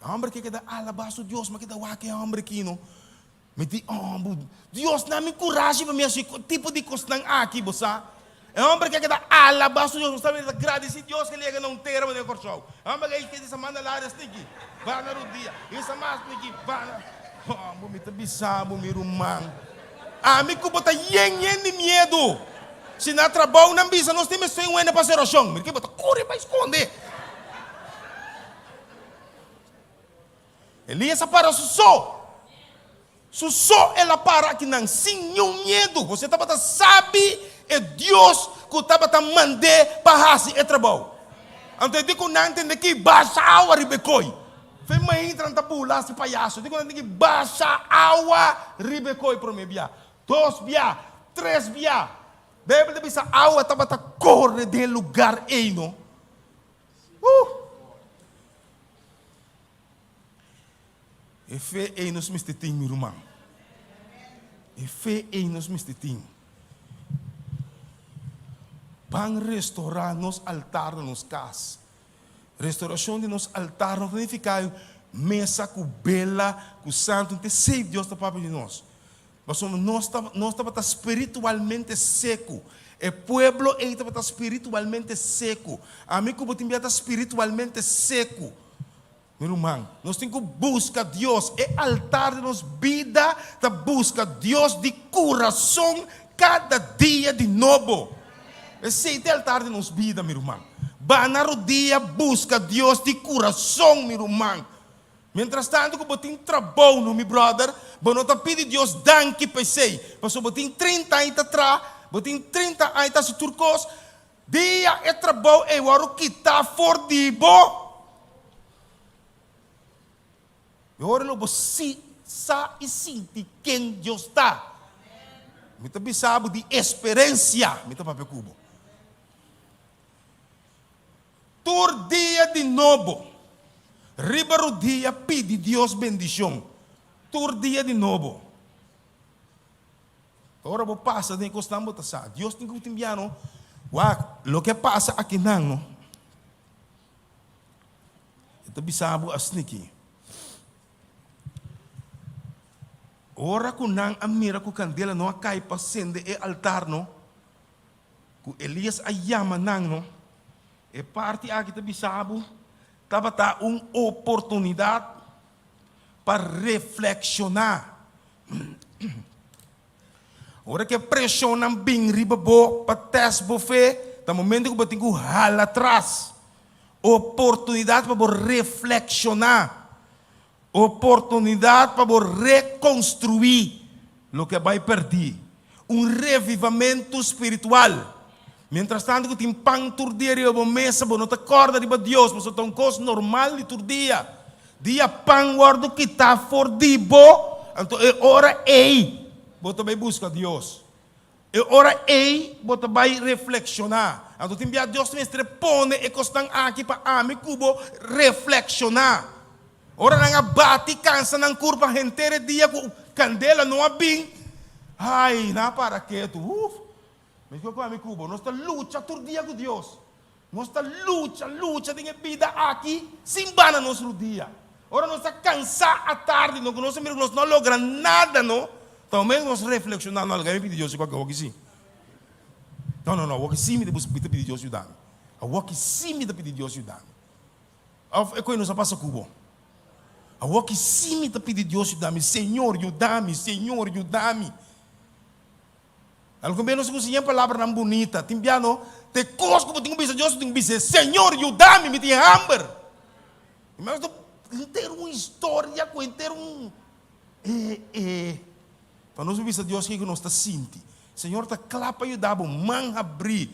E homber ke keda alabá su Dios, ma keda wak e homber aki no. Mi di, oh, bu, Dios na mi kurashi pa mi hasi tipo di kosnan aki, bo sa. E homber ke keda alabá su Dios, bo sa mi ta gradisí Dios ke yega na un tera manera Kòrsou. E homber ke ke sa manda laria sniki, ba na rudia, i sa mas sniki, ba na. Oh, bu, mi ta bisa bo, mi ruman, ami ku bo ta yen yen di miedu. Si na trabou nan bisa nos tin mester un hende pa hasi orashon, mi ke bo ta kore bai skonde. Elías a para su so. Su so el a para akinan sin niun miedu. José tabata sabi e Dios ku tabata mand'é pa hasi e trabou. Anto e di ku nan tende ki basha awa riba e koi. Fe mainta nan ta bula hasi payaso. E di ku nan tin ki basha awa riba e koi promé bia, dos bia, tres bia. Beibel ta bisa awa tabata kore den e lugar ei no. Uh! E fe ei nos mester tin, mi ruman. E fe ei nos mester tin. Ban restorá nos altar na nos kas. Restorashon di nos altar no ta nifiká mesa ku bela, ku santu. No ta esei Dios ta papia di nos. Pasobra nos ta, nos tabata spiritualmente seku. E pueblo ei tabata spiritualmente seku. Ami ku bo tin bia ta spiritualmente seku. Mi ruman, nos tin ku buska Dios. E altar di nos bida ta buska Dios di kurason kada dia di nobo. Esei ta e altar di nos bida, mi ruman. Ba na rodia buska Dios di kurason, mi ruman. Mientras tanto ku bo tin trabou no mi brother, bo no ta pidi Dios danki pa esei, pasobra bo tin trinta aña ta traha, bo tin trinta aña ta hasi tur kos, dia e trabou ei wòrdu kitá for di bo, e ora lo bo si sa i sinti ken Dios ta. Mi ta bisa bo di esperensia mi ta papia ku bo. Tur dia di nobo, riba rudia pidi Dios bendicion. Tur dia di nobo. Ora bo pasa den e cosnan bo ta sa, Dios tin cu tin bia no. Wak, loke a pasa akinan no. Mi ta bisa bo asniki. Ora ku nan a mira ku kandela no a kai pa sende e altar no, ku Elias a yama nan no, e parti aki ta bisa bo tabata un oportunidat pa reflekshoná. Ora ku e preshonnan bin riba bo pa tèst bo fe, ta momento ku bo tin ku hala atras. Oportunidat pa bo reflekshoná. Oportunidat pa bo rekonstruí loke a bai pèrdí. Un revivamentu spiritual. Mientras tantu ku tin pan tur dia riba bo mesa, bo no ta kòrda riba Dios, pasobra ta un kos normal di tur dia. Dia pan wòrdu kitá for di bo, anto e ora ei bo ta bai buska Dios. E ora ei bo ta bai reflekshoná. Anto tin bia Dios mester pone e kosnan aki pa ami ku bo reflekshoná. Ora nan a bati kansa nan kurpa henter e dia ku kandela no a bin, ai, nan a para ketu. Uf! Meskos ku ami ku bo, nos ta lucha tur dia ku Dios. Nos ta lucha, lucha den e bida aki sin bana nos rudia. Ora nos ta kansá atardi, no ku nos a mira ku nos no a logra nada, no, ta momento ku nos reflekshoná, no, alga mi pidi Dios awor ki sí. No, no, no, awor ki sí mi ta pidi Dios yuda mi. Awor ki sí mi ta pidi Dios yuda mi. Òf e koe nos a pasa ku bo? Awor ki sí mi ta pidi Dios yuda mi. Señor, yuda mi, Señor, yuda mi. Algun bes nos ta siña palabranan bunita. Tin bia no, ta e kos ku bo tin ku bisa Dios, bo tin ku bis'é, Señor, yuda mi, mi tin hamber. I nos ta henter un historia ku henter un e e pa nos bisa Dios kiko nos ta sinti. Señor ta kla pa yuda bo, man habrí.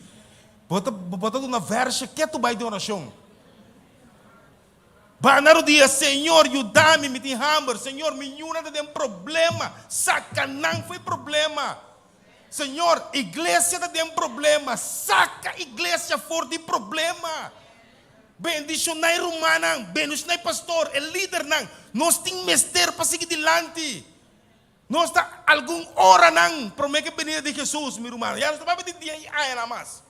Bo ta bo ta duna vèrshe ketu bai den orashon. Ba na rodia, Señor, yuda mi, mi tin hamber. Señor, mi yunan ta den problema, saca nan for e problema. Señor, iglesia ta den problema, saca iglesia for di problema. Bendiciona e rumannan, bendiciona e pastor, e lidernan. Nos tin mester pa sigui dilanti. Nos ta algun oranan prome ku e benida di Jesus, mi rumannan. Ya nos ta papia di dia i añanan mas.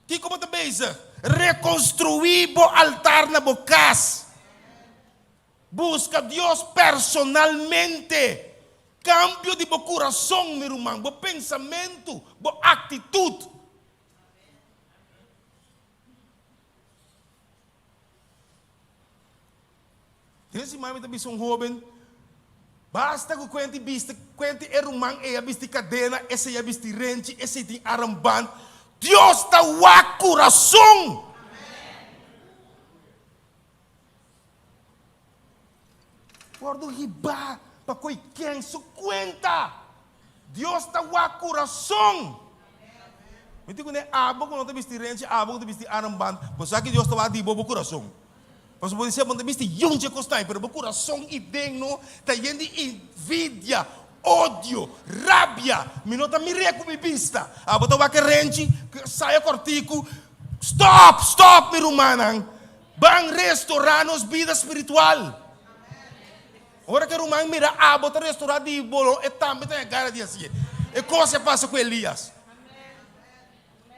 Kiko bo ta bezig? Rekonstruí bo altar na bo kas. Buska Dios personalmente. Kambio di bo kurason, mi ruman, bo pensamentu, bo aktitut. Den siman mi ta bisa un hoben, basta ku kuenti bisti, kuenti e ruman ei a bisti kadena, esei a bisti renchi, esei tin armband. Dios ta wak kurason! Wordu hibá pa koe ken su kuenta. Dios ta wak kurason. Mi tin kuné abo ku no ta bisti renchi, abo ku ta bisti armband, bo sa ki Dios ta wak di bo bo kurason. Pasobra bo di ser bo no ta bisti yunchi e kosnan, pero bo kurason i den no ta yen di envidia, odio, rabia. Mi no ta mir'é ku mi bista. Abo ta wak e renchi, saya kòrtiku. Stòp! Stòp mi rumannan! Ban restorá nos bida spiritual. Ora ku e ruman mira abo ta restorá di bo lo, e tambe ta gana di hasié. E kos a pasa ku Elias.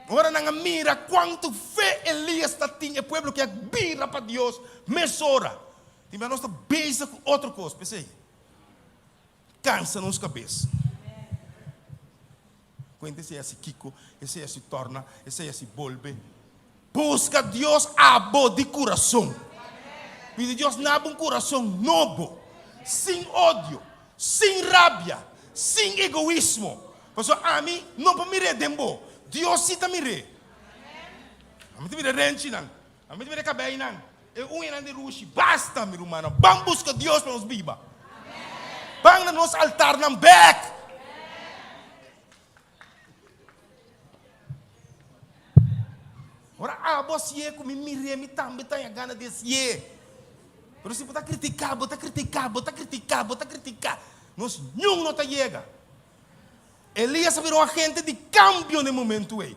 Ora nan a mira kuantu fe Elias ta tin, e pueblo ke a bira pa Dios mesora. Tin bia nos ta bezig ku otro kos, p'esei kansa nos kabes. Kuenta esei hasi kiko, esei hasi torna, esei hasi bolbe. Buska Dios abo di kurason. Pidi Dios nabo un kurason nobo, sin odio, sin rabia, sin egoismo. Pasobra ami no por mir'é den bo, Dios sí ta mir'é. Ami ta mira renchinan, ami ta mira e kabeinan, e uñanan di rushi. Basta, mi rumannan, ban buska Dios pa nos biba. Ban na nos altarnan bek. Ora abo hasié ku mi mir'é, mi tambe ta haña gana di hasié. Pero si bo ta kritiká, bo ta kritiká, bo ta kritiká, bo ta kritiká, nos niun no ta yega. Elías a bira un agente di kambio na e momentu ei.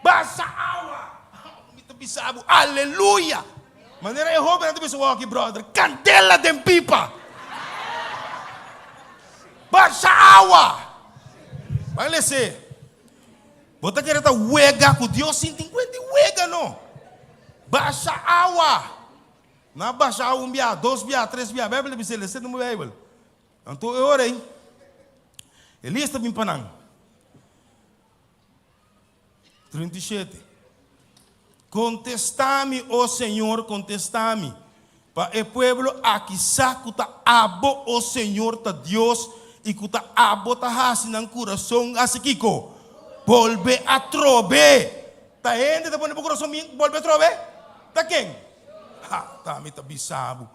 Basa awa! Mi ta bisa bo, aleluya! Manera e hóbennan ta bisa wòki, bròder, kandela den pipa! Basha awa! Ban les'é. Bo ta kere ta wega ku Dios sin tin kuenta di wega no. Basha awa! Nan a basha awa un bia, dos bia, tres bia. Beibel ta bisa, lesa den bo Beibel. Anto e ora ei, Elias ta bin pa nan. 37. Kontestá mi, o Señor, kontestá mi, pa e pueblo aki sa ku ta abo, o Señor, ta Dios i ku ta abo ta hasi nan kurason hasi kiko? Bolbe atrobe! Ta hende ta pone bo kurason bin bolbe atrobe? Ta ken? Ha, ta mi ta bisa bo.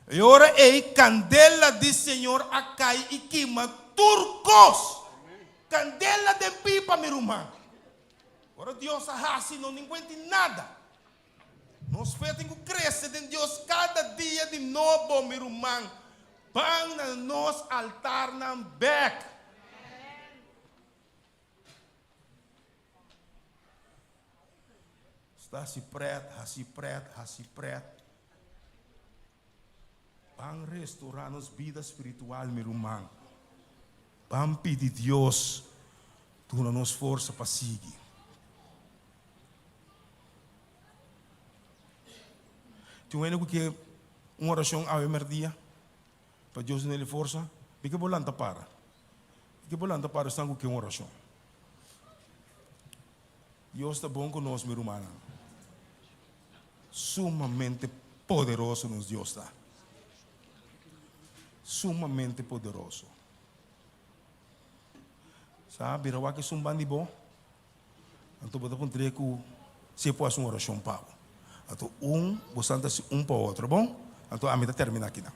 E ora ei kandela di Señor a kai i kima tur kos. Kandela den pipa, mi ruman. Ora Dios a hasi, no tin kuenti nada. Nos fe tin ku krese den Dios kada dia di nobo, mi ruman. Ban na nos altarnan bek. Sta hasi pret, hasi pret, hasi pret. Ban restorá nos bida spiritual, mi ruman. Ban pidi Dios duna nos forsa pa sigui. Tin un hende ku ke un orashon awe mèrdia pa Dios duna el e forsa? Mi ke bo lanta para. Mi ke bo lanta para esnan ku ke un orashon. Dios ta bon ku nos, mi rumannan. Sumamente poderoso nos Dios ta. Sumamente poderoso. Sa, bira wak esun ban di bo, anto bo ta puntr'é ku si e por hasi un orashon pa bo. Anto un, bosan ta hasi un pa otro, bon? Anto ami ta terminá akinan.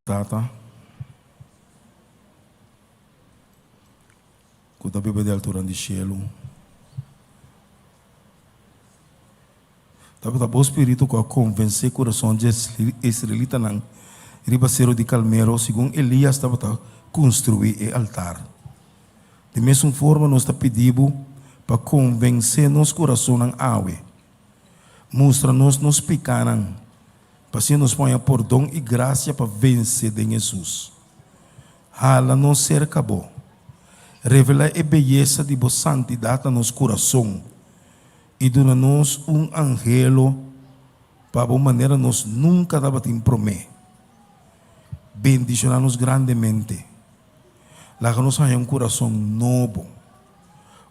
Tata, ku ta biba di alturan di shelu, tabata bo spiritu ku a konvensé kurason dje israelitanan riba seru di Kalmero segun Elias tabata konstruí e altar. Di mesun forma nos ta pidi bo pa konvensé nos kurasonnan awe. Mustra nos nos pikánan, pa asina nos por haña pordon i grasia pa vense den Hesus. Hala nos serka bo. Revelá e beyesa di bo santidat na nos kurason i duna nos un anhelo pa bo manera nos nunka tabatin promé. Bendishoná nos grandemente. Laga nos haña un kurason nobo,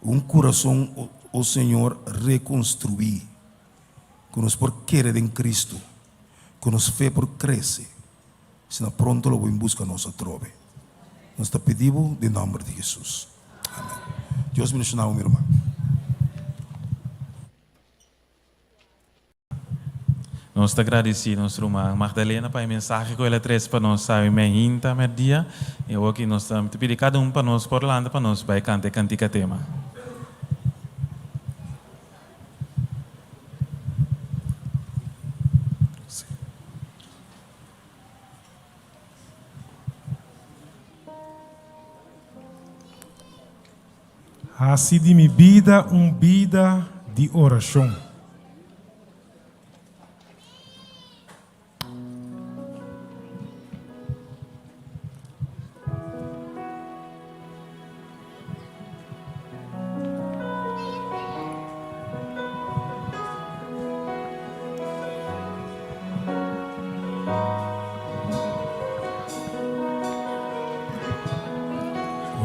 un kurason, o Señor, rekonstruí, ku nos por kere den Kristu, ku nos fe por krese, asina pronto lo bo bin buska nos atrobe. Nos ta pidi bo den nòmber di Hesus. Amen. Dios bendishoná bo, mi ruman. Nos ta gradisí nos ruman Magdalena pa e mensahe ku el a trese pa nos awe meinta mèrdia. I awoki nos ta pidi kada un pa nos por lanta pa nos bai kanta e kantika tema. Hasi di mi bida un bida di orashon.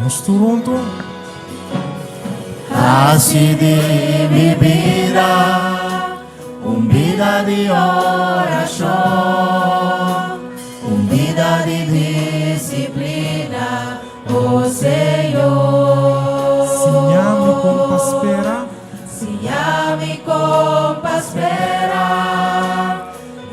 Nos tur huntu. Hasi di mi bida un bida di orashon, un bida di disiplina, o Señor. Siña mi kon pa spera. Siña mi kon pa spera.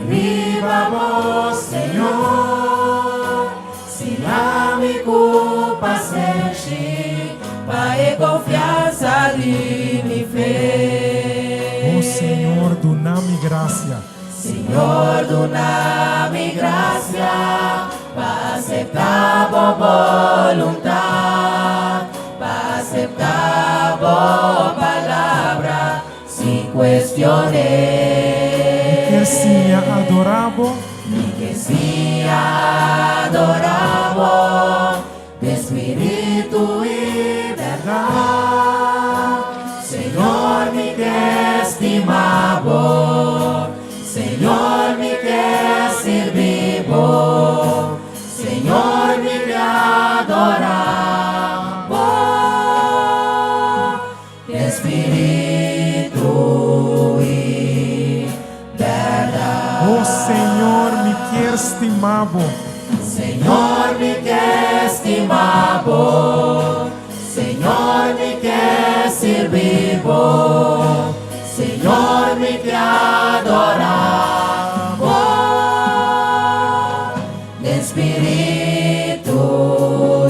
Riba bo, Señor, siña mi ku pasenshi pa e konfiansa di mi fe. O Señor, duna mi grasia. Señor, duna mi grasia pa aseptá bo boluntat, pa aseptá bo palabra sin kuestion'é. Mi kier. Kier siña adorá bo. Mi ke siña adorá bo den spiritu i bèrdat. Señor mi ke stima bo, Señor mi ke sirbi bo, Señor mi ke adorá bo. Den spiritu i bèrdat. O Señor, mi kier stima bo. Señor, mi ke stima bo. Señor, mi ke sirbi bo. Señor, mi ke adorá bo. Den spiritu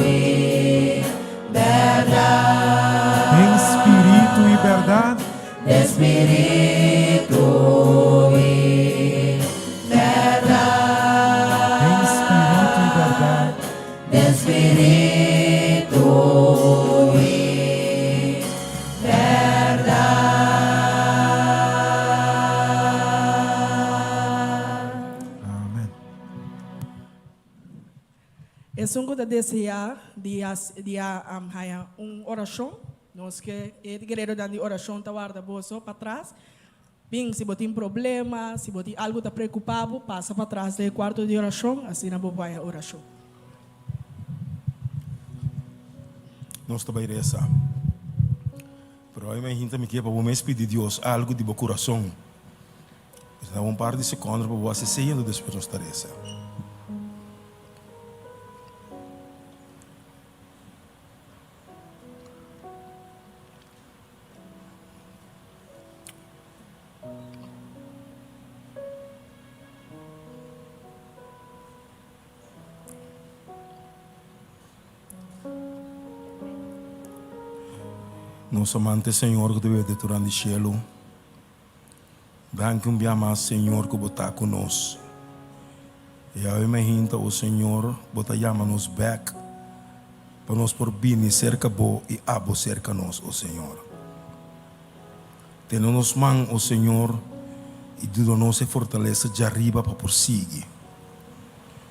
i Bèrdat. Den spiritu i bèrdat. Den spiritu i bèrdat. Den spiritu i bèrdat. Den spiritu i bèrdat. Amen. Esun ku ta deseá di di a haña un orashon, nos ke e guereronan di orashon ta warda boso patras. Bin, si bo tin problema, si bo tin algu ta preokupá bo, pasa patras den e kuarto di orashon, asina bo por haña orashon. Nos ta bai resa. Pero awe mi hinta mi ke pa bo mes pidi Dios algu di bo kurason. Mi ta daba un par di sekònder pa bo hasi esei anto despues nos ta resa. Nos amante Señor ku ta biba den tur di shelu. Danki un bia mas, Señor, ku Bo ta ku nos. I awe mainta, o Señor, Bo ta yama nos bèk pa nos por bini serka Bo i abo serka nos, o Señor. Tene nos man, o Señor, i duna nos e fortalesa djariba pa por sigui.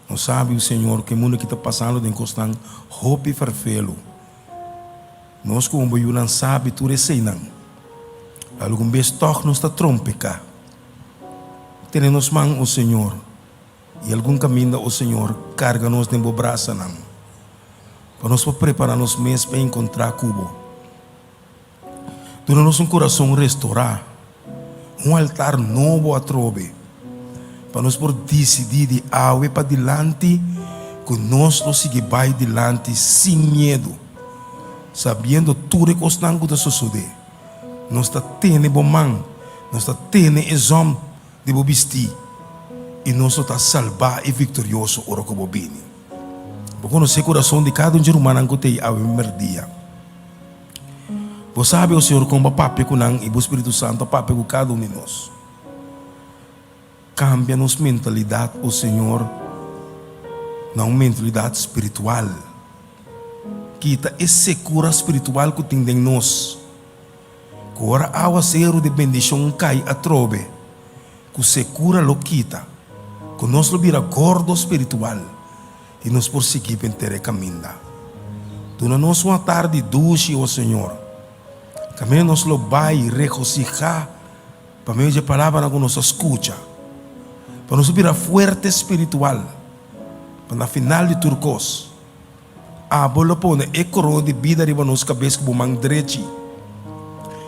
Nos sabi, o Señor, ku e mundu aki ta pasando den kosnan hopi ferfelu. Nos komo bo yunan sabi tur eseinan. Algun bes tòg nos ta trompeká. Tene nos man, o Señor, i algun kaminda, o Señor, karga nos den bo brasanan, pa nos por prepará nos mes pa enkontrá ku bo. Duna nos un kurason restorá, un altar nobo atrobe, pa nos por disidí di awe padilanti ku nos lo sigui bai dilanti sin miedu, sabiendo tur e kosnan ku ta sosodé. Nos ta tene bo man, nos ta tene e zòm di bo bistí, i nos lo ta salbá i viktorioso ora ku bo bini. Bo konosé kurason di kada un dje rumannan ku ta ei awe mèrdia. Bo sabi, o Señor, kon bo a papia ku nan i bo Spiritu Santu a papia ku kada un di nos. Kambia nos mentalidat, o Señor, na un mentalidat spiritual. Kita e sekura spiritual ku tin den nos, ku ora awaseru di bendishon kai atrobe, ku sekura lo kita, ku nos lo bira gordo spiritual. I nos por sigui benter e kaminda. Duna nos un atardi dushi, o Señor. Kaminda nos lo bai regosihá pa medio di e palabranan ku nos a skucha, pa nos bira fuerte spiritual, pa na final di tur kos, Abo lo pone e korona di bida riba nos kabes ku Bo man drechi,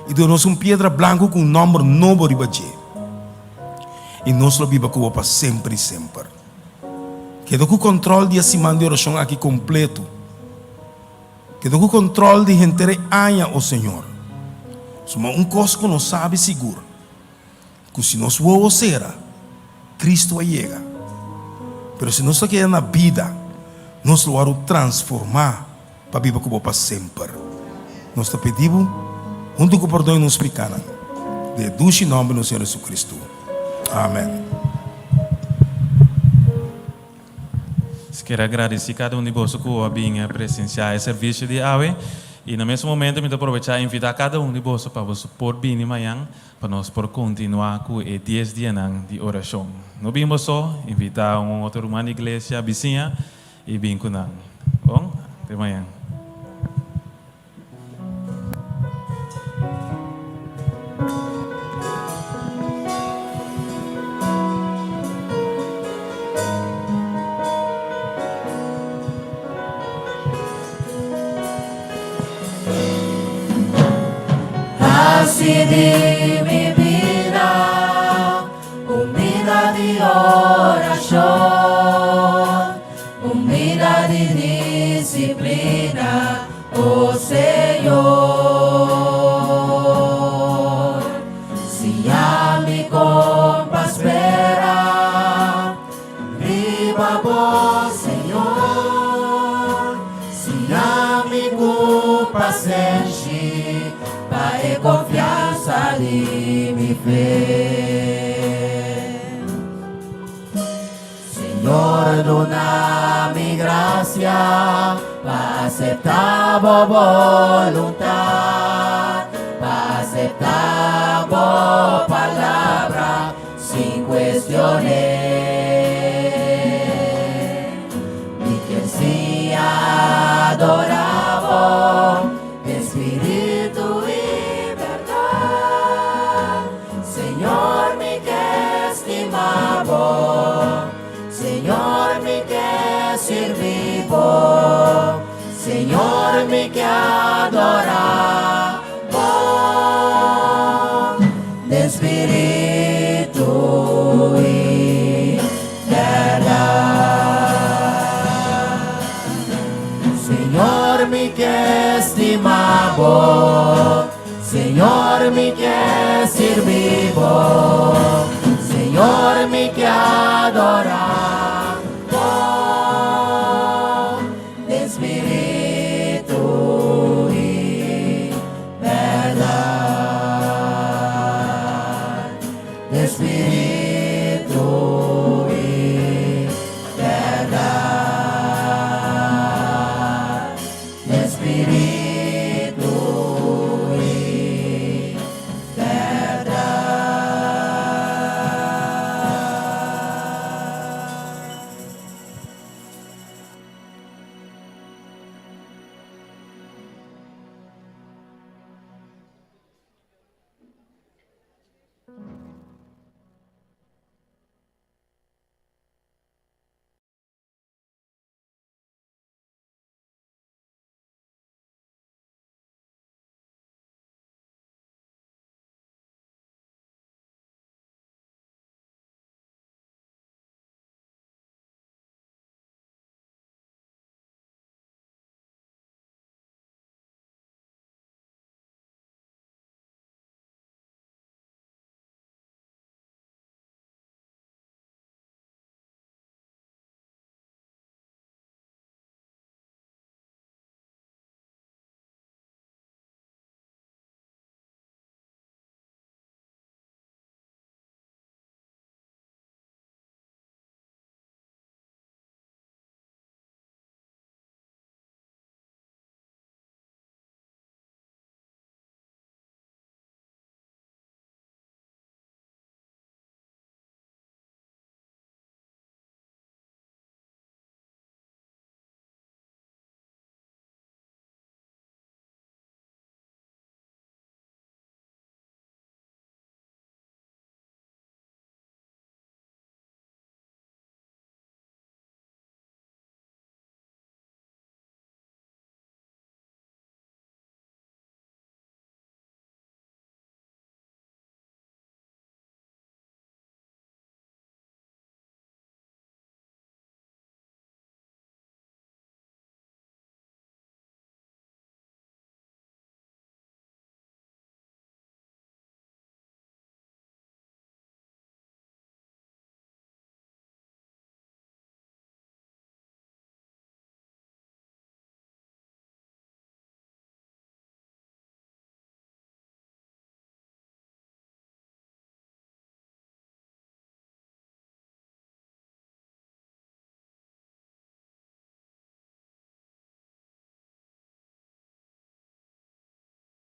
i duna nos un piedra blanku ku un nòmber nobo riba dje, i nos lo biba ku Bo pa semper i semper. Keda ku kòntròl di e siman di orashon aki kompletu. Keda ku kòntròl di henter e aña, o Señor. Suma un kos ku nos sabi sigur, ku si nos wowo sera, Kristu a yega. Pero si nos ta keda na bida, nos lo wòrdu transformá pa biba ku Bo pa semper. Nos ta pidi Bo, huntu ku pordon nos pikánan, den e dushi nòmber di nos Señor Jesucristo. Amen. Nos kier a gradisí kada un di boso ku a bin a presensiá e servisio di awe. I na mesun momento mi ta probechá invitá kada un di boso pa boso por bini mañan pa nos por kontinuá ku e dies dianan di orashon. No bin bo so, invitá un otro ruman di iglesia, bisiña, i bin ku nan. Bon, te mañan. Hasi di mi bida un bida di orashon, un bida di disiplina, o Señor. Siña mi kon pa spera Riba bo, Señor, siña mi ku pasenshi pa e konfiansa di mi fe. Señor, duna mi grasia pa aseptá bo boluntat, pa aseptá bo palabra. Sin cuestion'é. Mi kier siña adorá bo den spiritu i bèrdat. Señor mi ke stima bo, Señor mi ke sirbi bo, Señor mi ke adorá bo den spiritu i bèrdat. Señor mi ke stima bo, Señor mi ke sirbi bo, Señor mi ke adorá bo. Den spiritu i bèrdat. Den spiritu i bèrdat. Den spiritu.